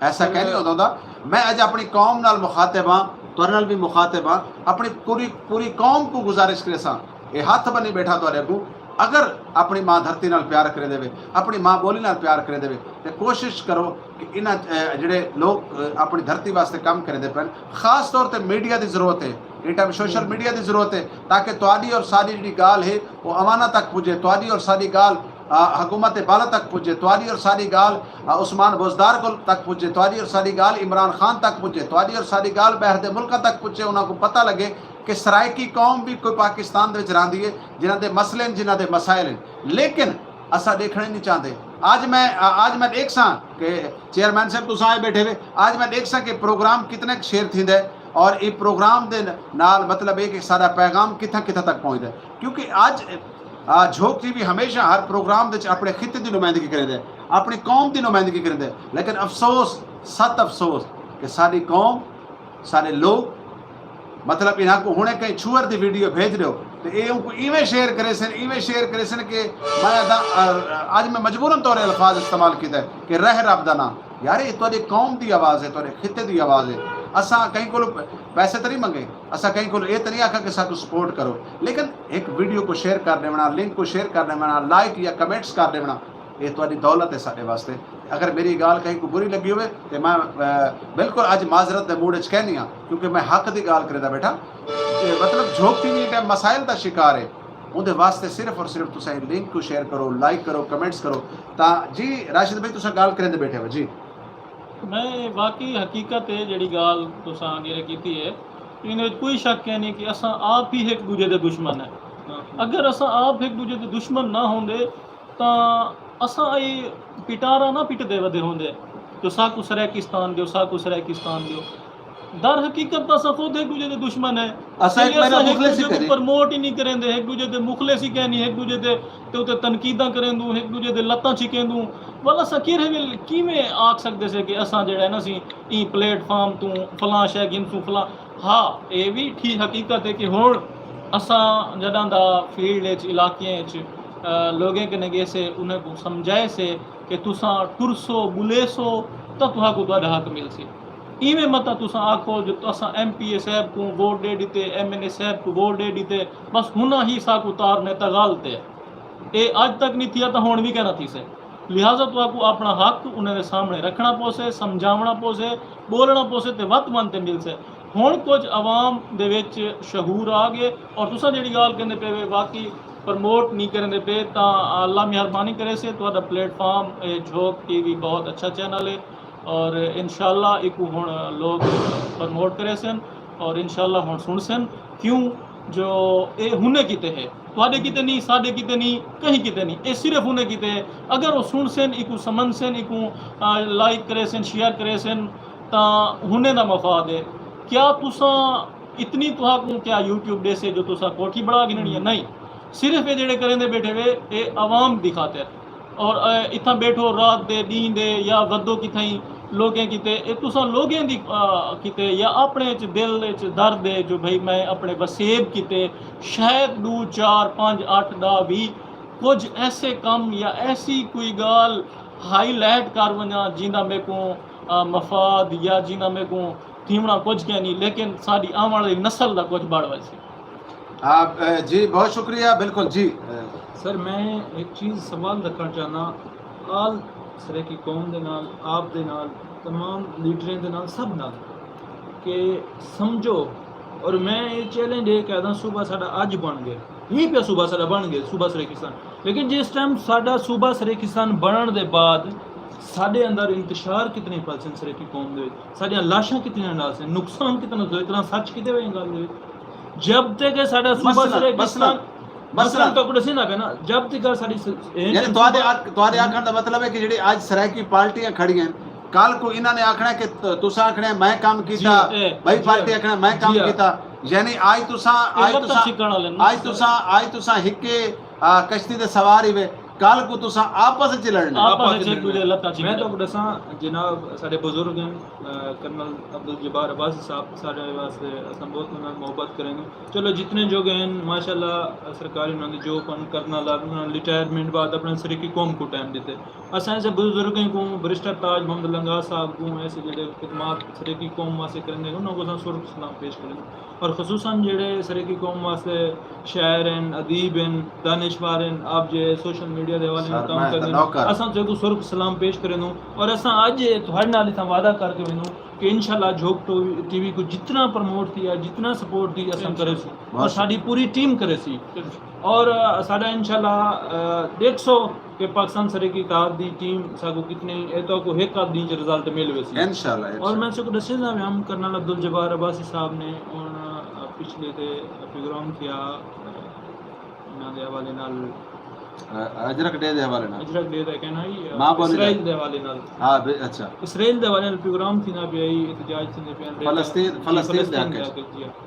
ایسا کہیں نہیں ہوندا ہوندا۔ میں اڄ اپݨی قوم نال مخاطب ہاں، تہاݙے نال وی مخاطب ہاں، اپݨی پوری، پوری قوم کوں گزارش کریساں، اے ہتھ بݨی بیٹھاں تہاݙے اڳوں، اگر اپݨی ماں دھرتی نال پیار کریندے وے، اپݨی ماں ٻولی نال پیار کریندے وے، تے کوشش کرو کہ انہاں، اے، جڑے لوگ، اے، اپݨی دھرتی واسطے کم کریندے پئن، خاص طور تے میڈیا دی ضرورت ہے، ایں ٹائم سوشل میڈیا دی ضرورت ہے، تاکہ تہاݙی اور ساݙی جڑی ڳالھ ہے، او عواناں تک پڄے، تہاݙی اور ساݙی ڳالھ آ، حکومت بالا تک پڄے، تہاݙی اور ساݙی ڳالھ، آ، عثمان بزدار کول تک پڄے، تہاݙی اور ساݙی ڳالھ عمران خان تک پڄے، تہاݙی اور ساݙی ڳالھ ٻاہر دے ملکاں تک پڄے، انہاں کوں پتہ لڳے کہ سرائیکی قوم وی کوئی پاکستان دے وچ رہندی ہے، جنہاں دے مسئلے ہن، جنہاں دے مسائل ہن، لیکن اساں ݙیکھݨ ہی نہیں چاہندے۔ اڄ میں، آ، اڄ میں ݙیکھساں کہ چیئرمین صاحب تساں آئے بیٹھے وے، اڄ میں ݙیکھساں کہ پروگرام کتنے کوں شیئر تھیندا ہے اور اے پروگرام دے نال مطلب اے کہ ساݙا پیغام کتھاں کتھاں تک پہنچدا ہے، کیونکہ اڄ آ، جھوک ٹی وی ہمیشہ ہر پروگرام وچ اپݨے خطے دی نمائندگی کریندے، اپݨی قوم دی نمائندگی کریندے، لیکن افسوس، سخت افسوس کہ ساݙی قوم، ساݙے لوگ، مطلب، انہاں کوں ہݨے کہیں چھوہر دی ویڈیو بھیج ݙیو تے اے اونکوں ایویں شیئر کریسن، ایویں شیئر کریسن کہ میں آکھداں، آ، اڄ میں مجبوراً طور الفاظ استعمال کیتے کہ رہ رب دا ناں۔ یار، اے تہاݙی قوم دی آواز ہے، تہاݙے خطے دی آواز ہے۔ اساں کہیں کولوں پیسے تے نہیں منگے، اساں کہیں کولوں اے تے نہیں آکھا کہ ساکوں سپورٹ کرو، لیکن ہک ویڈیو کوں شیئر کر ݙیوݨا، لنک کوں شیئر کر ݙیوݨا، لائک یا کمنٹس کر ݙیوݨا، اے تہاݙی دولت ہے ساݙے واسطے۔ اگر میری ڳالھ کہیں کوں بری لڳی ہووے تے میں، اے، بالکل اڄ معذرت دے موڈ وچ کہنی ہاں، کیونکہ میں حق دی ڳالھ کریندا بیٹھا۔ تے مطلب جھوک ٹی وی ایں ٹائم مسائل دا شکار ہے، اوندے واسطے صرف اور صرف تساں ایں لنک کوں شیئر کرو، لائک کرو، کمنٹس کرو۔ تاں جی راشد بھائی، تساں ڳالھ کریندے بیٹھے ہو جی۔ میں واقعی حقیقت ہے جیڑھی ڳالھ تساں اگے کیتی ہے، انہاں وچ کوئی شک کائنی کہ اساں آپ ہی ہک ݙوجھے دے دشمن ہیں۔ اگر اساں آپ ہک ݙوجھے دے دشمن نہ ہوندے تاں اساں اے پٹارا نہ پٹدے ودے ہوندے جو ساکوں سرائیکستان ݙیو، ساکوں سرائیکستان ݙیو۔ در حقیقت تاں اساں خود ہک ݙوجھے دے دشمن ہیں۔ اساں ہک ٻئے دا مخلص ہی کائنی۔ پروموٹ ہی نہیں کریندے، ہک ݙوجھے دے مخلص ہی کائنی، ہک ݙوجھے دے تے اتے تنقیداں کریندوں، ہک ݙوجھے دے لتاں چھکیندوں۔ ول اساں کیرھے ویلے کیویں آکھ سڳدے سے کہ اساں جیڑھا ہے نا سی ایں پلیٹ فارم توں فلاں شے گھنسوں فلاں۔ ہا، اے وی ٹھیک حقیقت ہے کہ ہݨ اساں جݙاں دا فیلڈ اچ، علاقیاں اچ لوگیں کنے گیسے، انہیں کوں سمجھائے سے کہ تساں ٹرسو، بلیسو، تاں تہاکوں تہاڈا حق ملسی۔ ایویں متاں تساں آکھو جو اساں ایم پی اے صاحب کوں ووٹ ڈے ڈتے، ایم این اے صاحب کوں ووٹ ڈے ڈتے، بس ہناں ہی ساکوں تار نے تاں غلط ہے۔ اے اج تک نہیں تھیا تاں ہن وی کہنا تھی سے۔ لہذا تہاکوں اپنا حق انہیں دے سامنے رکھنا پوسے، سمجھاونا پوسے، بولنا پوسے تے وت ون تے ملسے۔ ہن کجھ عوام دے وچ شعور آ گئے، اور تساں جیڑی گال کہندے پے وے واقعی پروموٹ نہیں کرندے پے، تاں اللہ مہربانی کرے سے۔ تہاڈا پلیٹ فارم اے جھوک ٹی وی بہت اچھا چینل ہے، اور انشاءاللہ ایکوں ہن لوگ پروموٹ کرے سن، اور انشاءاللہ ہن سن سن۔ کیوں جو اے ہنے کیتے ہے، تہاڈے کیتے نہیں، ساڈے کیتے نہیں، کہیں کیتے نہیں، اے صرف ہنے کیتے ہے۔ اگر وہ سن سن، ایکوں سمجھ سن، ایکوں لائک کرے سن، شیئر کرے سن، تاں ہنے دا مفاد ہے۔ کیا تساں اتنی تہاکوں کیا یوٹیوب ڈیسے جو تساں کوٹھی بڑا گھننی ہے؟ نہیں۔ صرف اے جیڑے کریندے بیٹھے وے، اے عوام دی خاطر۔ اور اتھاں بیٹھو، رات دے، ڈینہہ دے، یا ودو کتھائیں لوگیں کیتے، اے تساں لوگیں دی کیتے یا اپنے اچ دل اچ درد ہے جو بھئی میں اپنے وسیب کیتے شاید ڈو چار پنج اٹھ ڈا وی کجھ ایسے کم یا ایسی کوئی گال ہائی لائٹ کر ونجاں جیندا میکوں مفاد یا جیندا میکوں تھیونا کجھ کینی، لیکن ساڈی آون والی نسل دا کجھ بڑ ویسی۔ جی بہت شکریہ۔ بالکل جی۔ سر میں ایک چیز سوال رکھنا چاہنا، آل سرائیکی قوم دے نال، آپ دے نال، تمام لیڈریں دے نال، سب نال کہ سمجھو، اور میں یہ چیلنج یہ کہہ داں، صوبہ ساڈا اج بن گئے، ہی پیا صوبہ ساڈا بن گئے، صوبہ سرائیکستان۔ لیکن جس ٹائم ساڈا صوبہ سرائیکستان بنن دے بعد ساڈے اندر انتشار کتنے پھیلسن سرائیکی قوم دے وچ، ساڈیاں لاشاں کتنیاں ڈالسن، نقصان کتنا، اتنا سچ کیتے ہوئے گل دے وچ۔ جب تک ساڈا صوبہ سرائیکستان مثلاً تو کچھ نا پیا نا، جب تک ساڈی یعنی تہاڈے آکھن دا مطلب ہے کہ جڑی اج سرائیکی پارٹیاں کھڑی ہیں، کل کو انہاں نے آکھنا کہ تساں آکھنا میں کام کیتا، بھائی پارٹی آکھنا میں کام کیتا۔ یعنی آج تساں آج تساں آج تساں آج تساں ہکے کشتی دے سوار ہی وے، کل کو تساں آپس وچ لڑنا۔ آپس وچ ایک دوجے لتاں چیک میں تو ڈساں جناب، ساڈے بزرگ ہیں کرنل عبدالجبار عباسی صاحب، ساڈے واسطے اساں بہت انہاں محبت کریں گے۔ چلو جتنے جو گئے ہیں ماشاءاللہ سرکاری انہاں دے جو پن کرنا لگ انہاں ریٹائرمنٹ بعد اپنے سرکی قوم کو ٹائم دیتے۔ اساں ایسے بزرگیں کوں، برسٹر تاج محمد لنگاہ صاحب کوں، ایسے جڑے خدمات سرائیکی قوم واسطے کریندے ہن، انہاں کوں اساں سر سلام پیش کریندے اور خصوصاً جڑے سرائیکی قوم واسطے شاعر ہن، ادیب ہن، دانشور ہن، آپ جے سوشل میڈیا دے حوالے نال کم کریندے ہن، اساں تہاکوں سر سلام پیش کریندوں اور اساں اج تہاڈے نال اتھاں وعدہ کر کے ویندوں کہ انشاءاللہ جھوک ٹی وی کوں جتنا پروموٹ تھی یا جتنا سپورٹ تھی اساں کریسوں اور ساڈی پوری ٹیم کریسی اور ساڈا انشاءاللہ ڈیکھسو کہ پاکستان سرائیکی اتحاد دی ٹیم ساکوں کتنی اے تہاکوں ہک ادھ ڈینہہ چ رزلٹ مل ویسی۔ انشاءاللہ اور میں ساکوں ڈسیندا پیاں کرنل عبدالجبار عباسی صاحب نے ہن پچھلے تے پروگرام تھیا انہاں دے حوالے نال اجرک ڈے دے حوالے نال اجرک ڈے دا کہنا ہی اسرائیل دے حوالے نال ہاں اچھا اسرائیل دے حوالے نال پروگرام تھیندا پیا ہی احتجاج تھیندے پیا فلسطین فلسطین دے حق اچ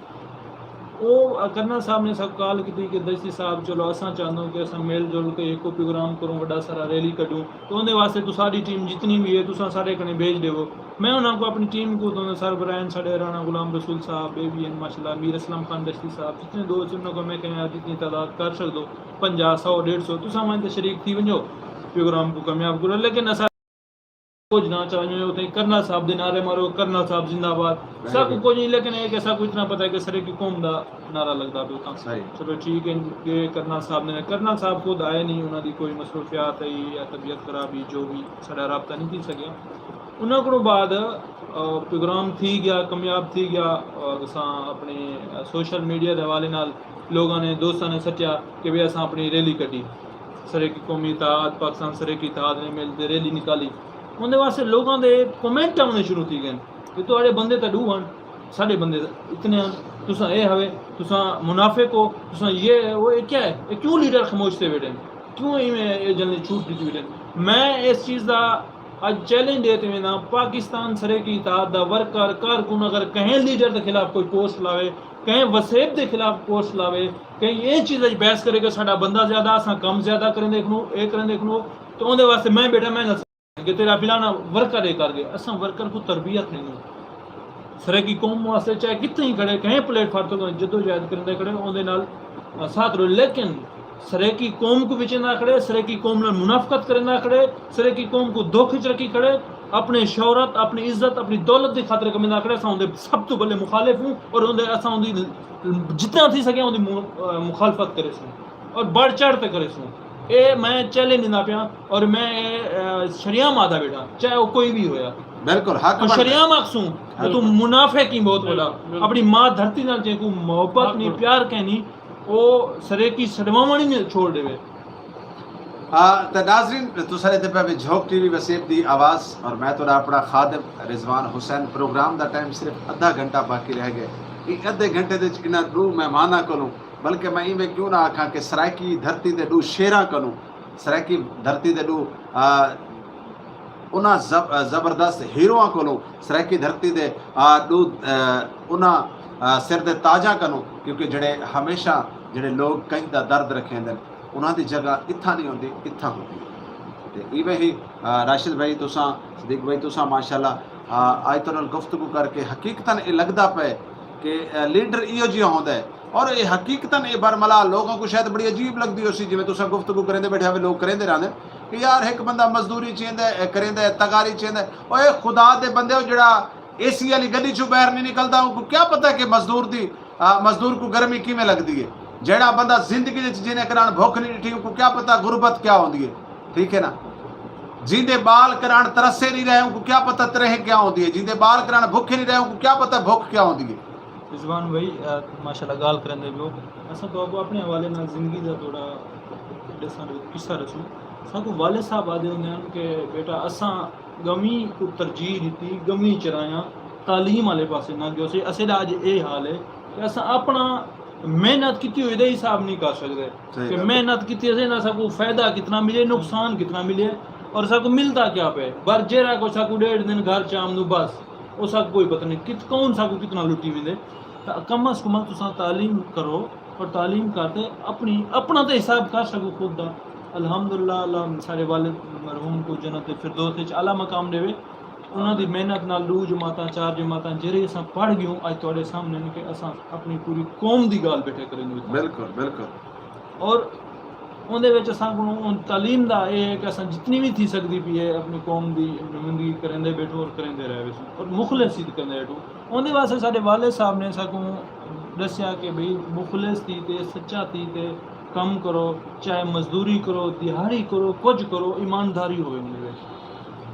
او کرنل صاحب نے ساکوں کال کیتی کہ دشتی صاحب چلو اساں چاہندوں کہ اساں مل جل کے ہکو پروگرام کروں وڈا سارا ریلی کڈوں تو اوندے واسطے تساڈی ٹیم جتنی وی ہے تساں سارے کنے بھیج ڈیوو میں انہاں کوں اپنی ٹیم کوں تو سربراہ ہن ساڈے رانا غلام رسول صاحب بے وی ہن ماشاءاللہ میر اسلم خان دشتی صاحب جتنے دوست انہاں کوں میں کہیں جتنی تعداد کر سکدو پنجاہ سو ڈیڑھ سو تساں ونج تے شریک تھی ونجو پروگرام کوں کامیاب کرو لیکن اساں کجھ نہ چاہیے اتھے کرنل صاحب دے نعرے مارو کرنل صاحب زندہ باد سب کو کچھ نہیں لیکن ایک ایسا کچھ نہ پتا ہے کہ سرے کی قوم دا نعرہ لگدا پہ اتھاں چلو ٹھیک ہے کہ کرنل صاحب نے کرنل صاحب خود آئے نہیں انہاں دی کوئی مصروفیات ہے یا طبیعت خراب ہی جو بھی ساڈا رابطہ نہیں تھی سکیا انہاں کو بعد پروگرام تھی گیا کامیاب تھی گیا اساں اپنے سوشل میڈیا دے حوالے نال لوگاں نے دوستاں نے سٹیا کہ بھی اساں اپنی ریلی کڈی سرائیکی قومی اتحاد، پاکستان سرائیکی اتحاد نے مل تے ریلی نکالی۔ اوندے واسطے لوگاں دے کمنٹ آوݨے شروع تھی ڳئن کہ تہاݙے بندے تاں ݙو ہن، ساݙے بندے اتنے ہن، تساں اے ہوے، تساں منافق ہو، تساں یہ ہے، وہ ہے، کیا ہے؟ اے کیوں لیڈر خاموش تھے ٻیٹھے ہن؟ کیوں ایویں اے جلنے چھوٹ ݙتی ٻیٹھے ہن؟ میں اس چیز دا اڄ چیلنج ݙے تے وینداں، پاکستان سرائیکی اتحاد دا ورکر، کارکن اگر کہیں لیڈر دے خلاف کوئی پوسٹ لاوے، کہیں وسیب دے خلاف پوسٹ لاوے، کہیں ایں چیز اچ بحث کرے کہ ساڈا بندہ زیادہ اساں کم زیادہ کریندے کھنو اے کریندے کھنو تے اوندے واسطے میں بیٹھا میں نہ سمجھاں کہ تیرا فلانا ورکر اے کر گئے اساں ورکر کوں تربیت ڈیندوں سرائیکی قوم واسطے چاہے کتھے ہی کھڑے کہیں پلیٹ فارم تے جدوجہد کریندے کھڑے اوندے نال ساتھ رہو لیکن سرائیکی قوم کوں وچیندا کھڑے، سرائیکی قوم نال منافقت کریندا کھڑے، سرائیکی قوم کوں دکھ وچ رکھی کھڑے، اپݨے شہرت، اپݨی عزت، اپݨی دولت دی خاطر کمیدا کھڑے۔ اساں اوندے سب توں وݙے مخالف ہوں، اور اوندے، اساں اوندی جتنا تھی سڳے اوندی مو-، مخالفت کریسوں اور بڑھ چڑھ تے کریسوں۔ اے میں چیلنج ݙیندا پیاں اور میں اے، اے، شریام آہدا ٻیٹھاں، چاہے او کوئی وی ہویا۔ بالکل حق بݨدا۔ شریام آکھسوں، تو منافق ہی بہت وݙا۔ بالکل، بالکل۔ اپݨی ماں دھرتی نال جیکوں محبت نی، بالکل۔ پیار کینی، او سرائیکی سݙواوݨ ہی چھوڑ ݙیوے۔ آ، تے ناظرین، تساں ݙیہدے پئے وے جھوک ٹی وی وسیب دی آواز، اور میں تہاݙا اپݨا خادم رضوان حسین۔ پروگرام دا ٹائم صرف ادھا گھنٹہ باقی رہ ڳئے۔ ایں ادھے گھنٹے دے وچ انہاں ݙو مہماناں کولوں، بلکہ میں ایویں کیوں نہ آکھاں کہ سرائیکی دھرتی دے ݙو شیراں کولوں، سرائیکی دھرتی دے ݙو، آ، انہاں زب-، زبردست ہیروآں کولوں، سرائیکی دھرتی دے، آ، ݙو، آ، انہاں، آ، سر دے تاجاں کنوں، کیونکہ جڑے ہمیشہ جڑے لوگ کہیں دا درد رکھیندن، انہاں دی جگہ اتھاں نہیں ہوندی، اتھاں ہوندی ہے۔ تے ایویں ہی، آ، راشد بھائی تساں، صدیق بھائی تساں ماشاءاللہ، آ، اج تہاݙے نال گفتگو کر کے حقیقتاً اے لڳدا پئے کہ، آ، لیڈر ایہو جیہا ہوندا ہے۔ اور اے حقیقتاً اے برملا لوگاں کوں شاید بڑی عجیب لڳدی ہوسی، جیویں تساں گفتگو کریندے ٻیٹھے ہووے، لوگ کریندے رہندے کہ یار ہک بندہ مزدوری چیندا ہے، کریندے، تغاری چیندا ہے۔ اوئے خدا دے بندے، او جڑا اے سی والی گݙی چوں ٻاہر نہیں نکلدا، اونکوں کیا پتہ کہ مزدور دی، آ، مزدور کوں گرمی کیویں لڳدی ہے۔ جڑا بندہ زندگی وچ جینے کران بھکھ نہیں ݙٹھی، اونکوں کیا پتہ غربت کیا ہوندی ہے۔ ٹھیک ہے نا؟ جیندے ٻال کران ترسے نہیں رہے، اونکوں کیا پتہ تریہہ کیا ہوندی ہے۔ جیندے ٻال کران بھکھے نہیں رہے، اونکوں کیا پتہ بھکھ کیا ہوندی ہے۔ رضوان بھائی، آ، ماشاءاللہ ڳالھ کریندے پیو۔ اساں تہاکوں اپݨے حوالے نال زندگی دا تھوڑا ݙساں، قصہ ݙسوں۔ ساکوں والد صاحب آہدے ہوندے ہن کہ بیٹا، اساں ڳویں کوں ترجیح ݙتی، ڳویں چرایاں، تعلیم والے پاسے نہ ڳیوسے۔ اساݙا اڄ اے حال ہے کہ اساں اپݨا محنت کیتی ہوئی دا حساب نہیں کر سڳدے۔ صحیح کہ ڳالھ ہے۔ محنت کیتی اسے نہ ساکوں فائدہ کتنا ملے، نقصان کتنا ملے، اور ساکوں ملدا کیا پئے۔ بس جیڑھا کجھ ساکوں ݙیڑھ دن گھر چ آمدو بس، او ساکوں کوئی پتہ نہیں کت-، کون ساکوں کتنا لٹی ویندے۔ تاں کم از کم تساں تعلیم کرو، اور تعلیم کر تے اپݨی، اپݨا تے حساب کر سڳو خود دا۔ الحمدللہ، اللہ ساݙے والد مرحوم کوں جنت فردوس وچ اعلیٰ مقام ݙیوے۔ انہاں دی محنت نال ݙو جماعتاں، چار جماعتاں جیڑھے اساں پڑھ ڳیوں، اڄ تہاݙے سامݨے نے کہ اساں اپݨی پوری قوم دی ڳالھ ٻیٹھے کریندے پئے۔ بالکل، بالکل۔ اور اوندے وچ اساں کوں تعلیم دا اے ہے کہ اساں جتنی وی تھی سڳدی پئی ہے اپݨی قوم دی نمائندگی کریندے ٻیٹھوں اور کریندے رہ ویسوں اور مخلص ہی کریندے ٻیٹھوں۔ اوندے واسطے ساݙے والد صاحب نے ساکوں ݙسیا کہ بھئی مخلص تھی تے سچا تھی تے کم کرو، چاہے مزدوری کرو، دیہاڑی کرو، کجھ کرو، ایمانداری ہووے اوندے وچ۔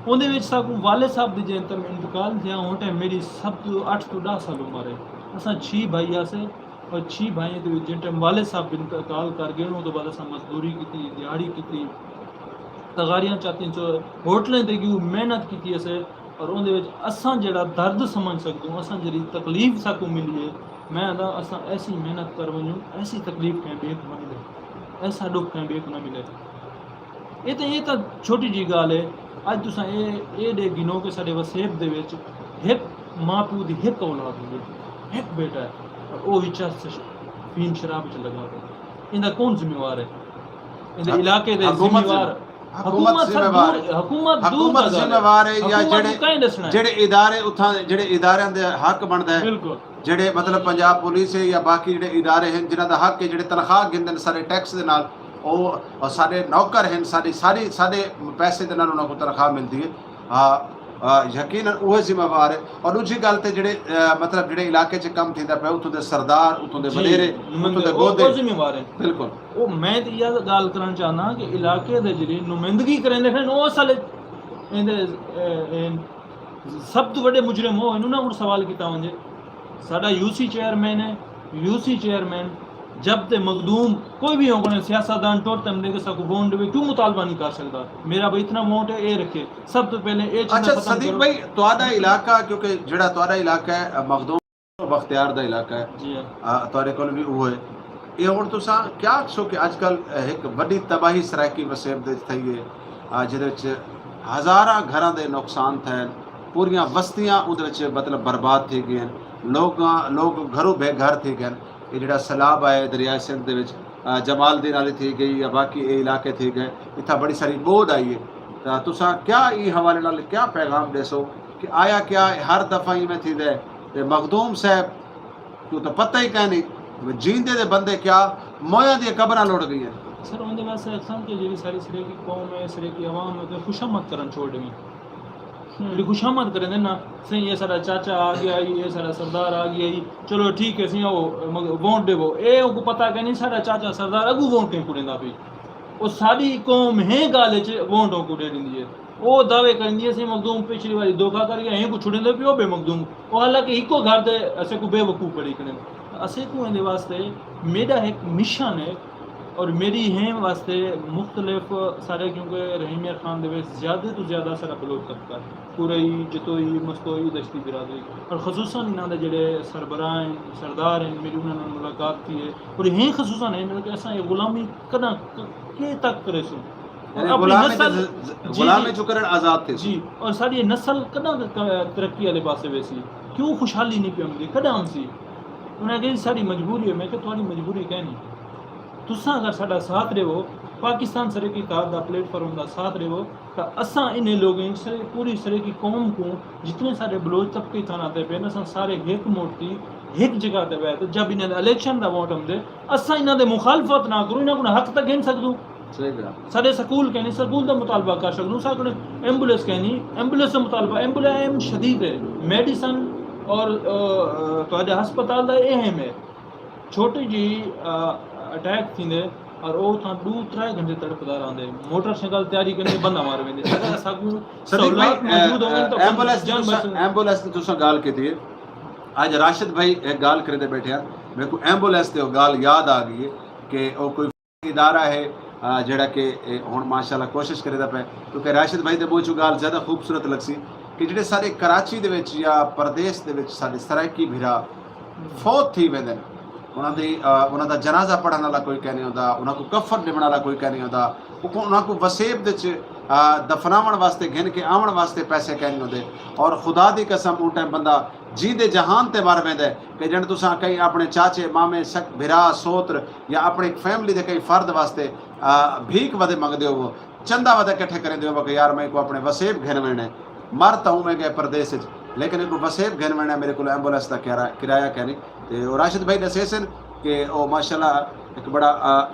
اوندے وچ ساکوں والد صاحب دی جیں ٹائم انتقال تھیا، اوں ٹائم میݙی سب توں اٹھ توں ݙاہ سال عمر ہے۔ اساں چھی بھائی ہاسے اور چھی بھائیاں دے وچ جیں ٹائم والد صاحب انتقال کر ڳئے، اوں توں بعد اساں مزدوری کیتی، دیہاڑی کیتی، تغاریاں چاتیں چو ہوٹلیں تے ڳیوں محنت کیتی اسے۔ اور اوندے وچ اساں جیڑھا درد سمجھ سڳدوں، اساں جیڑھی تکلیف ساکوں ملی ہے، میں آہدا اساں ایسی محنت کر ونڄوں، ایسی تکلیف کہیں ٻئے کوں نہ ملے، ایسا ݙکھ کہیں ٻئے کوں نہ ملے۔ اے تاں، اے تاں چھوٹی جئی ڳالھ ہے۔ اڄ تساں اے، اے ݙے گھنو کہ ساݙے وسیب دے وچ ہک ماء پیو دی ہک اولاد ہوندی ہے، ہک بیٹا ہے، اور او وی چرس، افیم، شراب وچ لڳا پئے۔ ایندا کون ذمہ وار ہے؟ ایندے علاقے دے ذمہ وار حکومت، حکومت ذمہ وار ہے۔ حکومت دور دا ذمہ وار ہے یا جیڑھے، جیڑھے ادارے اتھاں، جیڑھے اداریاں دے حق بݨدا ہے، بالکل۔ جیڑھے مطلب پنجاب پولیس ہے یا باقی جیڑھے ادارے ہیں جنہاں دا حق ہے، جیڑھے تنخواہ گھندن سارے ٹیکس دے نال، او، او سارے نوکر ہیں، ساری، ساری، سارے پیسے دے نال انہاں کوں تنخواہ ملدی ہے۔ ہاں، آ، یقیناً اوہے ذمہ وار ہے۔ اور ݙوجھی ڳالھ تے جیڑھے، آ، مطلب جیڑھے علاقے چ کم تھیندا پئے، اتھوں دے سردار، اتھوں دے وݙیرے، اتھوں دے گودے، او ذمہ وار ہیں۔ بالکل۔ او میں تے ایہا ڳالھ کرݨ چاہنداں کہ علاقے دے جیڑھے نمائندگی کریندے ہن، او اصل وچ ایندے، اے، اے، سب توں وݙے مجرم او ہن، انہاں کوں سوال کیتا ونڄے۔ ساݙا یو سی چیئرمین ہے، یو سی چیئرمین جب تے مخدوم کوئی وی ہووے، سیاستدان ٹر تے آندے کہ ساکوں ووٹ ݙیوے، کیوں مطالبہ نہیں کر سڳدا؟ میرا بھائی اتنا ووٹ ہے، اے رکھے۔ سب توں پہلے اے چیزاں ختم کرو۔ اچھا صدیق بھائی، تہاݙا علاقہ، کیونکہ جیڑھا تہاݙا علاقہ ہے، مخدوم بختیار دا علاقہ ہے۔ جی ہاں۔ آ، تہاݙے کول وی اوہو ہے۔ اے ہݨ تساں کیا آکھسو کہ اڄ کل ہک وݙی تباہی سرائیکی وسیب دے وچ تھئی ہے، آ، جیندے وچ ہزاراں گھراں دے نقصان تھئے، پوریاں وستیاں اوندے وچ مطلب برباد تھی ڳئین، لوگاں، لوگ گھروں بے گھر تھی ڳئین۔ اے جیڑھا سیلاب آئے دریائے سندھ دے وچ، آ، جمال دین والی تھی ڳئی یا باقی اے علاقے تھی ڳئے، اتھاں بڑی ساری ٻوݙ آئی ہے۔ تاں تساں کیا ایں حوالے نال کیا پیغام ݙیسو کہ آیا کیا ہر دفعہ ایویں تھیندا ہے؟ تے مخدوم صاحب کوں تاں پتہ ہی کائنی، جیندے دے بندے کیا مویاں دیاں قبراں لڑ ڳئین۔ سر، اوندے واسطے آکھساں کہ جیڑھی ساݙی سرائیکی قوم ہے، سرائیکی عوام ہے، تے خوشامد کرݨ چھوڑ ݙیویں۔ ہوں۔ جیڑھی خوشامد کریندے نا، سئیں، اے ساݙا چاچا آ ڳیا ہئی، اے ساݙا سردار آ ڳیا ہئی، چلو ٹھیک ہے سئیں، آؤ، مگر ووٹ ݙیوو۔ اے اونکوں پتہ کائنی ساݙا چاچا سردار اڳوں ووٹ کیکوں ݙیندا پئی۔ او ساݙی قوم ہیں ڳالھ اچ ووٹ اونکوں ݙے ݙیندی ہے۔ او دعوے کریندی ہے، سئیں مخدوم پچھلی واری دھوکا کر ڳیا، ہیں کوں چھوڑیندے پیو بے مخدوم۔ او حالانکہ ہکو گھر دے اسیں کوں بے وقوف بݨی کھڑے۔ اسیں کوں ایندے واسطے میݙا ہک مشن ہے، اور میݙی ہیں واسطے مختلف سارے، کیونکہ رحیم یار خان دے وچ زیادہ توں زیادہ سارا بلوچ طبقہ ہے، پورئی، جتوئی، مستوئی، دشتی برادری، اور خصوصاً انہاں دے جڑے سربراہ ہیں، سردار ہیں، میری انہاں نال ملاقات تھی ہے، اور ہیں خصوصاً ہیں کہ اساں یہ غلامی کݙاں ک-، کیں تک کریسوں؟ اور یعنی اپݨی غلامی تے نسل، ز-، ز-، جی، غلامی جی۔ چوں کرݨ آزاد تھیسوں۔ جی، اور ساݙی نسل کݙاں ک-، ترقی والے پاسے ویسی؟ کیوں خوشحالی نہیں پئی ہوندی؟ کݙاں ہوسی؟ انہاں کہا، "ساݙی مجبوری ہے۔" میں کہا، "تہاݙی مجبوری کائنی۔ تساں اگر ساݙا ساتھ ݙیوو، پاکستان سرائیکی اتحاد دا پلیٹ فارم دا ساتھ ݙیوو، تاں اساں انہیں لوگیں، سر-، پوری سرائیکی قوم کوں، جتنے سارے بلوچ طبقے تھاݨے تے پئے ہن، اساں سارے ہک مٹھ تھی ہک جگہ تے ٻہہ تے جب انہاں دے الیکشن دا ووٹ آندے، اساں انہاں دے مخالفت نہ کروں، انہاں کوں حق تاں گھن سڳدوں۔" صحیح ڳالھ۔ ساݙے سکول کائنی، سکول دا مطالبہ کر سڳدوں، ساکوں ایمبولینس کائنی، ایمبولینس دا مطالبہ، ایمبولینس اہم شدید ہے، میڈیسن اور، آ، آ، تہاݙے ہسپتال دا اہم ہے۔ چھوٹی جی، آ، اٹیک تھیندے اور او اتھاں ݙو ترے گھنٹے تڑپدا رہندے، موٹر سائیکل تیاری کریندے، بندہ مار ویندے۔ اگر ساکوں صدیق بھائی، سہولیات موجود ہوون تاں اے، ایمبولینس دی جان تساں، بچ سڳدی۔ ایمبولینس دی تساں ڳالھ کیتی ہے۔ اڄ راشد بھائی ہک ڳالھ کریندے ٻیٹھے ہن، میکوں ایمبولینس تے او ڳالھ یاد آ ڳئی ہے کہ او کوئی ادارہ ہے، آ، جیڑھا کہ، اے، ہݨ ماشاءاللہ کوشش کریندا پئے، کیونکہ راشد بھائی دے منہ چوں ڳالھ زیادہ خوبصورت لڳسی کہ جیڑھے ساݙے کراچی دے وچ یا پردیس دے وچ ساݙے سرائیکی بھرا فوت تھی ویندن، انہاں دی، آ، انہاں دا جنازہ پڑھݨ والا کوئی کائنی ہوندا، انہاں کوں کفن ݙیوݨ والا کوئی کائنی ہوندا، انہاں کوں وسیب دے وچ، آ، دفناوݨ واسطے گھن کے آوݨ واسطے پیسے کائنی ہوندے، اور خدا دی قسم اوں ٹائم بندہ جیندے جہان تے مر ویندے کہ جݨ تساں کہیں اپݨے چاچے، مامے، سک-، بھرا، سوتر یا اپݨی فیملی دے کہیں فرد واسطے، آ، بھیک ودے منگدے ہوو، چندہ ودے کٹھے کریندے ہوو کہ یار میکوں اپݨے وسیب گھن ویݨے، مر تاں اوویں ڳئے پردیس اچ، لیکن میکوں وسیب گھن ویݨے، میرے کول ایمبولینس دا کرا-، کرایہ کائنی۔ تے او راشد بھائی ݙسیسن کہ او ماشاءاللہ ہک بڑا، آ،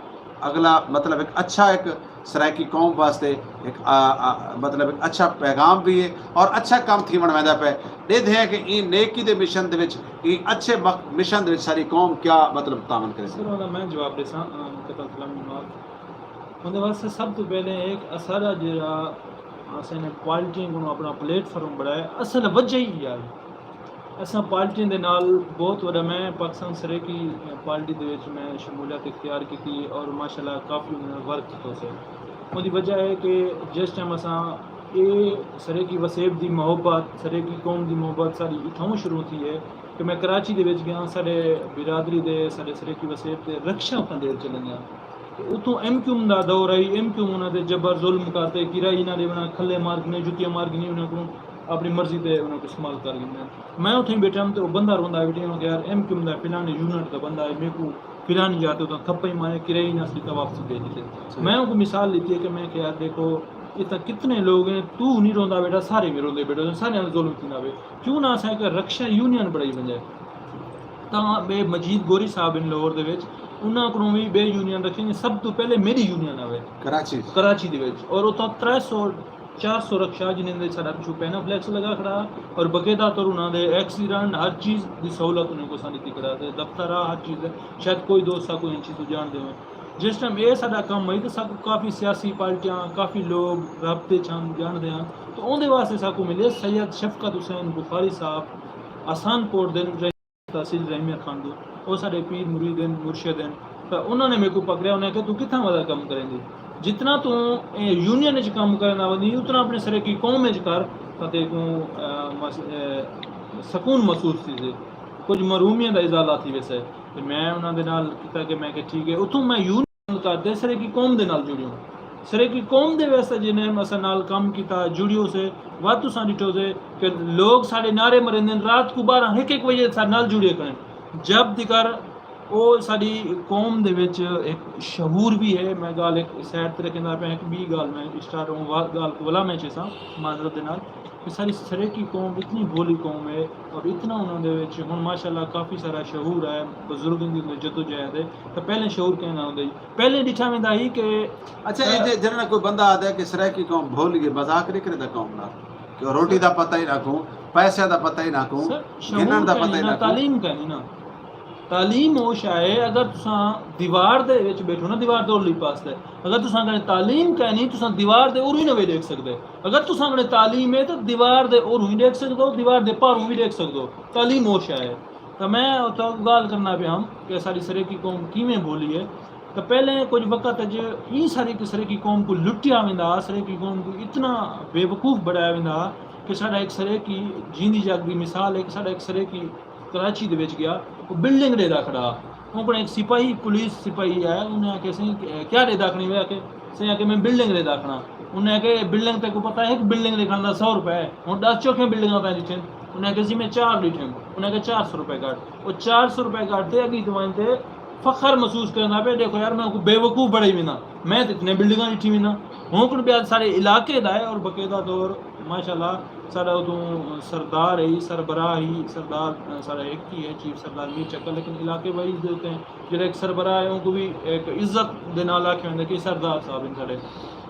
اڳلا، مطلب، ہک اچھا، ہک سرائیکی قوم واسطے ہک، آ، آ، مطلب، ہک اچھا پیغام وی ہے اور اچھا کم تھیوݨ ویندا پئے۔ ݙیدھے ہیں کہ ایں نیکی دے مشن دے وچ، ایں اچھے مق-، مشن دے وچ ساری قوم کیا، مطلب، تعاون کریسی۔ سر، اوندا میں جواب ݙیساں، آ، مقدم سلام نواز۔ اوندے واسطے سب توں پہلے ہک اساݙا جیڑھا اساں نے پارٹیاں کوں اپݨا پلیٹ فارم بݨایا، اصل وجہ ہی ایہا ہے۔ اساں پارٹیاں دے نال بہت وݙا، میں پاکستان سرائیکی پارٹی دے وچ میں شمولیت اختیار کیتی ہے اور ماشاءاللہ کافی انہاں نال ورک کیتا سے۔ اوندی وجہ ہے کہ جس ٹائم اساں اے سرائیکی وسیب دی محبت، سرائیکی قوم دی محبت ساݙی اتھاؤں شروع تھی ہے کہ میں کراچی دے وچ ڳیا، ساݙے برادری دے، ساݙے سرائیکی وسیب دے رکشہ اتھاں ݙے چلے ڳیا۔ تے اتھوں ایم کیو ایم دا دور آئی، ایم کیو ایم انہاں تے جبر ظلم کر تے کرایہ نہ ݙیوݨا، کھلے مار گھنے، جتیاں مار گھنی انہاں کوں، اپݨی مرضی تے انہاں کوں استعمال کر گھنن۔ میں اتھیں ٻیٹھا ہم تے او بندہ روندا آ ٻیٹھے، یار ایم کیو ایم دا فلانے یونٹ دا بندہ ہے، میکوں فلانی جاہ تے اتھاں تھپئی مارے، کرایہ نہ ݙتا، واپسی بھیج ݙتے۔ میں اونکوں مثال ݙتی ہے کہ میں کہ یار ݙیکھو، اتھاں کتنے لوگ ہیں، توں نہیں روندا ٻیٹھا، سارے وی روندے ٻیٹھے، سارے نال ظلم تھیندا پئے۔ کیوں نہ اساں ہک رکشہ یونین بݨائی ونڄے؟ تاں ٻئے مجید گوری صاحب ہن لاہور دے وچ، انہاں کولوں وی ٻئے یونین رکھے، سب توں پہلے میݙی یونین آوے کراچی۔ کراچی دے وچ، اور اتھاں ترے سو چار سو رکشہ جنہیں دے ساݙا پچھوں پینافلیکس لڳا کھڑا، اور باقاعدہ طور انہاں دے ایکسیڈنٹ ہر چیز دی سہولت انہیں کوں اساں ݙتی کھڑا، تے دفتر آ ہر چیز ہے۔ شاید کوئی دوست ساکوں ایں چیز توں ڄاݨدے ہوئے۔ جس ٹائم اے ساݙا کم آئی تے ساکوں کافی سیاسی پارٹیاں، کافی لوگ رابطے چ ہن، ڄاݨدے ہن، تو اوندے واسطے ساکوں ملے سید شفقت حسین بخاری صاحب، احسان پور دے تحصیل رحیم یار خان دی، او ساݙے پیر مرید ہن، مرشد ہن۔ تاں انہاں نے میکوں پکڑیا، انہاں آکھیا، "توں کتھاں ودا کم کریندیں؟ جتنا توں اے یونین اچ کم کریندا ویندیں، اتنا اپݨے سرائیکی قوم اچ کر، تاں تیکوں، اے، مس-، اے، سکون محسوس تھیسی، کجھ محرومیاں دا ازالہ تھی ویسے۔" تے میں انہاں دے نال کیتا کہ میں کہ ٹھیک ہے، اتھوں میں یونین کر تے سرائیکی قوم دے نال جڑیوں۔ سرائیکی قوم دے واسطے جنہیں اساں نال کم کیتا، جڑیوں سے، وت تساں ݙٹھو سے کہ لوگ ساݙے نعرے مریندن، رات کوں ٻارہاں ہک ہک وجے ساݙے نال جڑے کرن۔ جب تکر او ساݙی قوم دے وچ ہک شعور وی ہے، میں ڳالھ ہک سائیڈ تے رکھیندا پیاں، ہک ٻئی ڳالھ میں اسٹارٹ اوں وا-، ڳالھ کوں ولا میں چیساں، معذرت دے نال۔ کہ ساری سرائیکی قوم اتنی بھولی قوم ہے، اور اتنا انہاں دے وچ ہن ماشاءاللہ کافی سارا شعور ہے، بزرگاں دی جدوجہد ہے۔ تاں پہلے شعور کہیں نہ ہوندے، پہلے ݙٹھا ویندا ہی کہ اچھا، اے جے جنہاں کوئی بندہ آہدا ہے کہ سرائیکی قوم بھولی ہے، مذاق نہیں کریندا قوم نال، کہ روٹی دا پتہ ہی نہ کوں، پیسے دا پتہ ہی نہ کوں، سر، شعور گھنݨ دا کہیں پتہ ہی نہ، نہ کوں۔ تعلیم کہیں نہ۔ تعلیم او شے ہے، اگر تساں دیوار دے وچ ٻیٹھو نا، دیوار دے اورلی پاس تے، اگر تساں کنے تعلیم کائنی، تساں دیوار دے اوروں ہی نہ وے ݙیکھ سڳدے۔ اگر تساں کنے تعلیم ہے تاں دیوار دے اوروں ہی ݙیکھ سڳدو، دیوار دے پاروں وی ݙیکھ سڳدو۔ تعلیم او شے ہے۔ تاں میں اتھاں ڳالھ کرنا پیا ہم کہ ساݙی سرائیکی قوم کیویں بھولی ہے۔ تاں پہلے کچھ وقت اچ ایں ساری سرائیکی قوم کوں لٹیا ویندا ہا، سرائیکی قوم کوں اتنا بے وقوف بݨایا ویندا ہا کہ ساݙا ہک سرائیکی جیندی جاڳدی مثال ہے کہ ساݙا ہک سرائیکی کراچی دے وچ ڳیا، او بلڈنگ ݙیہدا کھڑا۔ اوں کوں ہک سپاہی، پولیس سپاہی آیا، انہیں آکھیا، "سئیں، کیا ݙیہدا کھڑیں وے؟" آکھے، "سئیں"، آکھے، "میں بلڈنگ ݙیہدا کھڑاں۔" انہیں آکھیا، "بلڈنگ تیکوں پتہ ہے، ہک بلڈنگ ݙیہدݨ دا سو روپے ہے، ہݨ ݙس چوکھیاں بلڈنگاں تاں ݙٹھن؟" انہیں آکھیا، "جی میں چار ݙٹھن۔" انہیں آکھیا، "چار سو روپے کٹ۔" او چار سو روپے کٹ تے اڳی تے ونڄ تے فخر محسوس کریندا پئے، "ݙیکھو یار، میں اونکوں بے وقوف بݨائی وینداں، میں تاں اتنے بلڈنگاں ݙٹھی وینداں۔" ہݨ کوں ٻیا سارے علاقے دا ہے اور باقاعدہ طور ماشاءاللہ ساݙا اتھوں سردار ہے، سربراہ ہی، سردار، ساݙا ہک ہی ہے، چیف سردار میر چکر، لیکن علاقے وائز دے اتے جیڑھا ہک سربراہ ہے، اونکوں وی ہک عزت دے نال آکھیا ویندا کہ سردار صاحب ہن ساݙے۔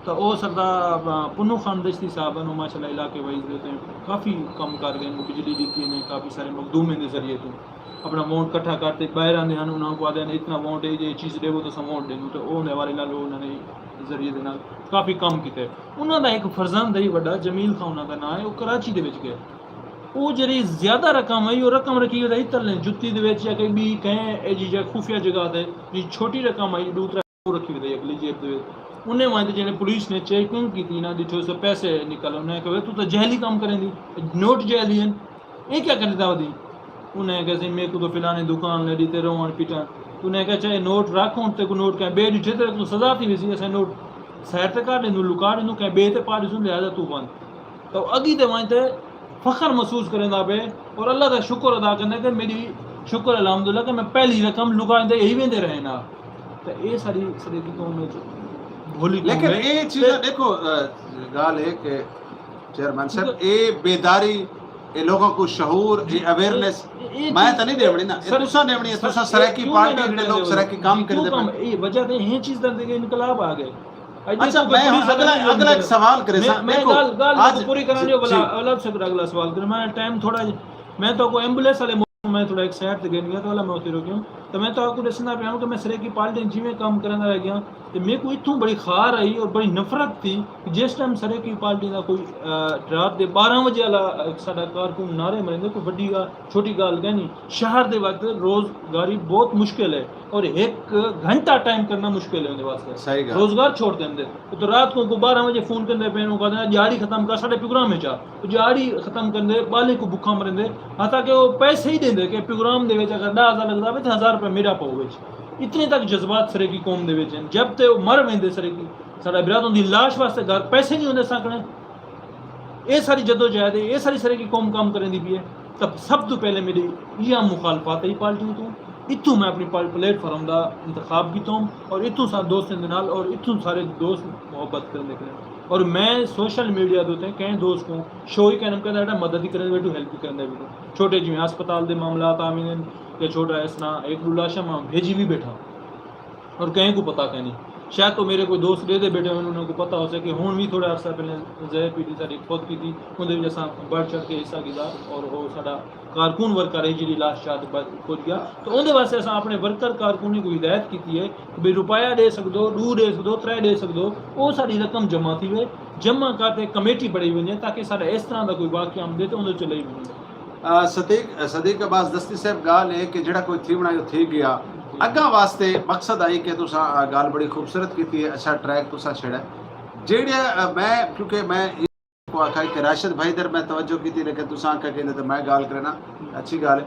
تاں او سردار، آ، پنوں خان دشتی صاحب ہن، او ماشاءاللہ علاقے وائز دے اتے کافی کم کر ڳئے ہن، بجلی ݙتی انہیں کافی سارے مخدومیں دے ذریعے توں۔ اپݨا ووٹ کٹھا کر تے ٻاہر آندے ہن، انہاں کوں آہدے ہن، "اتنا ووٹ ہے، اے چیز ݙیوو تاں اساں ووٹ ݙیندوں"، تے اوندے حوالے نال او انہاں نے ذریعے دے نال کافی کم کیتے۔ انہاں دا ہک فرزند ہے وݙا، جمیل خان انہاں دا ناں ہے، او کراچی دے وچ ڳئے۔ او جیڑھی زیادہ رقم ہے، او رقم رکھی ودے تلے جتی دے وچ یا کہیں ٻی کہیں ایجھی جا خفیہ جگہ تے، جی چھوٹی رقم ہے، ݙو ترے او رکھی ودے اڳلی جیب دے وچ۔ انہیں وانت جیڑھے پولیس نے چیکنگ کیتی نا، ݙٹھو سو پیسے نکل، انہیں کہے، "توں تاں جعلی کم کریندی، نوٹ جعلی ہن۔" اے کیا کریندا ودی؟ انہیں آکھیا، "سئیں، میکوں تاں فلانے دکان لے ݙتے رووݨ پٹݨ۔" انہیں آکھیا، "اچھا، اے نوٹ رکھ، ہݨ تیکوں نوٹ کہیں ٻئے ݙٹھے تاں تیکوں سزا تھی ویسی، اساں نوٹ سائیڈ تے کر ݙیندوں، لکا ݙیندوں، کہیں ٻئے تے پا ݙیسوں، لہذا توں ونڄ۔" تاں او اڳی تے ونڄ تے فخر محسوس کریندا پئے اور اللہ دا شکر ادا کریندا کہ میݙی شکر الحمدللہ کہ میں پہلی رقم لکا ݙیندے ہی ویندے رہے نا۔ تاں اے ساݙی سرائیکی قوم وچ بھولی قوم لیکن ہے۔ اے چیزاں تے ݙیکھو، آ، ڳالھ ہے کہ چیئرمین صاحب، اے بیداری، اے لوگاں کوں شعور، اے اویئرنیس اے، اے میں چیز، تاں نہیں ݙیوݨی نا، اے سر، تساں ݙیوݨی ہے، سر، تساں اے سرائیکی کیوں پارٹی نہ جیڑھے لوک کریندے؟ سرائیکی کام کیوں کریندے کم؟ پئے۔ اے وجہ تے ہیں چیز دا کہ انقلاب آ ڳئے۔ اڄ اچھا، میں ہݨ اگلا، اگلا ہک سوال کرے میں، ساں، میں ݙیکھو، ڳالھ، ڳالھ اڄ، پوری کرݨ ݙیو، جی، بھلا، جی۔ اولاد صاحب، اگلا سوال کرے، میں ٹائم تھوڑا جئیں، میں تہاکوں ایمبولینس والے موقع میں تھوڑا ہک سائیڈ تے گھن ڳیا، تاں اولا میں اتھے رکیوں۔ تاں میں تہاکوں ݙسیندا پیا ہاں کہ میں سرائیکی پارٹی جیویں کم کریندا رہ ڳیاں، تے میکوں اتھوں بڑی خار آئی اور بڑی نفرت تھی کہ جس ٹائم سرائیکی پارٹی دا کوئی، آ، رات دے ٻارہاں وجے والا ہک ساݙا کارکن نعرے مریندے، کوئی وݙی ڳالھ، چھوٹی ڳالھ کائنی۔ شہر دے وقت روزگاری بہت مشکل ہے اور ہک گھنٹہ ٹائم کرنا مشکل ہے اوندے واسطے۔ صحیح ڳالھ۔ روزگار چھوڑ ݙیندے۔ تے رات کوں کوئی ٻارہاں وجے فون کریندے پئے ہن، کوں آہدے، "ݙیہاڑی ختم کر، ساݙے پروگرام وچ آ۔" او ݙیہاڑی ختم کریندے، ٻالیں کوں بھکھا مریندے، حتیٰ کہ او پیسے ہی ݙیندے کہ پروگرام دے وچ اگر ݙاہ ہزار لڳدا پئے تے ہزار روپے میݙا پاؤ وچ۔ اتنے تک جذبات سرائیکی قوم دے وچ ہن۔ جب تے او مر ویندے سرائیکی، ساݙا برات، اوندی لاش واسطے گھر پیسے نہیں ہوندے اساں کنے۔ اے ساری جدوجہد ہے، اے ساری سرائیکی قوم کم کریندی پئی ہے۔ تاں سب توں پہلے میݙی ایہا مخالفت ہے پارٹیوں توں۔ اتھوں میں اپݨی پل-، پلیٹ فارم دا انتخاب کیتا ہوں اور اتھوں ساݙے دوستیں دے نال اور اتھوں سارے دوست محبت کریندے پئے ہن۔ اور میں سوشل میڈیا دے اتے کہیں دوست کوں شو ہی کائنی کریندے، مدد ہی کریندے ٻیٹھوں، ہیلپ ہی کریندے ٻیٹھوں۔ چھوٹے جیویں ہسپتال دے معاملات آ ویندے ہن یا چھوٹا اس طرح ہک ݙو لاشاں میں بھیجی وی ٻیٹھاں۔ اور کہیں کوں پتہ کائنی۔ شاید او میݙے کوئی دوست ݙیہدے ٻیٹھے ہوون، انہاں کوں پتہ ہوسے کہ ہݨ وی تھوڑے عرصہ پہلے زیب پی ٹی ساݙی فوت کیتی، اوندے وچ اساں بڑھ چڑھ کے حصہ گھدا اور او ساݙا کارکن ورکر ہے جیڑھی لاش شاید ب-، پڄ ڳیا۔ تو اوندے واسطے اساں اپݨے ورکر کارکنیں کوں ہدایت کیتی ہے کہ بھئی روپیہ ݙے سڳدو، ݙو ݙے سڳدو، ترے ݙے سڳدو، او ساݙی رقم جمع تھیوے، جمع کر تے کمیٹی بݨائی ونڄے تاکہ ساݙا اس طرح دا کوئی واقعہ آمدے تے اوندے چ لئی ونڄے۔ آ، صدیق، صدیق عباس دستی صاحب، ڳالھ ہے کہ جیڑھا کوئی تھیوݨا او تھی ڳیا۔ اڳاں واسطے مقصد آئی کہ تساں، آ، ڳالھ بڑی خوبصورت کیتی ہے، اچھا ٹریک تساں چھیڑا ہے۔ جیڑھے، آ، میں، کیونکہ میں کو آکھا کہ راشد بھائی در میں توجہ کیتی، لیکن تساں آکھا کہ انہاں تے میں ڳالھ کرینا، اچھی ڳالھ ہے۔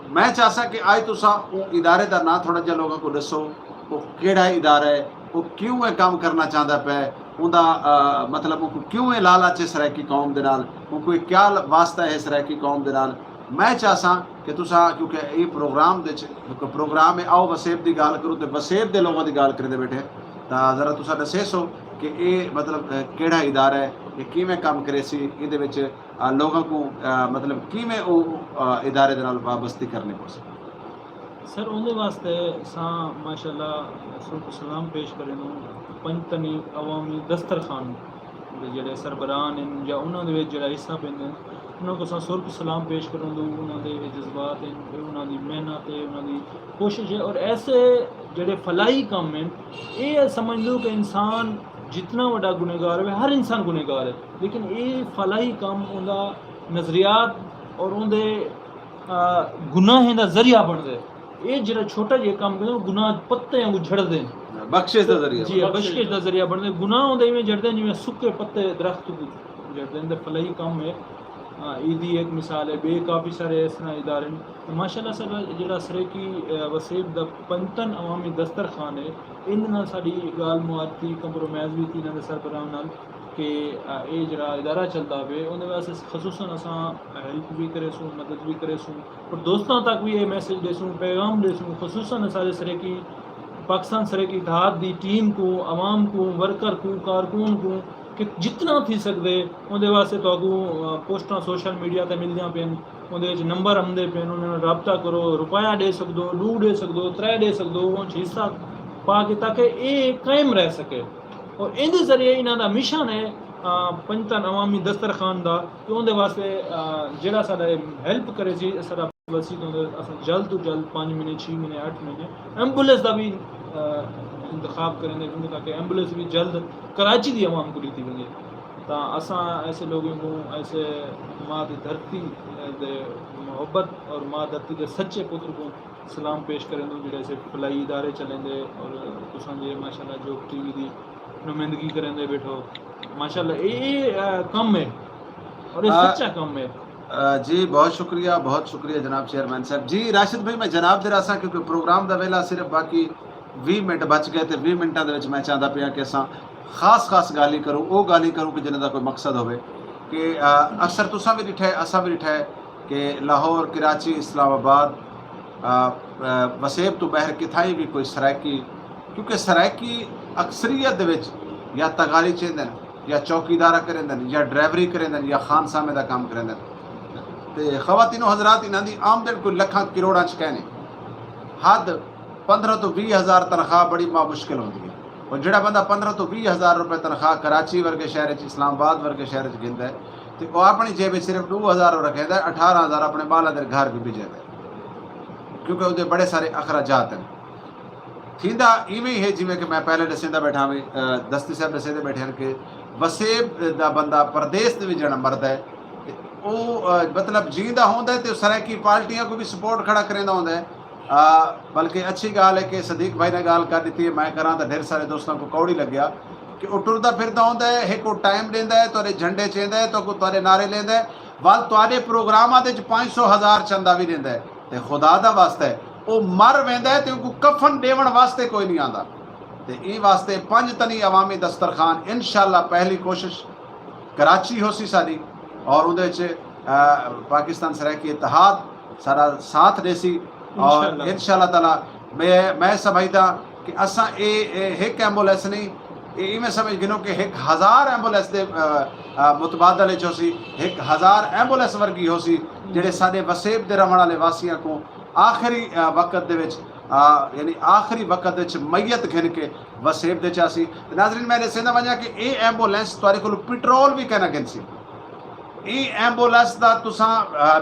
میں چاہساں کہ اڄ تساں اوں ادارے دا ناں تھوڑا جیہا لوکاں کوں ݙسو، او کیڑھا ادارہ ہے، او کیوں اے کم کرنا چاہندا پئے، اوندا، آ، مطلب اونکوں کیوں اے لالچ ہے سرائیکی قوم دے نال، اونکوں اے کیا واسطہ ہے سرائیکی قوم دے نال۔ میں چاہساں کہ تساں، کیونکہ اے پروگرام دے وچ ہک پروگرام ہے، آؤ وسیب دی ڳالھ کروں تے وسیب دے لوکاں دی ڳالھ کریندے ٻیٹھے، تاں ذرا تساں ݙسیسو کہ اے مطلب کیڑھا ادارہ ہے، اے کیویں کم کریسی، ایندے وچ لوگاں کوں مطلب کیویں او ادارے دے نال وابستی کرنی پوسی؟ سر، اوندے واسطے اساں ماشاءاللہ سر کوں سلام پیش کریندوں، پنجتنی عوامی دسترخوان دے جیڑھے سربراہان ہن یا انہاں دے وچ جیڑھا حصہ پیندے ہن، انہاں کوں اساں سر کوں سلام پیش کریندوں۔ انہاں دے اے جذبات ہن، اے انہاں دی محنت ہے، انہاں دی کوشش ہے، اور ایسے جیڑھے فلاحی کم ہن، اے سمجھ لو کہ انسان جتنا وڈا گنہگار ہوے، ہر انسان گنہگار ہے، لیکن اے فلاحی کم اوندا نظریات اور اوندے گناہیں دا ذریعہ بنڑدے۔ اے جیڑھا چھوٹا جیہا کم کریندے، گناہ پتے آنگوں جھڑدے۔ بخشش دا ذریعہ۔ جی، بخشش دا ذریعہ بنڑدے۔ گناہ اوندے ایویں جھڑدے جیویں سکے پتے درخت کوں جھڑدے۔ اندے فلاحی کم ہے۔ ایدی ہک مثال ہے، بے کافی سارے اس طرح ادارے ہن۔ ماشاءاللہ سر، جیڑھا سرائیکی وسیب دا پنجتن عوامی دسترخوان ہے، ایندے نال ساڈی گالھ معاہد تھی، کمپرومائز وی تھی انہاں دے سربراہاں نال کہ اے جیڑھا ادارہ چلدا پئے اوندے واسطے خصوصا اساں ہیلپ وی کریسوں، مدد وی کریسوں، اور دوستاں تک وی اے میسج ڈیسوں، پیغام ڈیسوں، خصوصا اساڈے سرائیکی پاکستان سرائیکی اتحاد دی ٹیم کوں، عوام کوں، ورکر کوں، کارکن کوں کہ جتنا تھی سگدے اوندے واسطے تہاکوں پوسٹاں سوشل میڈیا تے ملدیاں پئین، اوندے وچ نمبر امدے پئین، انہاں نال رابطہ کرو، روپیہ ڈے سگدو، ڈو ڈے سگدو، ترے ڈے سگدو، اونچ حصہ پا کے تاکہ اے قائم رہ سکے۔ اور ایندے ذریعے انہاں دا مشن ہے پنجتن عوامی دسترخوان دا کہ اوندے واسطے جیڑھا ساڈا ہیلپ کریسی، ساڈا وسی تو اساں جلد تو جلد پنج مہینے، چھی مہینے، اٹھ مہینے ایمبولینس دا بھی انتخاب کریندے، کیونکہ تاکہ ایمبولینس بھی جلد کراچی دی عوام کو ڈتی ونجے۔ تاں اساں ایسے لوگوں کو، ایسے ماں دی دھرتی دے محبت اور ماں دھرتی دے سچے پتر کو سلام پیش کریندوں جیڑھے ایسے فلاحی ادارے چلیندے اور تساں جے ماشاءاللہ جوگ ٹی وی دی نمائندگی کریندے بیٹھو۔ ماشاءاللہ اے کم ہے اور اے سچا کم ہے۔ جی بہت شکریہ، بہت شکریہ جناب چیئرمین صاحب۔ جی راشد بھائی، میں جناب دے راساں کیونکہ پروگرام دا ویلا صرف باقی ویہہ منٹ بچ گئے تے ویہہ منٹاں دے وچ میں چاہندا پیاں کہ اساں خاص خاص گالھیں کروں، او گالھیں کروں کہ جنہاں دا کوئی مقصد ہووے کہ اکثر تساں وی ڈٹھا ہے، اساں وی ڈٹھا ہے کہ لاہور، کراچی، اسلام آباد، وسیب توں بہر کتھائیں وی کوئی سرائیکی، کیونکہ سرائیکی اکثریت دے وچ یا تغاری چیندن، یا چوکیدارہ کریندن، یا ڈرائیوری کریندن، یا خان سامے دا کم کریندن۔ تے خواتین و حضرات، انہاں دی آمدن کوئی لکھاں کروڑاں چ کائنی۔ حد پندرہ توں ویہہ ہزار تنخواہ بڑی ما مشکل ہوندی ہے۔ اور جیڑھا بندہ پندرہ توں ویہہ ہزار روپے تنخواہ کراچی ورگے شہر اچ، اسلام آباد ورگے شہر اچ گھندا ہے تے او اپنی جیب اچ صرف ݙو ہزار رکھیندا ہے، اٹھارہ ہزار اپنے ٻالاں دے گھر وی بھیجیندا ہے، کیونکہ اوندے بڑے سارے اخراجات ہن۔ تھیندا ایویں ہے جیویں کہ میں پہلے ݙسیندا ٻیٹھا ہاں، دستی صاحب ݙسیندے ٻیٹھے ہن کہ وسیب دا بندہ پردیس دے وچ جیڑھا مردا ہے تے او مطلب جیندا ہوندا ہے تے او سرائیکی پارٹیاں کوں وی سپورٹ کھڑا کریندا ہوندا ہے۔ بلکہ اچھی گالھ ہے کہ صدیق بھائی نے گالھ کر ݙتی ہے، میں کراں تاں ڈھیر سارے دوستاں کوں کوڑی لگیا کہ او ٹردا پھردا ہوندا ہے، ہک او ٹائم ݙیندا ہے، تہاݙے جھنڈے چیندا ہے، تہاکوں تہاݙے نعرے لیندا ہے، ول تہاݙے پروگراماں دے وچ پنج سو ہزار چندہ وی ݙیندا ہے۔ تے خدا دا واسطہ ہے، او مر ویندا ہے تے اونکوں کفن ݙیوݨ واسطے کوئی نی آندا۔ تے ایں واسطے پنج تنی عوامی دسترخوان انشاءاللہ پہلی کوشش کراچی ہوسی ساݙی، اور اوندے وچ پاکستان سرائیکی اتحاد ساݙا ساتھ ݙیسی، اور انشاءاللہ تعالی میں میں سمجھداں کہ اساں اے ہک ایمبولینس نی، اے ایویں سمجھ گھنو کہ ہک ہزار ایمبولینس دے متبادل وچ ہوسی، ہک ہزار ایمبولینس ورگی ہوسی، جیڑھے ساݙے وسیب دے رہوݨ آلے واسیاں کوں آخری وقت دے وچ، یعنی آخری وقت وچ میت گھن کے وسیب دے چاسی۔ تے ناظرین، میں ݙسیندا ونڄاں کہ اے ایمبولینس تہاݙے کولوں پٹرول وی کائنا گھنسی۔ ایں ایمبولینس دا تساں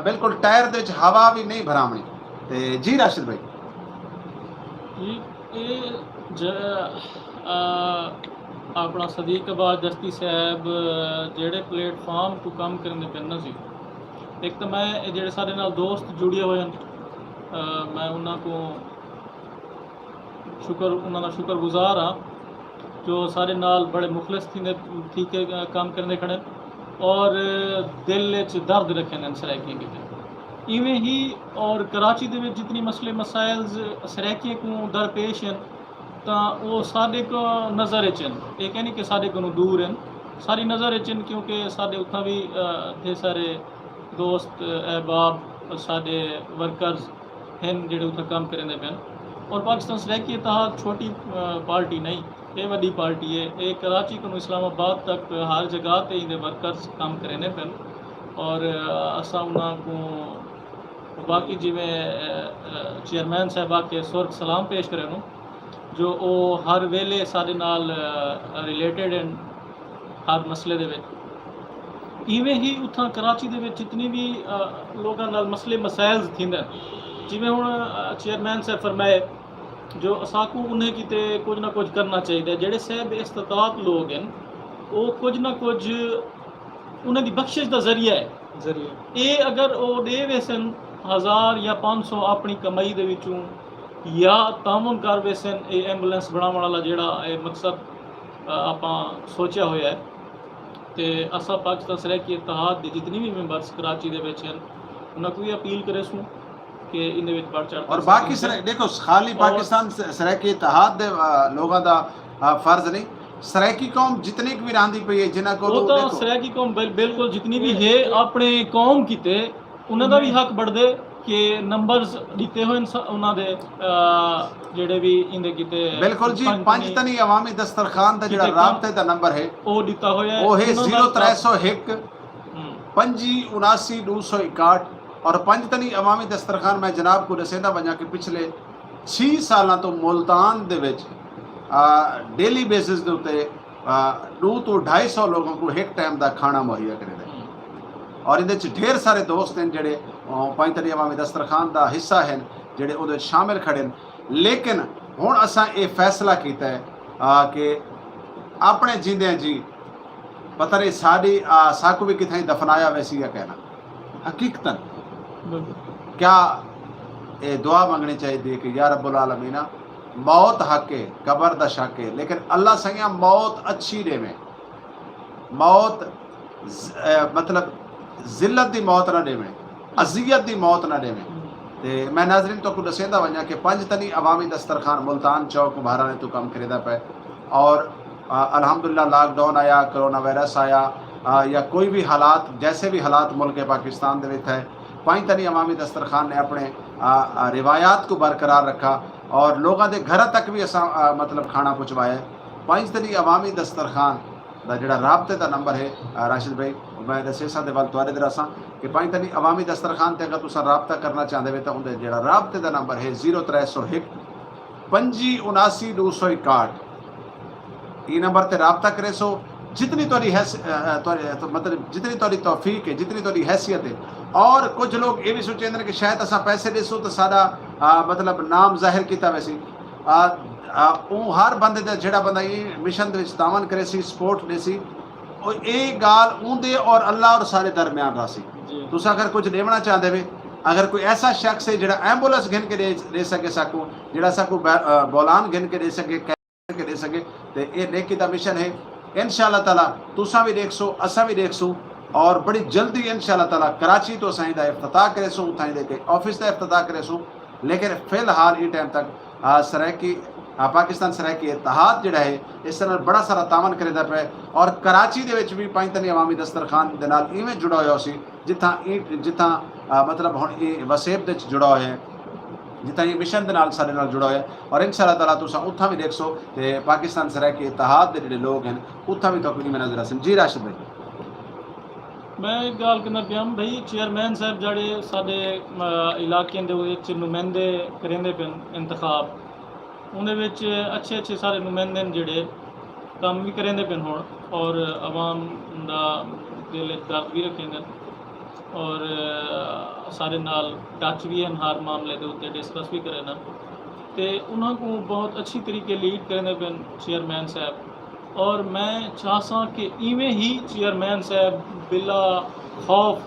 بالکل ٹائر دے وچ ہوا وی نہیں بھراوݨی۔ تے جی راشد بھائی۔ جی، اے اپݨا صدیق عباس دشتی صاحب جیڑھے پلیٹ فارم توں کم کریندے پئن نا جی، ہک تاں میں جیڑھے ساݙے نال دوست جڑے ہوئے ہن، میں انہاں کوں شکر انہاں دا شکر گزار ہاں جو ساݙے نال بڑے مخلص تھیندے تھی کے کم کریندے کھڑن اور دل اچ درد رکھیندن سرائیکیاں کیتے۔ ایویں ہی اور کراچی دے وچ جتنی مسئلے مسائلز سرائیکیاں کوں درپیش ہن تاں او ساݙے کوں نظر اچ ہن، اے کینی کہ ساݙے کنوں دور ہن، ساݙی نظر اچ ہن کیونکہ ساݙے اتھاں وی ڈھیر سارے دوست احباب ساݙے ورکرز ہن جیڑھے اتھاں کم کریندے پئن۔ اور پاکستان سرائیکی اتحاد چھوٹی پارٹی نئیں، اے وݙی پارٹی اے۔ اے کراچی کنوں اسلام آباد تک ہر جگہ تے ایندے ورکرز کم کریندے پن اور اساں انہاں کوں باقی جیویں چیئرمین صاحب آکھے سرخ سلام پیش کریندوں جو او ہر ویلے ساݙے نال ریلیٹڈ ہن ہر مسئلے دے وچ۔ ایویں ہی اتھاں کراچی دے وچ جتنی وی لوکاں نال مسئلے مسائلز تھیندن، جیویں ہݨ چیئرمین صاحب فرمائے جو اساکوں انہیں کیتے کجھ نہ کجھ کرنا چاہیدا ہے۔ جیڑھے صاحب استطاعت لوگ ہن او کجھ نہ کجھ انہیں دی بخشش دا ذریعہ ہے۔ ذریعہ۔ اے اگر او ݙے ویسن ہزار یا پنج سو اپݨی کمائی دے وچوں یا تعاون کر ویسن اے ایمبولینس بݨاوݨ والا جیڑھا اے مقصد آپاں سوچیا ہویا ہے۔ تے اساں پاکستان سرائیکی اتحاد دے جتنی وی ممبرز کراچی دے وچ ہن انہاں کوں وی اپیل کریسوں کہ ایندے وچ بڑھ چڑھ اور باقی سر دیکھو خالی پاکستان سرائیکی اتحاد دے لوگاں دا فرض نہیں، سرائیکی قوم جتنی بھی راندی پئی ہے جنہاں کو سرائیکی قوم بالکل جتنی بھی ہے اپنے قوم کیتے انہاں دا بھی حق بڑھدے کہ نمبرز ݙتے ہوئن انہاں دے جڑے بھی ایندے کیتے۔ بالکل جی، پنج تنی عوامی دسترخوان دا جڑا رابطے دا نمبر ہے او ݙتا ہویا ہے، او ہے زیرو ترے سو ہک پنجی اناسی ݙو سو اکاہٹھ۔ اور پنج تنی عوامی دسترخوان میں جناب کو ݙسیندا ونجاں کہ پچھلے چھی سالاں تو ملتان دے وچ ڈیلی بیسز دے اتے ݙو توں ڈھائی سو لوگوں کو ہک ٹائم دا کھانا مہیا کریندا ہے۔ اور ایندے وچ ڈھیر سارے دوست ہیں جڑے پنج تنی عوامی دسترخوان دا حصہ ہیں، جڑے اودے وچ شامل کھڑے ہیں۔ لیکن ہن اساں اے فیصلہ کیتا ہے کہ اپنے جیندے جی پتہ نہیں ساڈی ساکو بھی کتھائیں دفنایا ویسی یا کہنا۔ حقیقتاً کیا اے دعا منگنی چاہیے کہ یا رب العالمین، موت حق ہے، قبر دا شک ہے، لیکن اللہ سائیاں موت اچھی ݙیویں، موت مطلب ذلت دی موت نہ ݙیویں، اذیت دی موت نہ ݙیویں۔ تے میں ناظرین تو کو ݙسیندا ونجاں کہ پنج تنی عوامی دسترخوان ملتان چوک بھارا نے تو کم کریدا پے اور الحمدللہ لاک ڈاؤن آیا، کرونا وائرس آیا یا کوئی بھی حالات، جیسے بھی حالات ملک پاکستان دے وچ ہے، پنج تنی عوامی دسترخوان نے اپنے روایات کو برقرار رکھا اور لوگاں دے گھر تک بھی اساں مطلب کھانا پہنچوایا ہے۔ پنج تنی عوامی دسترخوان دا جڑا رابطے دا نمبر ہے راشد بھائی، میں دسے سا دے ول تواڈے دراساں کہ پنج تنی عوامی دسترخوان تے اگر تساں رابطہ کرنا چاہندے وے تاں اوندے جڑا رابطے دا نمبر ہے زیرو ترے سو ہک پنجی اناسی ݙو سو اکاہٹھ۔ ایں نمبر تے رابطہ کریسو۔ جتنی تہاڈی حیث مطلب جتنی تہاڈی توفیق ہے، جتنی تہاڈی حیثیت ہے۔ اور کچھ لوگ اے وی سوچیندے نے کہ شاید اساں پیسے ݙیسوں تاں ساڈا مطلب نام ظاہر کیتا ویسی۔ اوں ہر بندے دا جیڑھا بندہ ایں مشن دے وچ تعاون کریسی، سپورٹ ݙیسی، اے گالھ اوندے اور اللہ اور ساڈے درمیان راہسی۔ تساں اگر کچھ ݙیوݨا چاہندے وے، اگر کوئی ایسا شخص ہے جیڑھا ایمبولینس گھن کے ݙے سکے ساکوں، جیڑھا ساکوں بولان گھن کے ݙے سکے، کہہ کے ݙے سکے، تے اے نیکی دا مشن ہے۔ انشاءاللہ تعالی تساں وی ݙیکھسو، اساں وی ݙیکھسوں، اور بڑی جلدی انشاءاللہ تعالی کراچی تو اساں ایندا افتتاح کریسوں، اتھاں ایندے آفس دا افتتاح کریسوں۔ لیکن فی الحال ایں ٹائم تک سرائیکی پاکستان سرائیکی اتحاد جڑا ہے اس نال بڑا سارا تعاون کریندا پئے اور کراچی دے وچ وی پنج تنی عوامی دسترخوان دے نال ایویں جڑا ہویا ہوسی جتھاں ایں جتھاں مطلب ہن ایں وسیب دے وچ جڑا ہویا ہے، جتھاں ایں مشن دے نال ساڈے نال جڑا ہویا ہے اور انشاءاللہ تعالی تساں اتھاں وی ڈیکھسو تے پاکستان سرائیکی اتحاد دے جڑے لوگ ہن اتھاں وی تہاکوں ایویں نظر آسن۔ جی راشد بھائی۔ میں ہک گالھ کرنا پیام بھئی، چیئرمین صاحب جیڑھے ساڈے علاقیں دے وچ نمائندے کریندے پن انتخاب، اوندے وچ اچھے اچھے سارے نمائندے ہن جیڑھے کم وی کریندے پن ہن اور عوام دا دل اچ درد وی رکھیندن اور سارے نال ٹچ وی ہن، ہر معاملے دے اتے ڈسکس وی کریندن تے انہاں کوں بہت اچھی طریقے لیڈ کریندے پن چیئرمین صاحب۔ اور میں چاہساں کہ ایویں ہی چیئرمین صاحب بلا خوف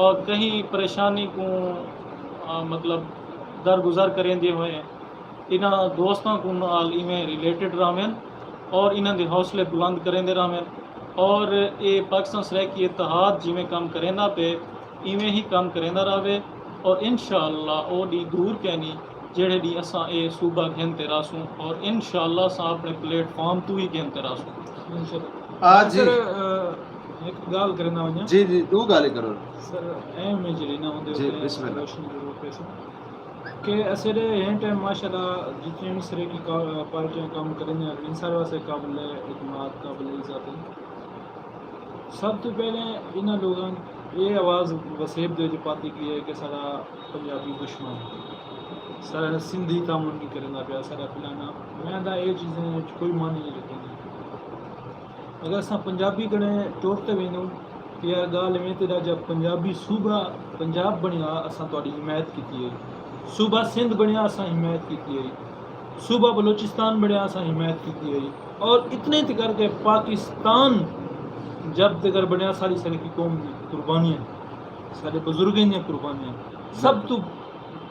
اور کہیں پریشانی کوں مطلب درگزر کریندے ہوئے انہاں دوستاں کوں نال ایویں ریلیٹڈ رہون اور انہاں دے حوصلے بلند کریندے رہون اور اے پاکستان سرائیکی اتحاد جیویں کم کریندا پئے ایویں ہی کم کریندا رہوے اور انشاءاللہ او ڈی دور کینی جیڑھے ڈی اساں اے صوبہ گھن تے رہسوں اور انشاءاللہ اساں اپنے پلیٹ فارم توں ہی گھن تے رہسوں۔ آ جی۔ سر ہک گالھ کرنا ونجا۔ جی جی دو گالیں کرو۔ سر ایم اے جڑی نہ ہوندے جی بسم اللہ۔ روشنی ضرور پیسے۔ کہ اسیݙے ہیں ٹائم ماشاء اللہ جتنے بھی سرے کی پارٹیاں کام کریں ہیں ان سارے واسطے قابل اعتماد، قابل عزت ہیں۔ سب تو پہلے انہاں لوگاں یہ آواز وسیب دے وچ پاتی کی ہے کہ سارا پنجابی دشمن، سارا سندھی تعاون نہیں کرنا پیا، سارا فلانا۔ میں دا یہ چیزیں کوئی معنی نہیں رکھیں۔ اگر اساں پنجابی کنے ٹر تے ویندوں، کہ یار ڳالھ ایویں تے جب پنجابی صوبہ پنجاب بݨیا، اساں تہاݙی حمایت کیتی ہے، صوبہ سندھ بݨیا، اساں حمایت کیتی ہے، صوبہ بلوچستان بݨیا، اساں حمایت کیتی ہے، اور اتنے تے کر کے پاکستان جب تک بݨیا، ساری ساری کی قوم دی قربانیاں، سارے بزرگیں دیاں قربانیاں سب تو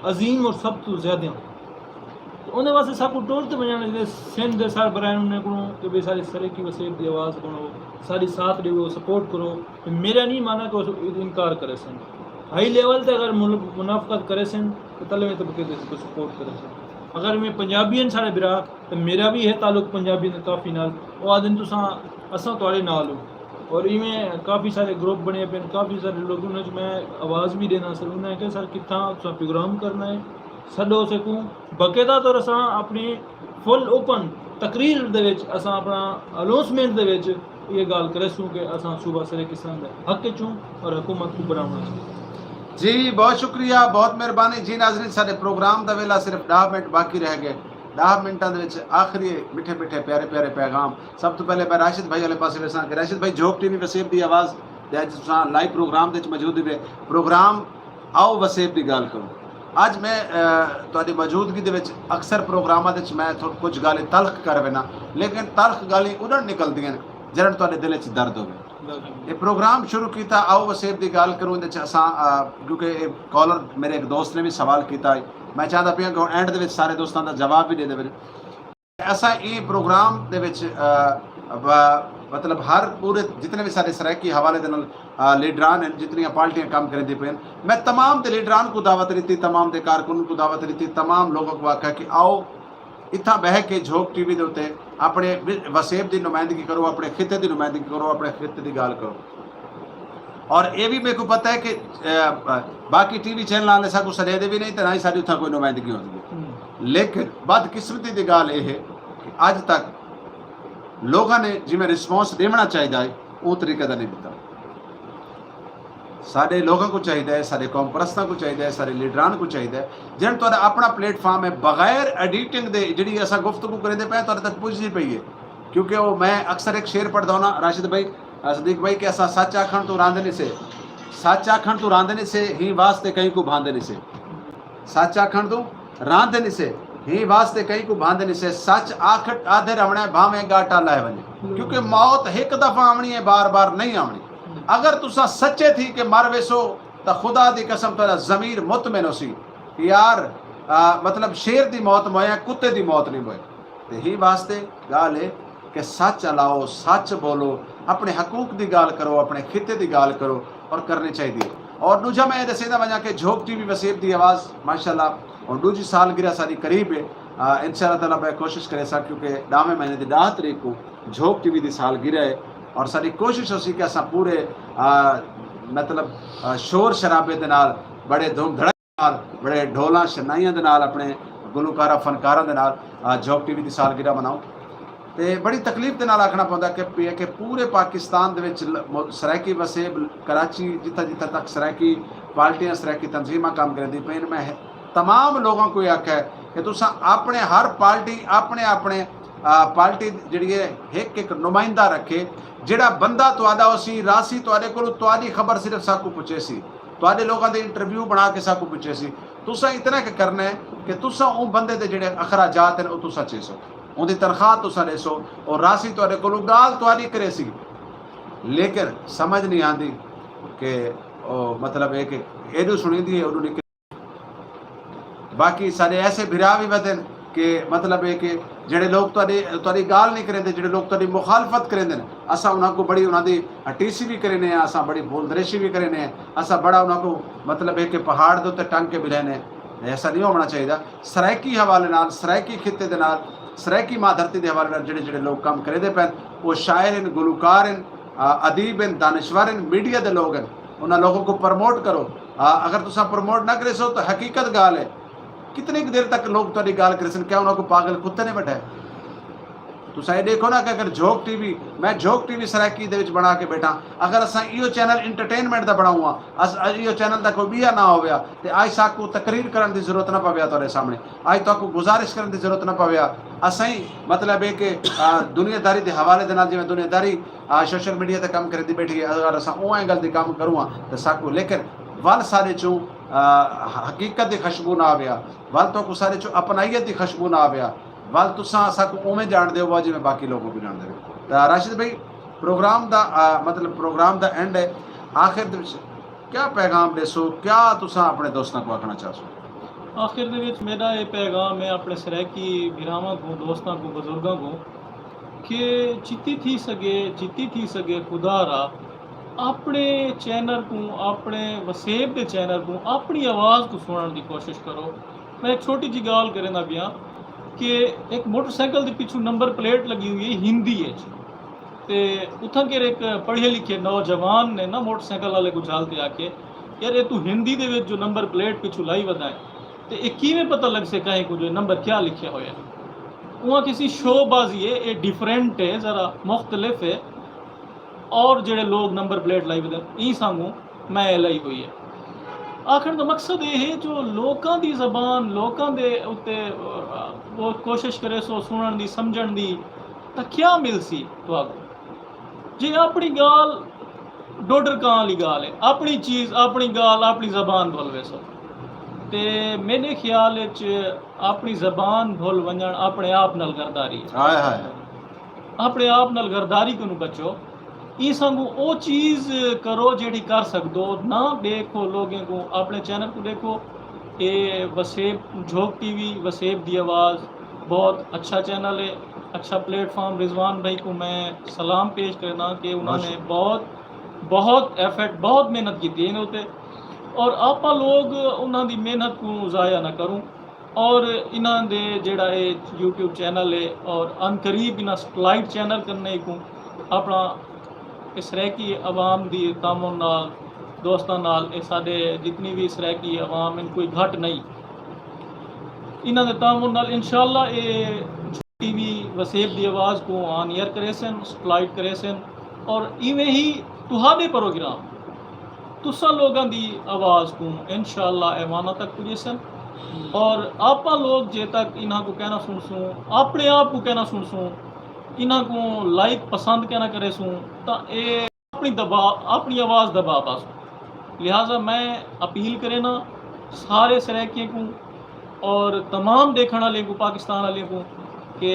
عظیم اور سب تو زیادہ۔ تے انہیں واسطے ساکوں ٹر تے ونڄݨ چاہیدے، سندھ دے سربراہان انہیں کولوں کہ بھئی ساݙی سرائیکی وسیب دی آواز بݨو، ساݙی ساتھ ݙیوو، سپورٹ کرو۔ تے میرا نہیں ماننا کہ انکار کریسن۔ ہائی لیول تے اگر منافقت کریسن تے تلویں تے بکے تے سپورٹ کریسن۔ اگر میں پنجابی ہیں ساݙے بھرا، تے میرا بھی ہے تعلق پنجابی دے کافی نال۔ او آدھن تساں، اساں تہاݙے نال ہوں۔ اور ایویں کافی سارے گروپ بݨے پئے، کافی سارے لوگ انہاں وچ میں آواز بھی ݙینا سر، انہاں کہ سر کتھاں تساں پروگرام کرنا ہے، سݙو سکوں۔ باقاعدہ طور اساں اپݨی فل اوپن تقریر دے وچ، اساں اپݨا اناؤنسمنٹ دے وچ یہ ڳالھ کریسوں کہ اساں صوبہ سرائیکستان دے حق وچ ہوں اور حکومت کوں بݨاوݨا ہے۔ جی بہت شکریہ، بہت مہربانی۔ جی ناظرین، ساݙے پروگرام دا ویلا صرف ݙاہ منٹ باقی رہ ڳئے۔ ݙاہ منٹاں دے وچ آخری مٹھے مٹھے پیارے پیارے پیغام۔ سب توں پہلے میں راشد بھائی والے پاسے ویساں کہ راشد بھائی، جھوک ٹی وی وسیب دی آواز دے اڄ تساں لائیو پروگرام دے وچ موجود ہوئے۔ پروگرام آؤ وسیب دی ڳالھ کروں۔ اڄ میں، آ، تہاݙی موجودگی دے وچ اکثر پروگراماں دے وچ میں تھوڑ-، کجھ ڳالھیں تلخ کر وینداں، لیکن تلخ ڳالھیں اݙݨ نکلدیاں ہن جݙݨ تہاݙے دل وچ درد ہووے۔ یہ پروگرام شروع کیتا، آؤ وسیب دی ڳالھ کروں، اندے وچ اساں، آ، کیونکہ یہ کالر میرے ایک دوست نے بھی سوال کیتا ہے، میں چاہندا پیاں کہ اینڈ دے وچ سارے دوستاں دا جواب بھی ݙے ݙیون۔ اساں ایں پروگرام دے وچ، آ، و-، مطلب ہر پورے جتنے بھی سارے سرائیکی حوالے دے نال، آ، لیڈران ہیں، جتنیاں پارٹیاں کام کریندی پئین، میں تمام دے لیڈران کو دعوت ݙتی، تمام دے کارکنوں کو دعوت ݙتی، تمام لوگوں کو آکھیا کہ آؤ اتھاں بہہ کے جھوک ٹی وی دے اتے اپݨے وسیب دی نمائندگی کرو، اپݨے خطے دی نمائندگی کرو، اپݨے خطے دی ڳالھ کرو۔ اور یہ بھی میرے کو پتہ ہے کہ، آ، باقی ٹی وی چینل والے ساکوں سݙیندے بھی نہیں تے نہ ہی ساݙی اتھاں کوئی نمائندگی ہوندی ہے۔ لیکن بدقسمتی دی ڳالھ یہ ہے کہ اڄ تک لوگاں نے جویں رسپانس ݙیوݨا چاہیدا ہے، اوں طریقے دا نہیں ݙتا۔ ساݙے لوگاں کو چاہیدا ہے، ساݙے قوم پرستاں کو چاہیدا ہے، ساݙے لیڈران کو چاہیدا ہے، جن تہاݙا اپݨا پلیٹ فارم ہے، بغیر ایڈیٹنگ دے جڑی اساں گفتگو کریندے پئے تہاݙے تک پڄدی پئی ہے۔ کیونکہ وہ میں اکثر ایک شعر پڑھدا ہوناں راشد بھائی، صدیق بھائی، کہ اساں سچ آکھݨ توں راندے نہیں سے، سچ آکھݨ توں راندے نہیں سے، ہی واسطے کہیں کو بھاندے نہیں سے۔ سچ آکھݨ توں راندے نہیں سے، ہی واسطے کہیں کو بھاندے نہیں سے۔ سچ آکھ آدھے رہوݨا ہے، بھاویں گاٹا لہہ ونڄے، کیونکہ موت ہک دفعہ آوݨی ہے، بار بار نہیں آوݨی۔ اگر تساں سچے تھی کے مر ویسو، تاں خدا دی قسم تہاݙا ضمیر مطمئن ہوسی کہ یار، آ، مطلب، شیر دی موت موئے، کتے دی موت نہیں موئے۔ تے ہی واسطے ڳالھ ہے کہ سچ الاؤ، سچ بولو، اپݨے حقوق دی ڳالھ کرو، اپݨے خطے دی ڳالھ کرو، اور کرنی چاہیدی ہے۔ اور ݙوجھا میں یہ ݙسیندا ونڄاں کہ جھوک ٹی وی وسیب دی آواز، ماشاءاللہ، ہݨ ݙوجھی سالگرہ ساݙی قریب ہے۔ آ، انشاءاللہ تعالیٰ میں کوشش کریساں، کیونکہ ݙاہویں مہینے دی ݙاہ تاریخ کوں جھوک ٹی وی دی سالگرہ ہے، اور ساݙی کوشش ہوسی کہ اساں پورے، آ، مطلب، آ، شور شرابے دے نال، بڑے دھوم دھڑکے نال، بڑے ڈھولاں شنائیاں دے نال، اپݨے گلوکاراں فنکاراں دے نال، آ، جھوک ٹی وی دی سالگرہ مناؤں۔ تے بڑی تکلیف دے نال آکھݨا پوندا کہ پی-، کہ پورے پاکستان دے وچ ل-، مو-، سرائیکی وسیب، کراچی، جتھاں جتھاں تک سرائیکی پارٹیاں، سرائیکی تنظیماں کم کریندی پئین، میں تمام لوگاں کوں یہ آکھیا ہے کہ تساں اپݨے ہر پارٹی، اپݨے اپݨے، آ، پارٹی جڑی ہے، ہک ہک نمائندہ رکھے، جڑا بندہ تہاݙا ہوسی، راہسی تہاݙے کولوں، تہاݙی خبر صرف ساکوں پچھیسی، تہاݙے لوگاں دے انٹرویو بݨا کے ساکوں پچھیسی۔ تساں اتنا کہ کرنا ہے کہ تساں اوں بندے دے جڑے اخراجات ہیں، او تساں چیسو، اوندی تنخواہ تساں ݙیسو، او راہسی تہاݙے کولوں ڳالھ تہاݙی کریسی، لیکن سمجھ نہیں آندی کہ او، مطلب، ہے کہ ایݙو سݨیندی ہے، اوݙو نہیں۔ باقی ساݙے ایسے بھرا بھی ودن کہ، مطلب، ہے کہ جڑے لوگ تہاݙی، تہاݙی ڳالھ نہیں کریندے، جڑے لوگ تہاݙی مخالفت کریندے نے، اساں انہاں کو بڑی، انہاں دی ٹی سی بھی کرینے ہیں، اساں بڑی بول دریشی بھی کرینے ہیں، اساں بڑا انہاں کو، مطلب، ہے کہ پہاڑ دے اتے ٹنگ کے بلھینے ہیں۔ ایسا نہیں ہونا چاہیے۔ سرائیکی حوالے نال، سرائیکی خطے دے نال، سرائیکی ماں دھرتی دے حوالے نال جڑے جڑے لوگ کم کریندے پئن، وہ شاعر ہیں، گلوکار ہیں، آ، ادیب ہیں، دانشور ہیں، میڈیا دے لوگ ہیں، انہاں لوگوں کو پروموٹ کرو۔ آ، اگر تساں پروموٹ نہ کریسو تو حقیقت ڳالھ ہے، کتنے ک دیر تک لوگ تہاڈی گالھ کریسن؟ کیا انہاں کوں پاگل کتے نے وڈھا ہے؟ تساں اے ڈیکھو نا کہ اگر جھوک ٹی وی، میں جھوک ٹی وی سرائیکی دے وچ بنڑا کے بیٹھاں، اگر اساں ایہو چینل انٹرٹینمنٹ دا بنڑاؤں ہاں، اس ایہو چینل دا کوئی بیا نہ ہویا تے آج ساکوں تقریر کرن دی ضرورت نہ پویا تہاڈے سامنے، آج تہاکوں گزارش کرن دی ضرورت نہ پویا۔ اساں مطلب ہے کہ دنیا داری دے حوالے دے نال جیویں دنیا داری سوشل میڈیا تے کم کریندی بیٹھی ہے، اگر اساں اوں اینگل دی کم کروں ہاں تے ساکوں، لیکن ول ساڈے چوں حقیقت دی خوشبو نہ آویا، ول تہاکوں ساڈے چوں اپنائیت دی خوشبو نہ آویا، ول تساں اساکوں اونویں جانڑدے ہو جیویں باقی لوگوں کوں جانڑدے ہو۔ تاں راشد بھائی، پروگرام دا مطلب پروگرام دا اینڈ ہے، آخر دے وچ کیا پیغام ڈیسو؟ کیا تساں اپنے دوستاں کوں آکھنا چاہسو؟ آخر دے وچ میڈا اے پیغام ہے اپنے سرائیکی بھراواں کوں، دوستاں کوں، بزرگاں کوں کہ جتی تھی سگے، جتی تھی سگے خدا را اپنے چینل کوں، اپنے وسیب دے چینل کوں، اپنی آواز کوں سنڑن دی کوشش کرو۔ میں ہک چھوٹی جی گالھ کریندا پیاں کہ ہک موٹر سائیکل دے پچھوں نمبر پلیٹ لگی ہوئی ہے ہندی اچ، تے اتھاں کیر ہک پڑھے لکھے نوجوان نے نا موٹر سائیکل والے کوں جھل تے آکھے، یار اے توں ہندی دے وچ جو نمبر پلیٹ پچھوں لائی ودا ہے تے اے کیویں پتہ لگسے کہیں کوں جو اے نمبر کیا لکھیا ہویا ہے؟ اوں آکھیسی شو بازی ہے، اے ڈیفرنٹ ہے، ذرا مختلف ہے، اور جیڑھے لوگ نمبر پلیٹ لائی ودن ایں سانگوں میں اے لائی ہوئی ہے۔ آکھݨ دا مقصد اے ہے جو لوکاں دی زبان، لوکاں دے اتے کوشش کریسو سݨݨ دی، سمجھݨ دی، تاں کیا ملسی تہاکوں؟ جے اپݨی ڳالھ ڈوڈر کاں آلی ڳالھ ہے، اپݨی چیز، اپݨی ڳالھ، اپݨی زبان بھل ویسو۔ تے میݙے خیال اچ اپݨی زبان بھل ونڄݨ اپݨے آپ نال غداری ہے۔ ہائے ہائے۔ اپݨے آپ نال غداری کنوں بچو۔ ایں سانگوں او چیز کرو جیڑھی کر سڳدو۔ نہ ݙیکھو لوگیں کوں، اپݨے چینل کوں ݙیکھو۔ اے وسیب، جھوک ٹی وی، وسیب دی آواز، بہت اچھا چینل ہے، اچھا پلیٹ فارم۔ رضوان بھائی کوں میں سلام پیش کرینداں کہ انہاں نے بہت، بہت ایفرٹ، بہت محنت کیتی ہے انہاں اتے، اور آپاں لوگ انہاں دی محنت کوں ضائع نہ کروں۔ اور انہاں دے جیڑھا اے یوٹیوب چینل اے اور عنقریب انہاں سیٹلائٹ چینل کرنے کوں اپݨا سرائیکی عوام دی تعاون نال، دوستاں نال، اے ساݙے جتنی وی سرائیکی عوام ہن کوئی گھٹ نئیں، انہاں دے تعاون نال انشاءاللہ اے ٹی وی وسیب دی آواز کوں آن ایئر کریسن، سیٹلائٹ کریسن اور ایویں ہی تہاݙے پروگرام تساں لوگاں دی آواز کوں انشاءاللہ ایواناں تک پڄیسن۔ اور آپاں لوگ جے تک انہاں کوں کہنا سنسوں، اپنے آپ کوں کہنا سنسوں، انہاں کوں لائک پسند کہنا کریسوں، تاں اے اپنی دبا، اپنی آواز دبا پاسوں۔ لہذا میں اپیل کرینا سارے سرائیکیاں کوں اور تمام دیکھݨ آلیاں کوں، پاکستان آلیاں کوں کہ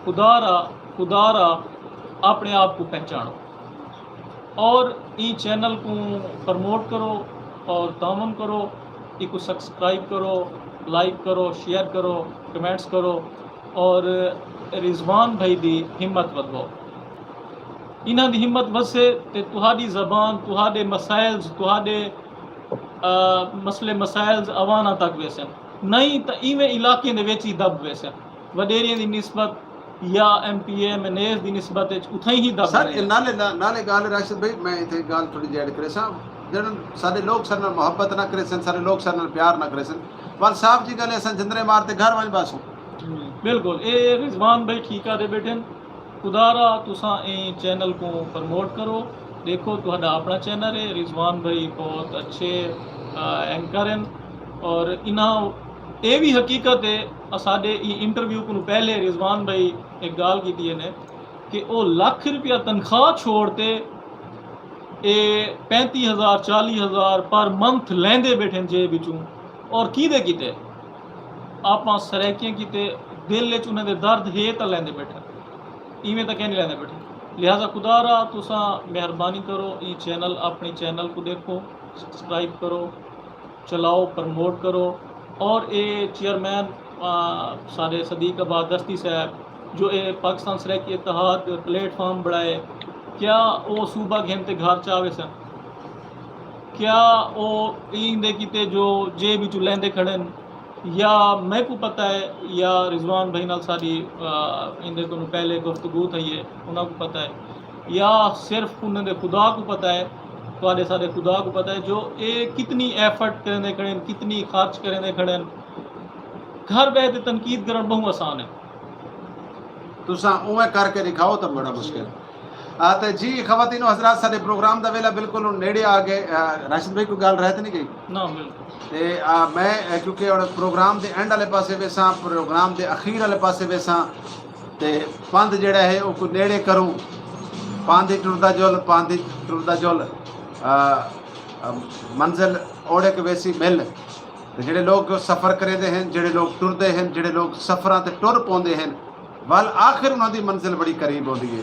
خدا را، خدا را اپنے آپ کوں پہچانو۔ اور ایں چینل کوں پروموٹ کرو اور تعاون کرو، ایکوں سبسکرائب کرو، لائک کرو، شیئر کرو، کمنٹس کرو اور رضوان بھائی دی ہمت ودھو۔ انہاں دی ہمت وسے تے تہاݙی زبان، تہاݙے مسائلز، تہاݙے مسئلے مسائلز عواناں تک ویسن، نئیں تاں ایویں علاقیں دے وچ ہی دب ویسن۔ وݙیریاں دی نسبت یا M P A, M N A's دی نسبت اچ اتھائیں ہی دب سر، ونڄن۔ نالے، نالے ڳالھ راشد بھائی، میں اتھے ڳالھ تھوڑی جیہی ایڈ کریساں، جݙݨ ساݙے لوک ساݙے نال محبت نہ کریسن، ساݙے لوک ساݙے نال پیار نہ کریسن، ول صاف جی ڳالھ ہے، اساں جندرے مار تے گھر ونڄ ٻہسوں۔ بالکل، اے رضوان بھائی ٹھیک آہدے ٻیٹھن۔ خدا را تساں ایں چینل کوں پروموٹ کرو۔ ݙیکھو، تہاݙا اپݨا چینل ہے، رضوان بھائی بہت اچھے اینکر ہن، اور انہاں اے وی حقیقت ہے، اساݙے ایں انٹرویو کنوں پہلے رضوان بھائی ہک ڳالھ کیتی ہن کہ او لکھ روپیہ تنخواہ چھوڑ تے اے پینتی ہزار، چالی ہزار پر منتھ لیندے ٻیٹھن جیب وچوں، اور کیندے کیتے؟ آپاں سرائیکیاں کیتے، دل اچ انہاں دے درد ہے تاں لیندے ٻیٹھن، ایویں تاں کینی لیندے ٻیٹھن۔ لہذا خدا را تساں مہربانی کرو، ایں چینل، اپݨی چینل کوں ݙیکھو، سبسکرائب کرو، چلاؤ، پروموٹ کرو۔ اور اے چیئرمین ساݙے صدیق عباس دشتی صاحب جو اے پاکستان سرائیکی اتحاد پلیٹ فارم بݨائے، کیا او صوبہ گھن تے گھر چا ویسن؟ کیا او ایندے کیتے جو جیب وچوں لیندے کھڑن؟ یا میکوں پتہ ہے یا رضوان بھائی نال ساݙی ایندے کنوں پہلے گفتگو تھئی ہے، انہاں کوں پتہ ہے، یا صرف انہاں دے خدا کوں پتہ ہے، تہاݙے ساݙے خدا کوں پتہ ہے جو اے کتنی ایفرٹ کریندے کھڑن، کتنی خرچ کریندے کھڑن۔ گھر بہہ تے تنقید کرݨ ٻہوں آسان ہے۔ تساں اوویں کر کے ݙکھاؤ تاں بڑا مشکل ہے۔ آ تے جی خواتین و حضرات، ساݙے پروگرام دا ویلا بالکل ہݨ نیڑے آ ڳئے۔ آ، راشد بھائی، کوئی ڳالھ رہ تے نہیں ڳئی؟ نہ، بالکل۔ تے آ، میں اے، کیونکہ ہݨ پروگرام دے اینڈ والے پاسے ویساں، پروگرام دے اخیر والے پاسے ویساں، تے پندھ جیڑھا ہے او کوئی نیڑے کروں۔ پندھ ہی ٹردا جل، پندھ ہی ٹردا جل، آ، آ، منزل اوڑک ویسی مل۔ تے جیڑھے لوگ سفر کریندے ہن، جیڑھے لوگ ٹردے ہن، جیڑھے لوگ سفراں تے ٹر پوندے ہن، ول آخر انہاں دی منزل بڑی قریب ہوندی ہے۔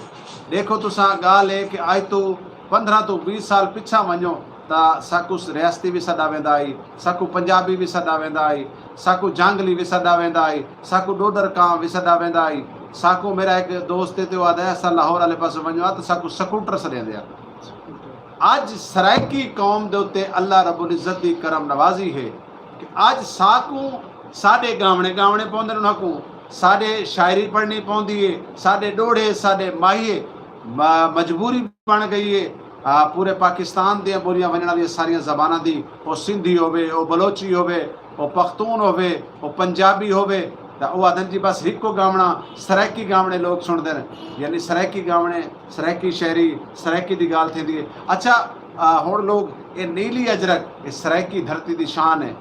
ݙیکھو تساں، ڳالھ ہے کہ اڄ توں پندرہ توں ویہہ سال پچھاں ونڄو تاں ساکوں ریاستی وی سݙا ویندا ہئی، ساکوں پنجابی وی سݙا ویندا ہئی، ساکوں جانگلی وی سݙا ویندا ہئی، ساکوں ݙوݙر کاں وی سݙا ویندا ہئی۔ ساکوں میرا ہک دوست ہے تے او آہدا ہے، اساں لاہور والے پاسے ونڄو ہاں تاں ساکوں سکوٹر سݙیندے ہن۔ اڄ سرائیکی قوم دے اتے اللہ رب العزت دی کرم نوازی ہے کہ اڄ ساکوں ساݙے ڳاوݨے ڳاوݨے پوندن، انہاں کوں ساݙے شاعری پڑھݨی پوندی ہے، ساݙے ݙوہڑے، ساݙے ماہیے م-، مجبوری بݨ ڳئی ہے۔ آ، پورے پاکستان دیاں ٻولیاں ونڄݨ والیاں ساریاں زباناں دی، او سندھی ہووے، او بلوچی ہووے، او پختون ہووے، او پنجابی ہووے، تاں او آہدن جی بس ہکو ڳاوݨا سرائیکی ڳاوݨے لوگ سݨدن، یعنی سرائیکی ڳاوݨے، سرائیکی شاعری، سرائیکی دی ڳالھ تھیندی ہے۔ اچھا، آ، ہݨ لوگ اے نیلی اجرک، اے سرائیکی دھرتی دی شان ہے،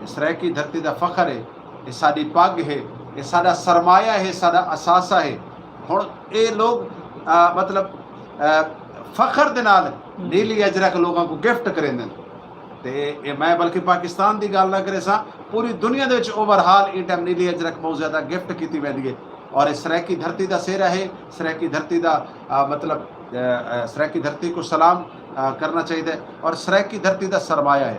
اے سرائیکی دھرتی دا فخر ہے، اے ساݙی پڳ ہے، اے ساݙا سرمایہ ہے، ساݙا اثاثہ ہے۔ ہݨ اے لوگ، آ، مطلب، آ، فخر دے نال نیلی اجرک لوگاں کوں گفٹ کریندن۔ تے اے میں بلکہ پاکستان دی ڳالھ نہ کریساں، پوری دنیا دے وچ اوور آل ایں ٹائم نیلی اجرک بہت زیادہ گفٹ کیتی ویندی ہے۔ اور اے سرائیکی دھرتی دا سہرا ہے، سرائیکی دھرتی دا، آ، مطلب، آ، آ، سرائیکی دھرتی کوں سلام، آ، کرݨا چاہیدا ہے اور سرائیکی دھرتی دا سرمایہ ہے۔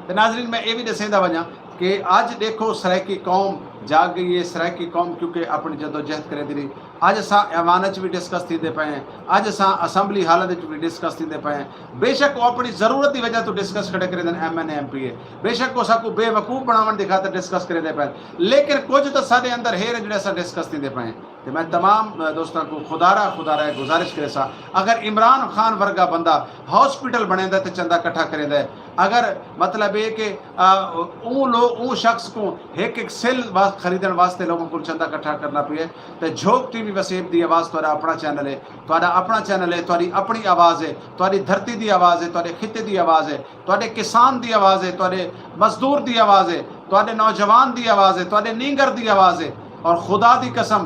تے ناظرین، میں اے وی ݙسیندا ونڄاں کہ اڄ ݙیکھو سرائیکی قوم جاڳ ڳئی ہے، سرائیکی قوم کیونکہ اپݨی جدوجہد کریندی رہی۔ اڄ اساں ایوان اچ وی ڈسکس تھیندے پئے ہیں، اڄ اساں اسمبلی ہالاں اچ وی ڈسکس تھیندے پئے ہیں۔ بیشک او اپݨی ضرورت دی وجہ توں ڈسکس کھڑے کریندن، M N A, M P اے، بیشک او ساکوں بے وقوف بݨاوݨ دی خاطر ڈسکس کریندے پئے ہیں، لیکن کجھ تاں ساݙے اندر ہے جیڑھے اساں ڈسکس تھیندے پئے ہیں۔ تے میں تمام، آ، دوستاں کوں خدا را، خدا را گزارش کریساں، اگر عمران خان ورگا بندہ ہاسپٹل بݨیندا ہے تے چندہ کٹھا کریندا ہے، اگر مطلب اے کہ، آ، اوں لو-، اوں شخص کوں ہک ہک سل وا-، خریدݨ واسطے لوگاں کوں چندہ کٹھا کرݨا پئے، تے جھوک ٹی وی وسیب دی آواز تہاݙا اپݨا چینل ہے، تہاݙا اپݨا چینل ہے، تہاݙی اپݨی آواز ہے، تہاݙی دھرتی دی آواز ہے، تہاݙے خطے دی آواز ہے، تہاݙے کسان دی آواز ہے، تہاݙے مزدور دی آواز ہے، تہاݙے نوجوان دی آواز ہے، تہاݙے نینگر دی آواز ہے، اور خدا دی قسم،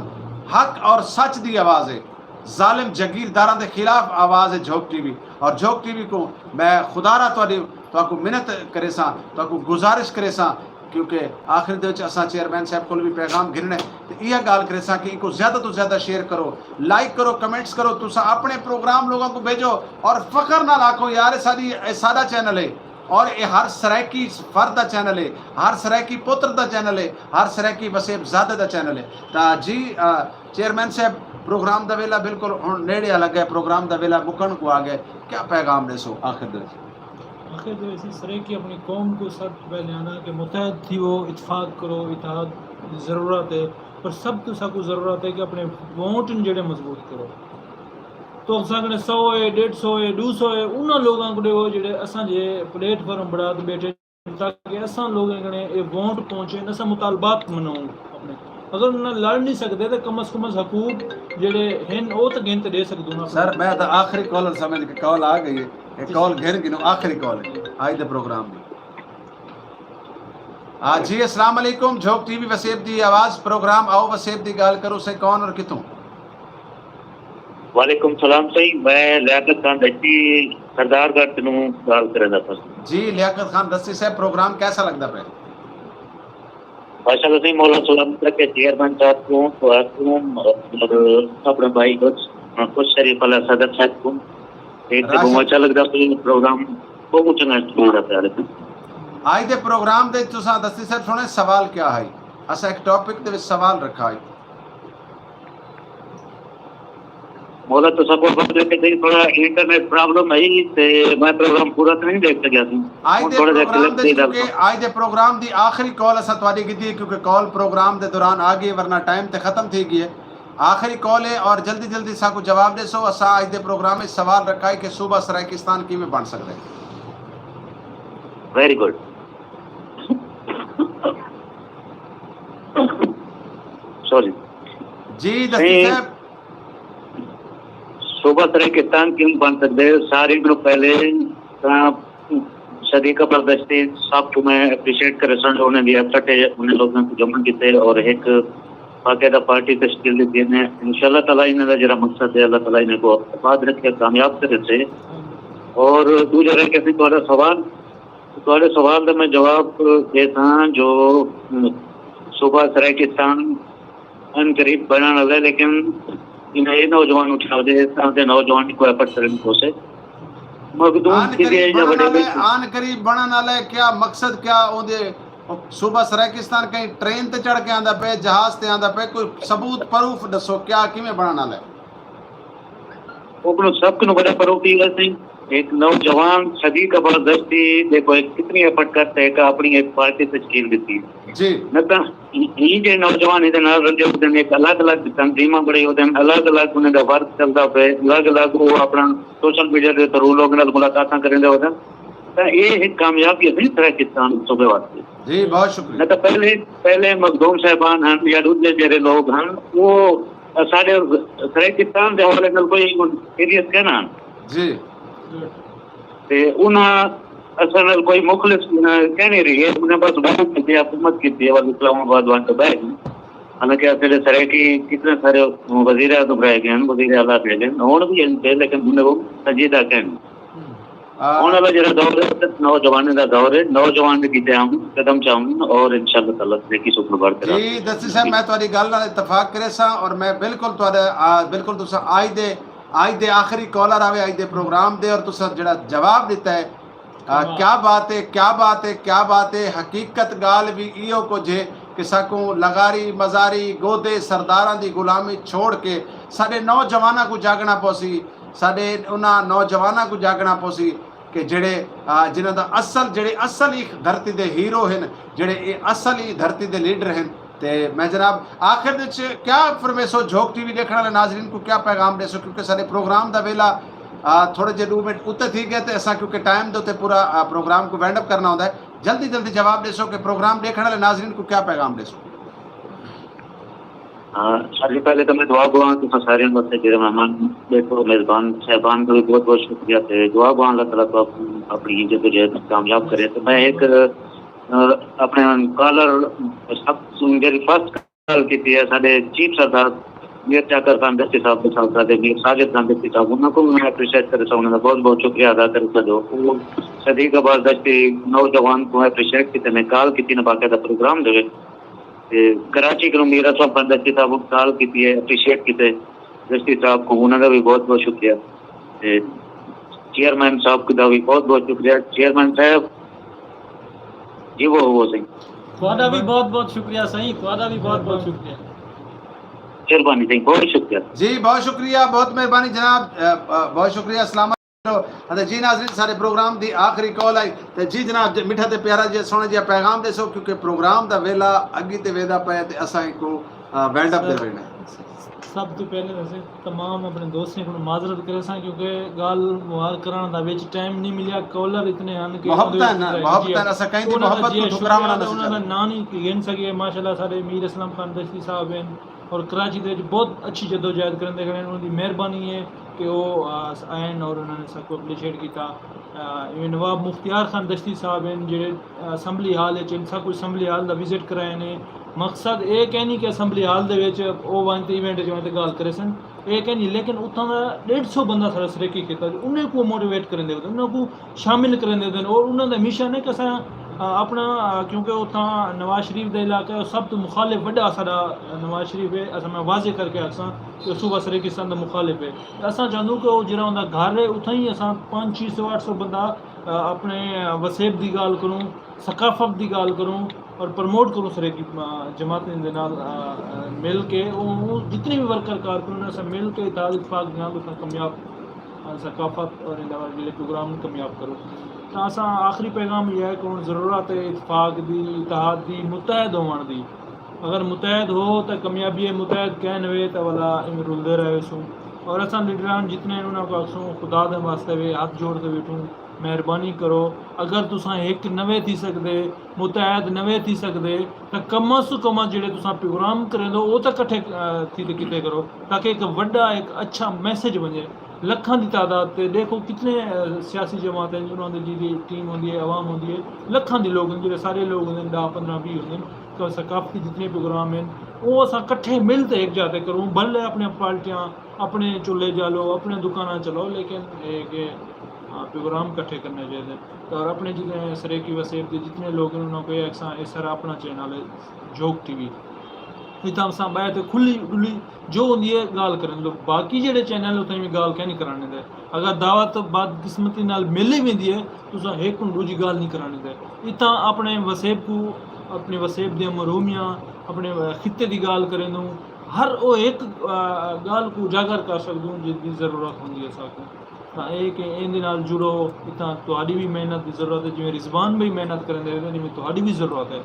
حق اور سچ دی آواز ہے۔ ظالم جگیرداراں دے خلاف آواز ہے جھوک ٹی وی، اور جھوک ٹی وی کوں میں خدا را تہاݙی، تہاکوں منت کریساں، تہاکوں گزارش کریساں، کیونکہ آخر دے وچ اساں چیئرمین صاحب کول وی پیغام گھنݨے، تے ایہا ڳالھ کریساں کہ اینکوں زیادہ توں زیادہ شیئر کرو، لائک کرو، کمنٹس کرو، تساں اپݨے پروگرام لوگاں کوں بھیجو اور فخر نال آکھو، یار، اے ساݙی، اے ساݙا چینل ہے اور اے ہر سرائیکی فرد دا چینل ہے، ہر سرائیکی پتر دا چینل ہے، ہر سرائیکی وسیب زادے دا چینل ہے۔ تاں جی، آ، چیئرمین صاحب، پروگرام دا ویلا بالکل ہݨ نیڑے آ لڳا ہے، پروگرام دا ویلا مکݨ کوں آ ڳئے، کیا پیغام ݙیسو آخر دے وچ؟ آخر دے وچ صرف سرائیکی اپݨی قوم کوں سچ پہلے آنا کہ متحد تھیوو، اتفاق کرو، اتحاد دی ضرورت ہے، پر سب توں ساکوں ضرورت ہے کہ اپݨے ووٹ ہن جیڑھے مضبوط کرو۔ تو اساں کنے سو ہے، ݙیڈھ سو ہے، ݙو سو ہے، انہاں لوگاں کوں ݙیوو جیڑھے اساں جے پلیٹ فارم بݨا تے ٻیٹھے، تاکہ اساں لوگاں کنے اے ووٹ پہنچے، اساں مطالبات مناؤں اپݨے۔ اگر انہاں لڑ نہیں سڳدے تے کم از کم از حقوق جیڑھے ہن او تاں گھن تے ݙے سڳدوں نا۔ سر، میں تاں آخری کالر سمجھ کے کال آ ڳئی ہے، اے کال گھن گھنوں، آخری کال ہے اڄ دے پروگرام دی۔ آ، جی، السلام علیکم، جھوک ٹی وی وسیب دی آواز، پروگرام آؤ وسیب دی ڳالھ کرو، سئیں کون اور کتھوں؟ وعلیکم سلام سئیں، میں لیاقت خان دشتی سردار گڑھ کنوں ڳالھ کریندا پیا۔ جی لیاقت خان دشتی صاحب، پروگرام کیسا لڳدا پئے؟ ماشاءاللہ سئیں، مولا سلامت رکھے، چیئرمین صاحب کوں، تہاکوں اور اپݨے بھائی کچھ، کچھ شریف اللہ صدر صاحب کوں۔ تے تے بہت اچھا لڳدا پیا پروگرام، بہت چنگا لڳدا پیا۔ اڄ دے پروگرام دے تساں دشتی صاحب سݨے سوال کیا ہے؟ اساں ہک ٹاپک دے وچ سوال رکھا ہے۔ مولا تساں کوں پتہ ہے کہ سئیں تھوڑا انٹرنیٹ پرابلم ہے تے میں پروگرام پورا تے نہیں ݙیکھ سڳیا سی۔ اڄ ہݨ دے تھوڑا جیہا پروگرام کلپ دے ݙے ݙیسو۔ چونکہ اڄ دے پروگرام دی آخری کال اساں تہاݙی گھدی ہے، کیونکہ کال پروگرام دے دوران آ ڳئی ہے، ورنہ ٹائم تے ختم تھی ڳئی ہے۔ آخری کال ہے اور جلدی جلدی ساکوں جواب ݙیسو۔ اساں اڄ دے پروگرام وچ سوال رکھا ہے کہ صوبہ سرائیکستان کیویں بݨ سڳدا ہے؟ ویری گڈ۔ سوری۔ جی دستگیر صاحب۔ صوبہ سرائیکستان کیوں بݨ سڳدے؟ ساریں کنوں پہلے تاں صدیق اکبر دشتی صاحب کوں میں اپریشیٹ کریساں جو انہیں دی ایفرٹ ہے، انہیں لوگوں کو جمع کیتے اور ایک باقاعدہ پارٹی تشکیل دی تھی نے۔ انشاءاللہ تعالیٰ انہاں دا جڑا مقصد ہے، اللہ تعالیٰ انہیں کو آباد رکھے، کامیاب کرے سے۔ اور دوجا رہ کے تہاݙا سوال، تہاݙے سوال دا میں جواب ݙیساں جو صوبہ سرائیکستان ان قریب بݨݨ والا ہے، لیکن انہیں اے نوجوان اٹھا دے، اس طرح دے نوجوان دی کوئی ایفرٹ کرن کوسے مخدوم آن تھی قریب دے یا بݨݨ وݙے والے، وچ۔ آن قریب بݨݨ والا ہے، کیا مقصد، کیا اوندے صوبہ سرائیکستان کہیں ٹرین تے چڑھ کے آندا پئے، جہاز تے آندا پئے، کوئی ثبوت، پروف ݙسو، کیا کیویں بݨݨ والا ہے؟ اوکوں سب کنوں وݙا پروف ایہا سی، ہک نوجوان صدیق اکبر دشتی دے کوئی کتنی ایفرٹ کر تے ہک اپݨی ہک پارٹی تشکیل ݙتی۔ جی۔ نہ تاں ایں جے نوجوان ایندے نال رلے ہوندن، ہک الگ الگ تنظیماں بݨائی ہوندن، الگ الگ انہاں دا ورک چلدا پئے، الگ الگ او اپݨا سوشل میڈیا دے تھرو لوکاں نال ملاقاتاں کریندے ہوندن، تاں اے ہک کامیابی ہے سرائیکستان صوبے واسطے۔ جی، بہت شکریہ۔ نہ تاں پہلے، پہلے مخدوم صاحبان ہن یا ݙوجھے جیڑھے لوگ ہن، او ساݙے سرائیکستان دے حوالے نال کوئی خیریت کائنا ہن۔ جی۔ تے انہاں اساں نال کوئی مخلص کائنی رہے، انہاں بس ووٹ کیتے، حکومت کیتی ہے، ول اسلام آباد ونڄ تے ٻہہ ڳئے۔ حالانکہ اساݙے سرائیکی کتنے سارے وزیر اعظم رہ ڳئے ہن، وزیر اعلیٰ رہ ڳئے ہن، ہݨ وی ہن پئے، لیکن ہن او سنجیدہ کائنی۔ ہݨ والا جیڑھا دور ہے، نوجوانیں دا دور ہے، نوجوان دے کیتے آؤں، قدم چاؤں اور انشاءاللہ تعالیٰ نیکی سکھ برقرار۔ جی دستگیر صاحب، میں تہاݙی ڳالھ نال اتفاق کریساں اور میں بالکل تہاݙے، آ، بالکل تساں آج دے، آج دے آخری کالر آوے آج دے پروگرام دے، اور تساں جیڑھا جواب ݙتا ہے، آ، کیا بات ہے، کیا بات ہے، کیا بات ہے۔ حقیقت ڳالھ وی ایہو کجھ ہے کہ ساکوں لغاری، مزاری، گودے، سرداراں دی غلامی چھوڑ کے ساݙے نوجواناں کوں جاڳݨا پوسی، ساݙے انہاں نوجواناں کوں جاڳݨا پوسی کہ جیڑھے، آ، جنہاں دا اصل، جیڑھے اصل ہی دھرتی دے ہیرو ہن، جیڑھے اے اصل ہی دھرتی دے لیڈر ہن۔ تے میں جناب آخر وچ کیا فرمیسو، جھوک ٹی وی ݙیکھݨ والے ناظرین کوں کیا پیغام ݙیسو؟ کیونکہ ساݙے پروگرام دا ویلا، آ، تھوڑے جے ݙو منٹ اتے تھی ڳئے تے اساں کیونکہ ٹائم دے اتے پورا، آ، پروگرام کوں وائنڈ اپ کرݨا ہوندا ہے۔ جلدی جلدی جواب ݙیسو کہ پروگرام ݙیکھݨ والے ناظرین کوں کیا پیغام ݙیسو؟ ہاں، سب سے پہلے تو میں دعا گواں کہ سارے واسطے جڑے مہمان بیٹھو، میزبان صاحبان کا بھی بہت بہت شکریہ تے دعا گواں اللہ تعالیٰ تو اپنی جدوجہد کامیاب کرے۔ تو میں ایک، آ، اپنے کالر سب میری فرسٹ کال کیتی ہے ساݙے چیف سردار میر چاکر خان دشتی صاحب دے ساتھ ساݙے میر ساجد خان دشتی صاحب، انہاں کوں میں اپریشیٹ کریساں، انہاں دا بہت بہت شکریہ ادا کریساں جو او صدیق عباس دشتی نوجوان کوں اپریشیٹ کیتے نے، کال کیتی نے باقاعدہ پروگرام دے وچ۔ تے کراچی کنوں میر اسلم خان دشتی صاحب کوں کال کیتی ہے، اپریشیٹ کیتے دشتی صاحب کوں، انہاں دا وی بہت بہت شکریہ۔ تے چیئرمین صاحب دا وی بہت بہت شکریہ۔ چیئرمین صاحب جی، وہ وہ سائیں۔ تہاݙا وی بہت بہت شکریہ سائیں، تہاݙا وی بہت بہت شکریہ۔ مہربانی سائیں، بہت شکریہ۔ جی بہت شکریہ، بہت مہربانی جناب، اے، اے، بہت شکریہ۔ السلام علیکم۔ اتے جی ناظرین، سارے پروگرام دی آخری کال آئی تے جی جناب، جے میٹھا تے پیارا جے سوہݨا جیہا پیغام ݙیسو، کیونکہ پروگرام دا ویلا اڳی تے ویندا پئے تے اساں ایکوں، آ، وینڈ اپ دے ویندے۔ سب توں پہلے اساں تمام اپݨے دوستیں کولوں معذرت کریساں، کیونکہ ڳالھ مہاڑ کرݨ دا وچ ٹائم نہیں ملیا، کالر اتنے ہن کہ محبت ہے نا، جی، محبت ہے نا، اساں کہیں دی انہاں دا محبت جی کوں ٹھکراوݨا شکریہ، نہ انہاں دا ناں نہیں کہ ڳݨ سڳے۔ ماشاءاللہ ساݙے میر اسلم خان دشتی صاحب ہن اور کراچی دے وچ بہت اچھی جدوجہد کریندے کھڑے ہن، انہاں دی مہربانی ہے کہ او، آ، آئن اور انہاں نے ساکوں اپریشیٹ کیتا۔ آ، ایویں نواب مختیار خان دشتی صاحب ہن جیڑھے، آ، اسمبلی ہال وچ ہن، ساکوں اسمبلی ہال دا وزٹ کرائے نے۔ مقصد اے کائنی کہ اسمبلی ہال دے وچ او ونڄ تے ایونٹ وچ ونڄ تے ڳالھ کریسن، اے کائنی، لیکن اتھاں دا ݙیڈھ سو بندہ ساݙا سرائیکی کھیتر، انہیں کوں موٹیویٹ کریندے ودن، انہیں کوں شامل کریندے ودن اور انہاں دا مشن ہے کہ اساں، آ، اپݨا، آ، کیونکہ اتھاں نواز شریف دا علاقہ ہے، سب توں مخالف وݙا ساݙا نواز شریف ہے، اساں میں واضح کر کے آکھساں کہ صوبہ سرائیکستان دا مخالف ہے۔ تے اساں چاہندوں کہ او جیڑھا اوندا گھر ہے، اتھاں ہی اساں پنج چھ سو اٹھ سو بندہ، آ، اپݨے، آ، وسیب دی ڳالھ کروں، ثقافت دی ڳالھ کروں اور پروموٹ کروں سرائیکی، آ، جماعتیں دے نال، آ، آ، مل کے او، او جتنے بھی ورکر کارکن ہن، اساں مل کے اتحاد اتفاق دے نال اساں کامیاب، آ، ثقافت اور انہاں ضلع پروگرام نوں کامیاب کروں۔ تاں اساں آخری پیغام ایہا ہے کہ ہݨ ضرورت ہے اتفاق دی، اتحاد دی، متحد ہووݨ دی۔ اگر متحد ہو تاں کامیابی ہے، متحد کائنی ہوئے تاں ولا ایویں رلدے رہ ویسوں۔ اور اساں لیڈران جتنے ہن انہاں کوں آکھسوں خدا دے واسطے وے ہتھ جوڑ تے ویٹھوں، مہربانی کرو، اگر تساں ہک نوے تھی سڳدے، متحد نوے تھی سڳدے، تاں کم از کم جیڑھے تساں پروگرام کریندو او تاں کٹھے تھی تے کیتے کرو، تاکہ ہک وݙا ہک اچھا میسج ونڄے۔ لکھاں دی تعداد تے ݙیکھو کتنے سیاسی جماعتیں، انہاں دی جیڑھی ٹیم ہوندی ہے، عوام ہوندی ہے، لکھاں دی لوگ ہن، جیڑھے سارے لوگ ہوندن، ݙاہ پندرہ ویہہ ہوندن، ثقافتی جتنے پروگرام ہن، او اساں کٹھے مل تے ہک جاہ تے کروں، بھلے اپݨے پارٹیاں، اپݨے چولہے جالو، اپݨے دکاناں چلاؤ، لیکن اے کہ پروگرام کٹھے کرنے چاہیے۔ اور اپنے جتنے سرائیکی وسیب دے جتنے لوگ ہیں، انہاں کو یہ اکثر، اے سارا اپنا چینل ہے، جھوک ٹی وی۔ اتھاں اساں ٻہہ تے کھلی ڈلی جو ہوندی ہے ڳالھ کرن دو، باقی جیڑھے چینل اتھاں میں ڳالھ کہیں نہیں کرانے دے۔ اگر دعوت بدقسمتی نال مل ہی ویندی ہے، تساں ہک کوں ݙوجھی ڳالھ نہیں کرانے دے۔ اتھاں اپنے وسیب کو، اپنے وسیب دیاں محرومیاں، اپنے خطے دی ڳالھ کریں دوں، ہر او ہک ڳالھ کو اجاگر کر سکدوں جس دی ضرورت ہوندی ہے ساکوں۔ تاں اے کہ ایندے نال جڑو، اتھاں تہاݙی وی محنت دی ضرورت ہے، جیویں رضوان بھائی محنت کریندے رہندے، ایویں تہاݙی وی ضرورت ہے۔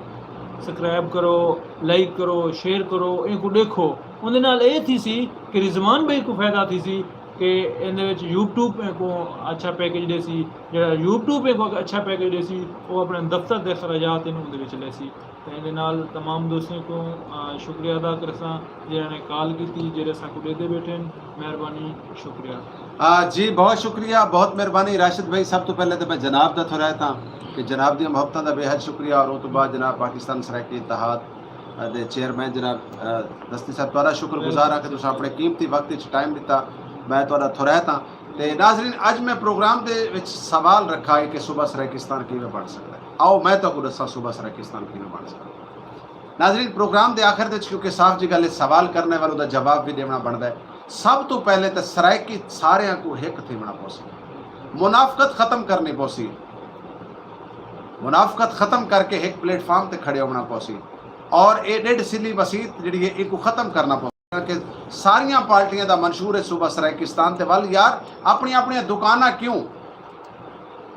سبسکرائب کرو، لائک کرو، شیئر کرو، اینکوں ݙیکھو۔ اوندے نال اے تھیسی کہ رضوان بھائی کوں فائدہ تھیسی کہ ایندے وچ یوٹیوب اینکوں اچھا پیکج ݙیسی، جیڑھا یوٹیوب اینکوں اچھا پیکج ݙیسی، او اپݨے دفتر دے اخراجات اینوں اوندے وچ لیسی۔ تے ایندے نال تمام دوستیں کوں، آ، شکریہ ادا کرساں جنہاں نے کال کیتی، جیڑھے ساکوں ݙیہدے ٻیٹھن۔ مہربانی، شکریہ۔ آ، جی، بہت شکریہ، بہت مہربانی راشد بھائی۔ سب توں پہلے تے میں جناب دا تھورائت ہاں کہ جناب دیاں محبتاں دا بے حد شکریہ، اور اوں توں بعد جناب پاکستان سرائیکی اتحاد دے چیئرمین جناب، آ، دستی صاحب، تہاݙا شکر گزار ہاں کہ تساں اپݨے قیمتی وقت وچ ٹائم ݙتا۔ میں تہاݙا تھورائت ہاں۔ تے ناظرین، اڄ میں پروگرام دے وچ سوال رکھا ہے کہ صوبہ سرائیکستان کیویں بݨ سڳدا ہے۔ آؤ میں تہاکوں ݙساں صوبہ سرائیکستان کیویں بݨ سڳدا ہے۔ ناظرین، پروگرام دے آخر دے وچ کیونکہ صاف جی ڳالھ ہے، سوال کرݨے والوں دا جواب وی ݙیوݨا بݨدا ہے۔ سب توں پہلے تے سرائیکی ساریاں کوں ہک تھیوݨا پوسی، منافقت ختم کرݨی پوسی، منافقت ختم کر کے ہک پلیٹ فارم تے کھڑے ہووݨا پوسی، اور اے ݙیڈھ سلی مسیت جیڑھی ہے، اینکوں ختم کرݨا پوسی۔ کہ ساریاں پارٹیاں دا منشور ہے صوبہ سرائیکستان تے ول یار اپݨیاں اپݨیاں دکاناں کیوں؟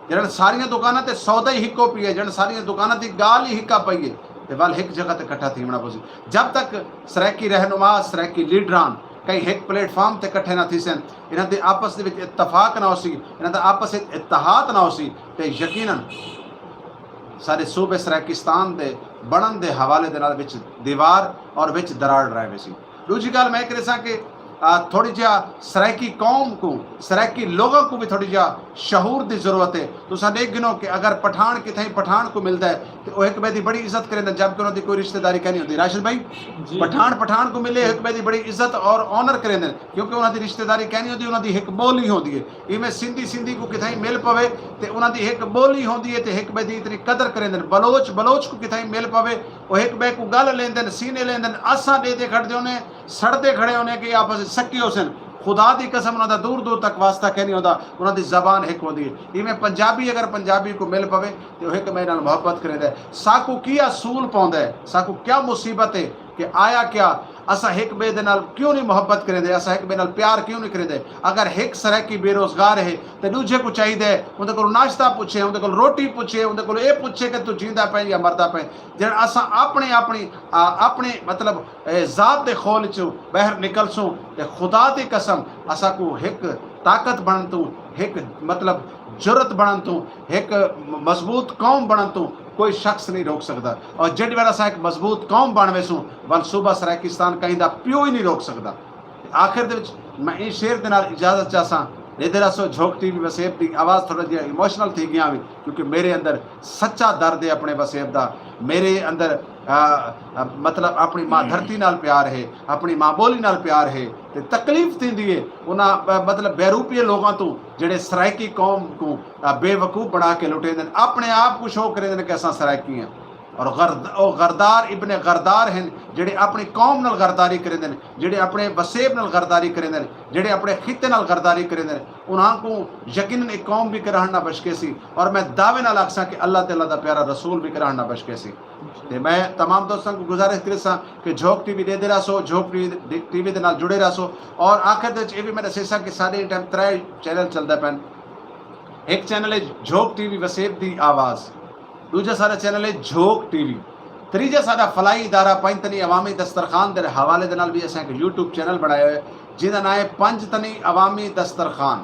جݙݨ ساریاں دکاناں تے سودا ہی ہکو پیا ہے، جݙݨ ساریاں دکاناں دی ڳالھ ہی ہکا پئی ہے، تے ول ہک جگہ تے کٹھا تھیوݨا پوسی۔ جب تک سرائیکی رہنما، سرائیکی لیڈران کہیں ہک پلیٹ فارم تے کٹھے نہ تھیسن، انہاں دے آپس دے وچ اتفاق نہ ہوسی، انہاں دا آپس وچ اتحاد نہ ہوسی، تے یقیناً ساݙے صوبے سرائیکستان دے بݨݨ دے حوالے دے نال وچ دیوار اور وچ دراڑ رہ ویسی۔ ݙوجھی ڳالھ میں اے کریساں کہ، آ، تھوڑی جیہا سرائیکی قوم کوں، سرائیکی لوگاں کوں وی تھوڑی جیہا شعور دی ضرورت ہے۔ تساں ݙیکھ گھنو کہ اگر پٹھاݨ کتھائیں پٹھاݨ کوں ملدا ہے تے او ہک ٻئے دی بڑی عزت کریندن، جبکہ انہاں دی کوئی رشتہ داری کائنی ہوندی۔ راشد بھائی، جی۔ پٹھاݨ پٹھاݨ کوں ملے، ہک ٻئے دی بڑی عزت اور آنر کریندن، کیونکہ انہاں دی رشتہ داری کائنی ہوندی، انہاں دی ہک ٻولی ہوندی ہے۔ ایویں سندھی سندھی کوں کتھائیں مل پوے تے انہاں دی ہک ٻولی ہوندی ہے تے ہک ٻئے دی اتنی قدر کریندن۔ بلوچ بلوچ کوں کتھائیں مل پوے، او ہک ٻئے کوں ڳل لیندن، سینے لیندن۔ اساں ݙیہدے کھڑدے ہونے، سڑدے کھڑے ہونے کہ آپس وچ سکی ہوسن۔ خدا دی قسم، انہاں دا دور دور تک واسطہ کائنی ہوندا، انہاں دی زبان ہک ہوندی ہے۔ ایویں پنجابی اگر پنجابی کوں مل پوے تے او ہک ٻئے نال محبت کریندا ہے۔ ساکوں کیا سول پوندا ہے، ساکوں کیا مصیبت ہے کہ آیا کیا اساں ہک ٻئے دے نال کیوں نہیں محبت کریندے، اساں ہک ٻئے نال پیار کیوں نہیں کریندے؟ اگر ہک سرائیکی بے روزگار ہے تے ݙوجھے کوں چاہیدا ہے اوندے کولوں ناشتہ پچھے، اوندے کولوں روٹی پچھے، اوندے کولوں اے پچھے کہ توں جیندا پئیں یا مردا پئیں۔ جݙݨ اساں اپݨے، اپݨی، آ، اپݨے مطلب، اے، ذات دے خول چوں ٻاہر نکلسوں تے خدا دی قسم اساکوں ہک طاقت بݨݨ توں، ہک مطلب جرات بݨݨ توں، ہک م-، مضبوط قوم بݨݨ توں کوئی شخص نہیں روک سڳدا۔ اور جیڑھی ویلے اساں ہک مضبوط قوم بݨ ویسوں، ول صوبہ سرائیکستان کہیں دا پیو ہی نہیں روک سڳدا۔ تے آخر دے وچ میں ایں شعر دے نال اجازت چاہساں۔ ݙیہدے رہسو جھوک ٹی وی وسیب دی آواز، تھوڑا جیہا ایموشنل تھی ڳیا وی، کیونکہ میرے اندر سچا درد ہے اپݨے وسیب دا۔ میرے اندر، آ، آ، مطلب اپݨی ماں دھرتی نال پیار ہے، اپݨی ماں ٻولی نال پیار ہے، تے تکلیف تھیندی ہے انہاں، آ، مطلب بیروپیے لوگاں توں جیڑھے سرائیکی قوم کوں، آ، بے وقوف بݨا کے لٹیندن، اپݨے آپ کوں شو کریندن کہ اساں سرائیکی ہیں۔ اور غرد-، او غردار ابن غردار ہن، جیڑھے اپݨی قوم نال غرداری کریندن، جیڑھے اپݨے وسیب نال غرداری کریندن، جیڑھے اپݨے خطے نال غرداری کریندن، انہاں کوں یقیناً اے قوم وی کراہݨ نہ بچکیسی، اور میں دعوے نال آکھساں کہ اللہ تے اللہ دا پیارا رسول وی کراہݨ نہ بچکیسی۔ تے میں تمام دوستاں کوں گزارش کریساں کہ جھوک ٹی وی ݙیہدے رہسو، جھوک ٹی وی دے نال جڑے رہسو، اور آخر دے وچ اے وی میں ݙسیساں کہ ساݙے ایں ٹائم ترے چینل چلدے پئن۔ ہک چینل ہے جھوک ٹی وی وسیب دی آواز، ݙوجھا ساݙا چینل ہے جھوک ٹی وی، تریجھا ساݙا فلاحی ادارہ پنج تنی عوامی دسترخوان دے حوالے دے نال وی اساں ہک یوٹیوب چینل بݨایا ہوئے، جیندا ناں ہے پنج تنی عوامی دسترخوان۔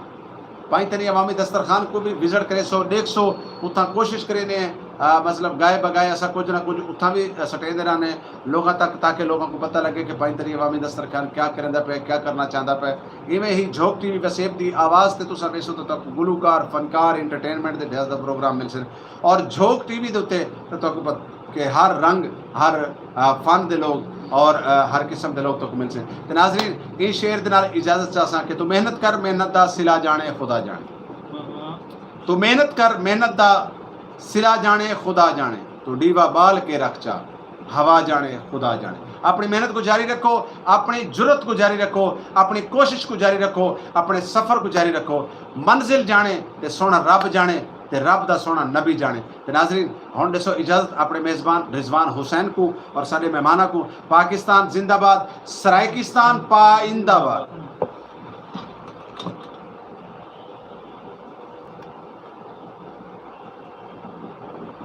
پائیں تری عوامی دسترخوان کو بھی وزٹ کرے سو، دیکھ سو، اتھاں کوشش کرے نے، آ، مطلب گائے بگائے ایسا کچھ نہ کچھ اتھاں بھی سٹے دے رہنے لوگوں تک، تاکہ لوگوں کو پتہ لگے کہ پائیں تری عوامی دسترخوان کیا کرندا پے، کیا کرنا چاہندا پے۔ ایویں ہی جھوک ٹی وی وسیب دی آواز تے تساں ویسو تو تک گلوکار، فنکار، انٹرٹینمنٹ دے ڈھیر دا پروگرام مل سن۔ اور جھوک ٹی وی دے اتے تو تک پت کہ ہر رنگ، ہر آ، فن دے لوگ اور آ، ہر قسم دے لوگ تک مل سن۔ تے ناظرین، ایں شعر دے نال اجازت چاہساں کہ تو محنت کر، محنت دا صلہ جانے خدا جانے۔ تو محنت کر، محنت دا صلہ جانے خدا جانے۔ تو ڈیوا بال کے رکھ چا، ہوا جانے خدا جانے۔ اپنی محنت کو جاری رکھو، اپنی جرت کو جاری رکھو، اپنی کوشش کو جاری رکھو، اپنے سفر کو جاری رکھو۔ منزل جانے تے سونا رب جانے، تے رب دا سونا نبی جانے۔ تے ناظرین، ہن ڈسو اجازت اپنے میزبان رضوان حسین کو اور سارے مہماناں کو۔ پاکستان زندہ باد، سرائیکستان پائندہ باد۔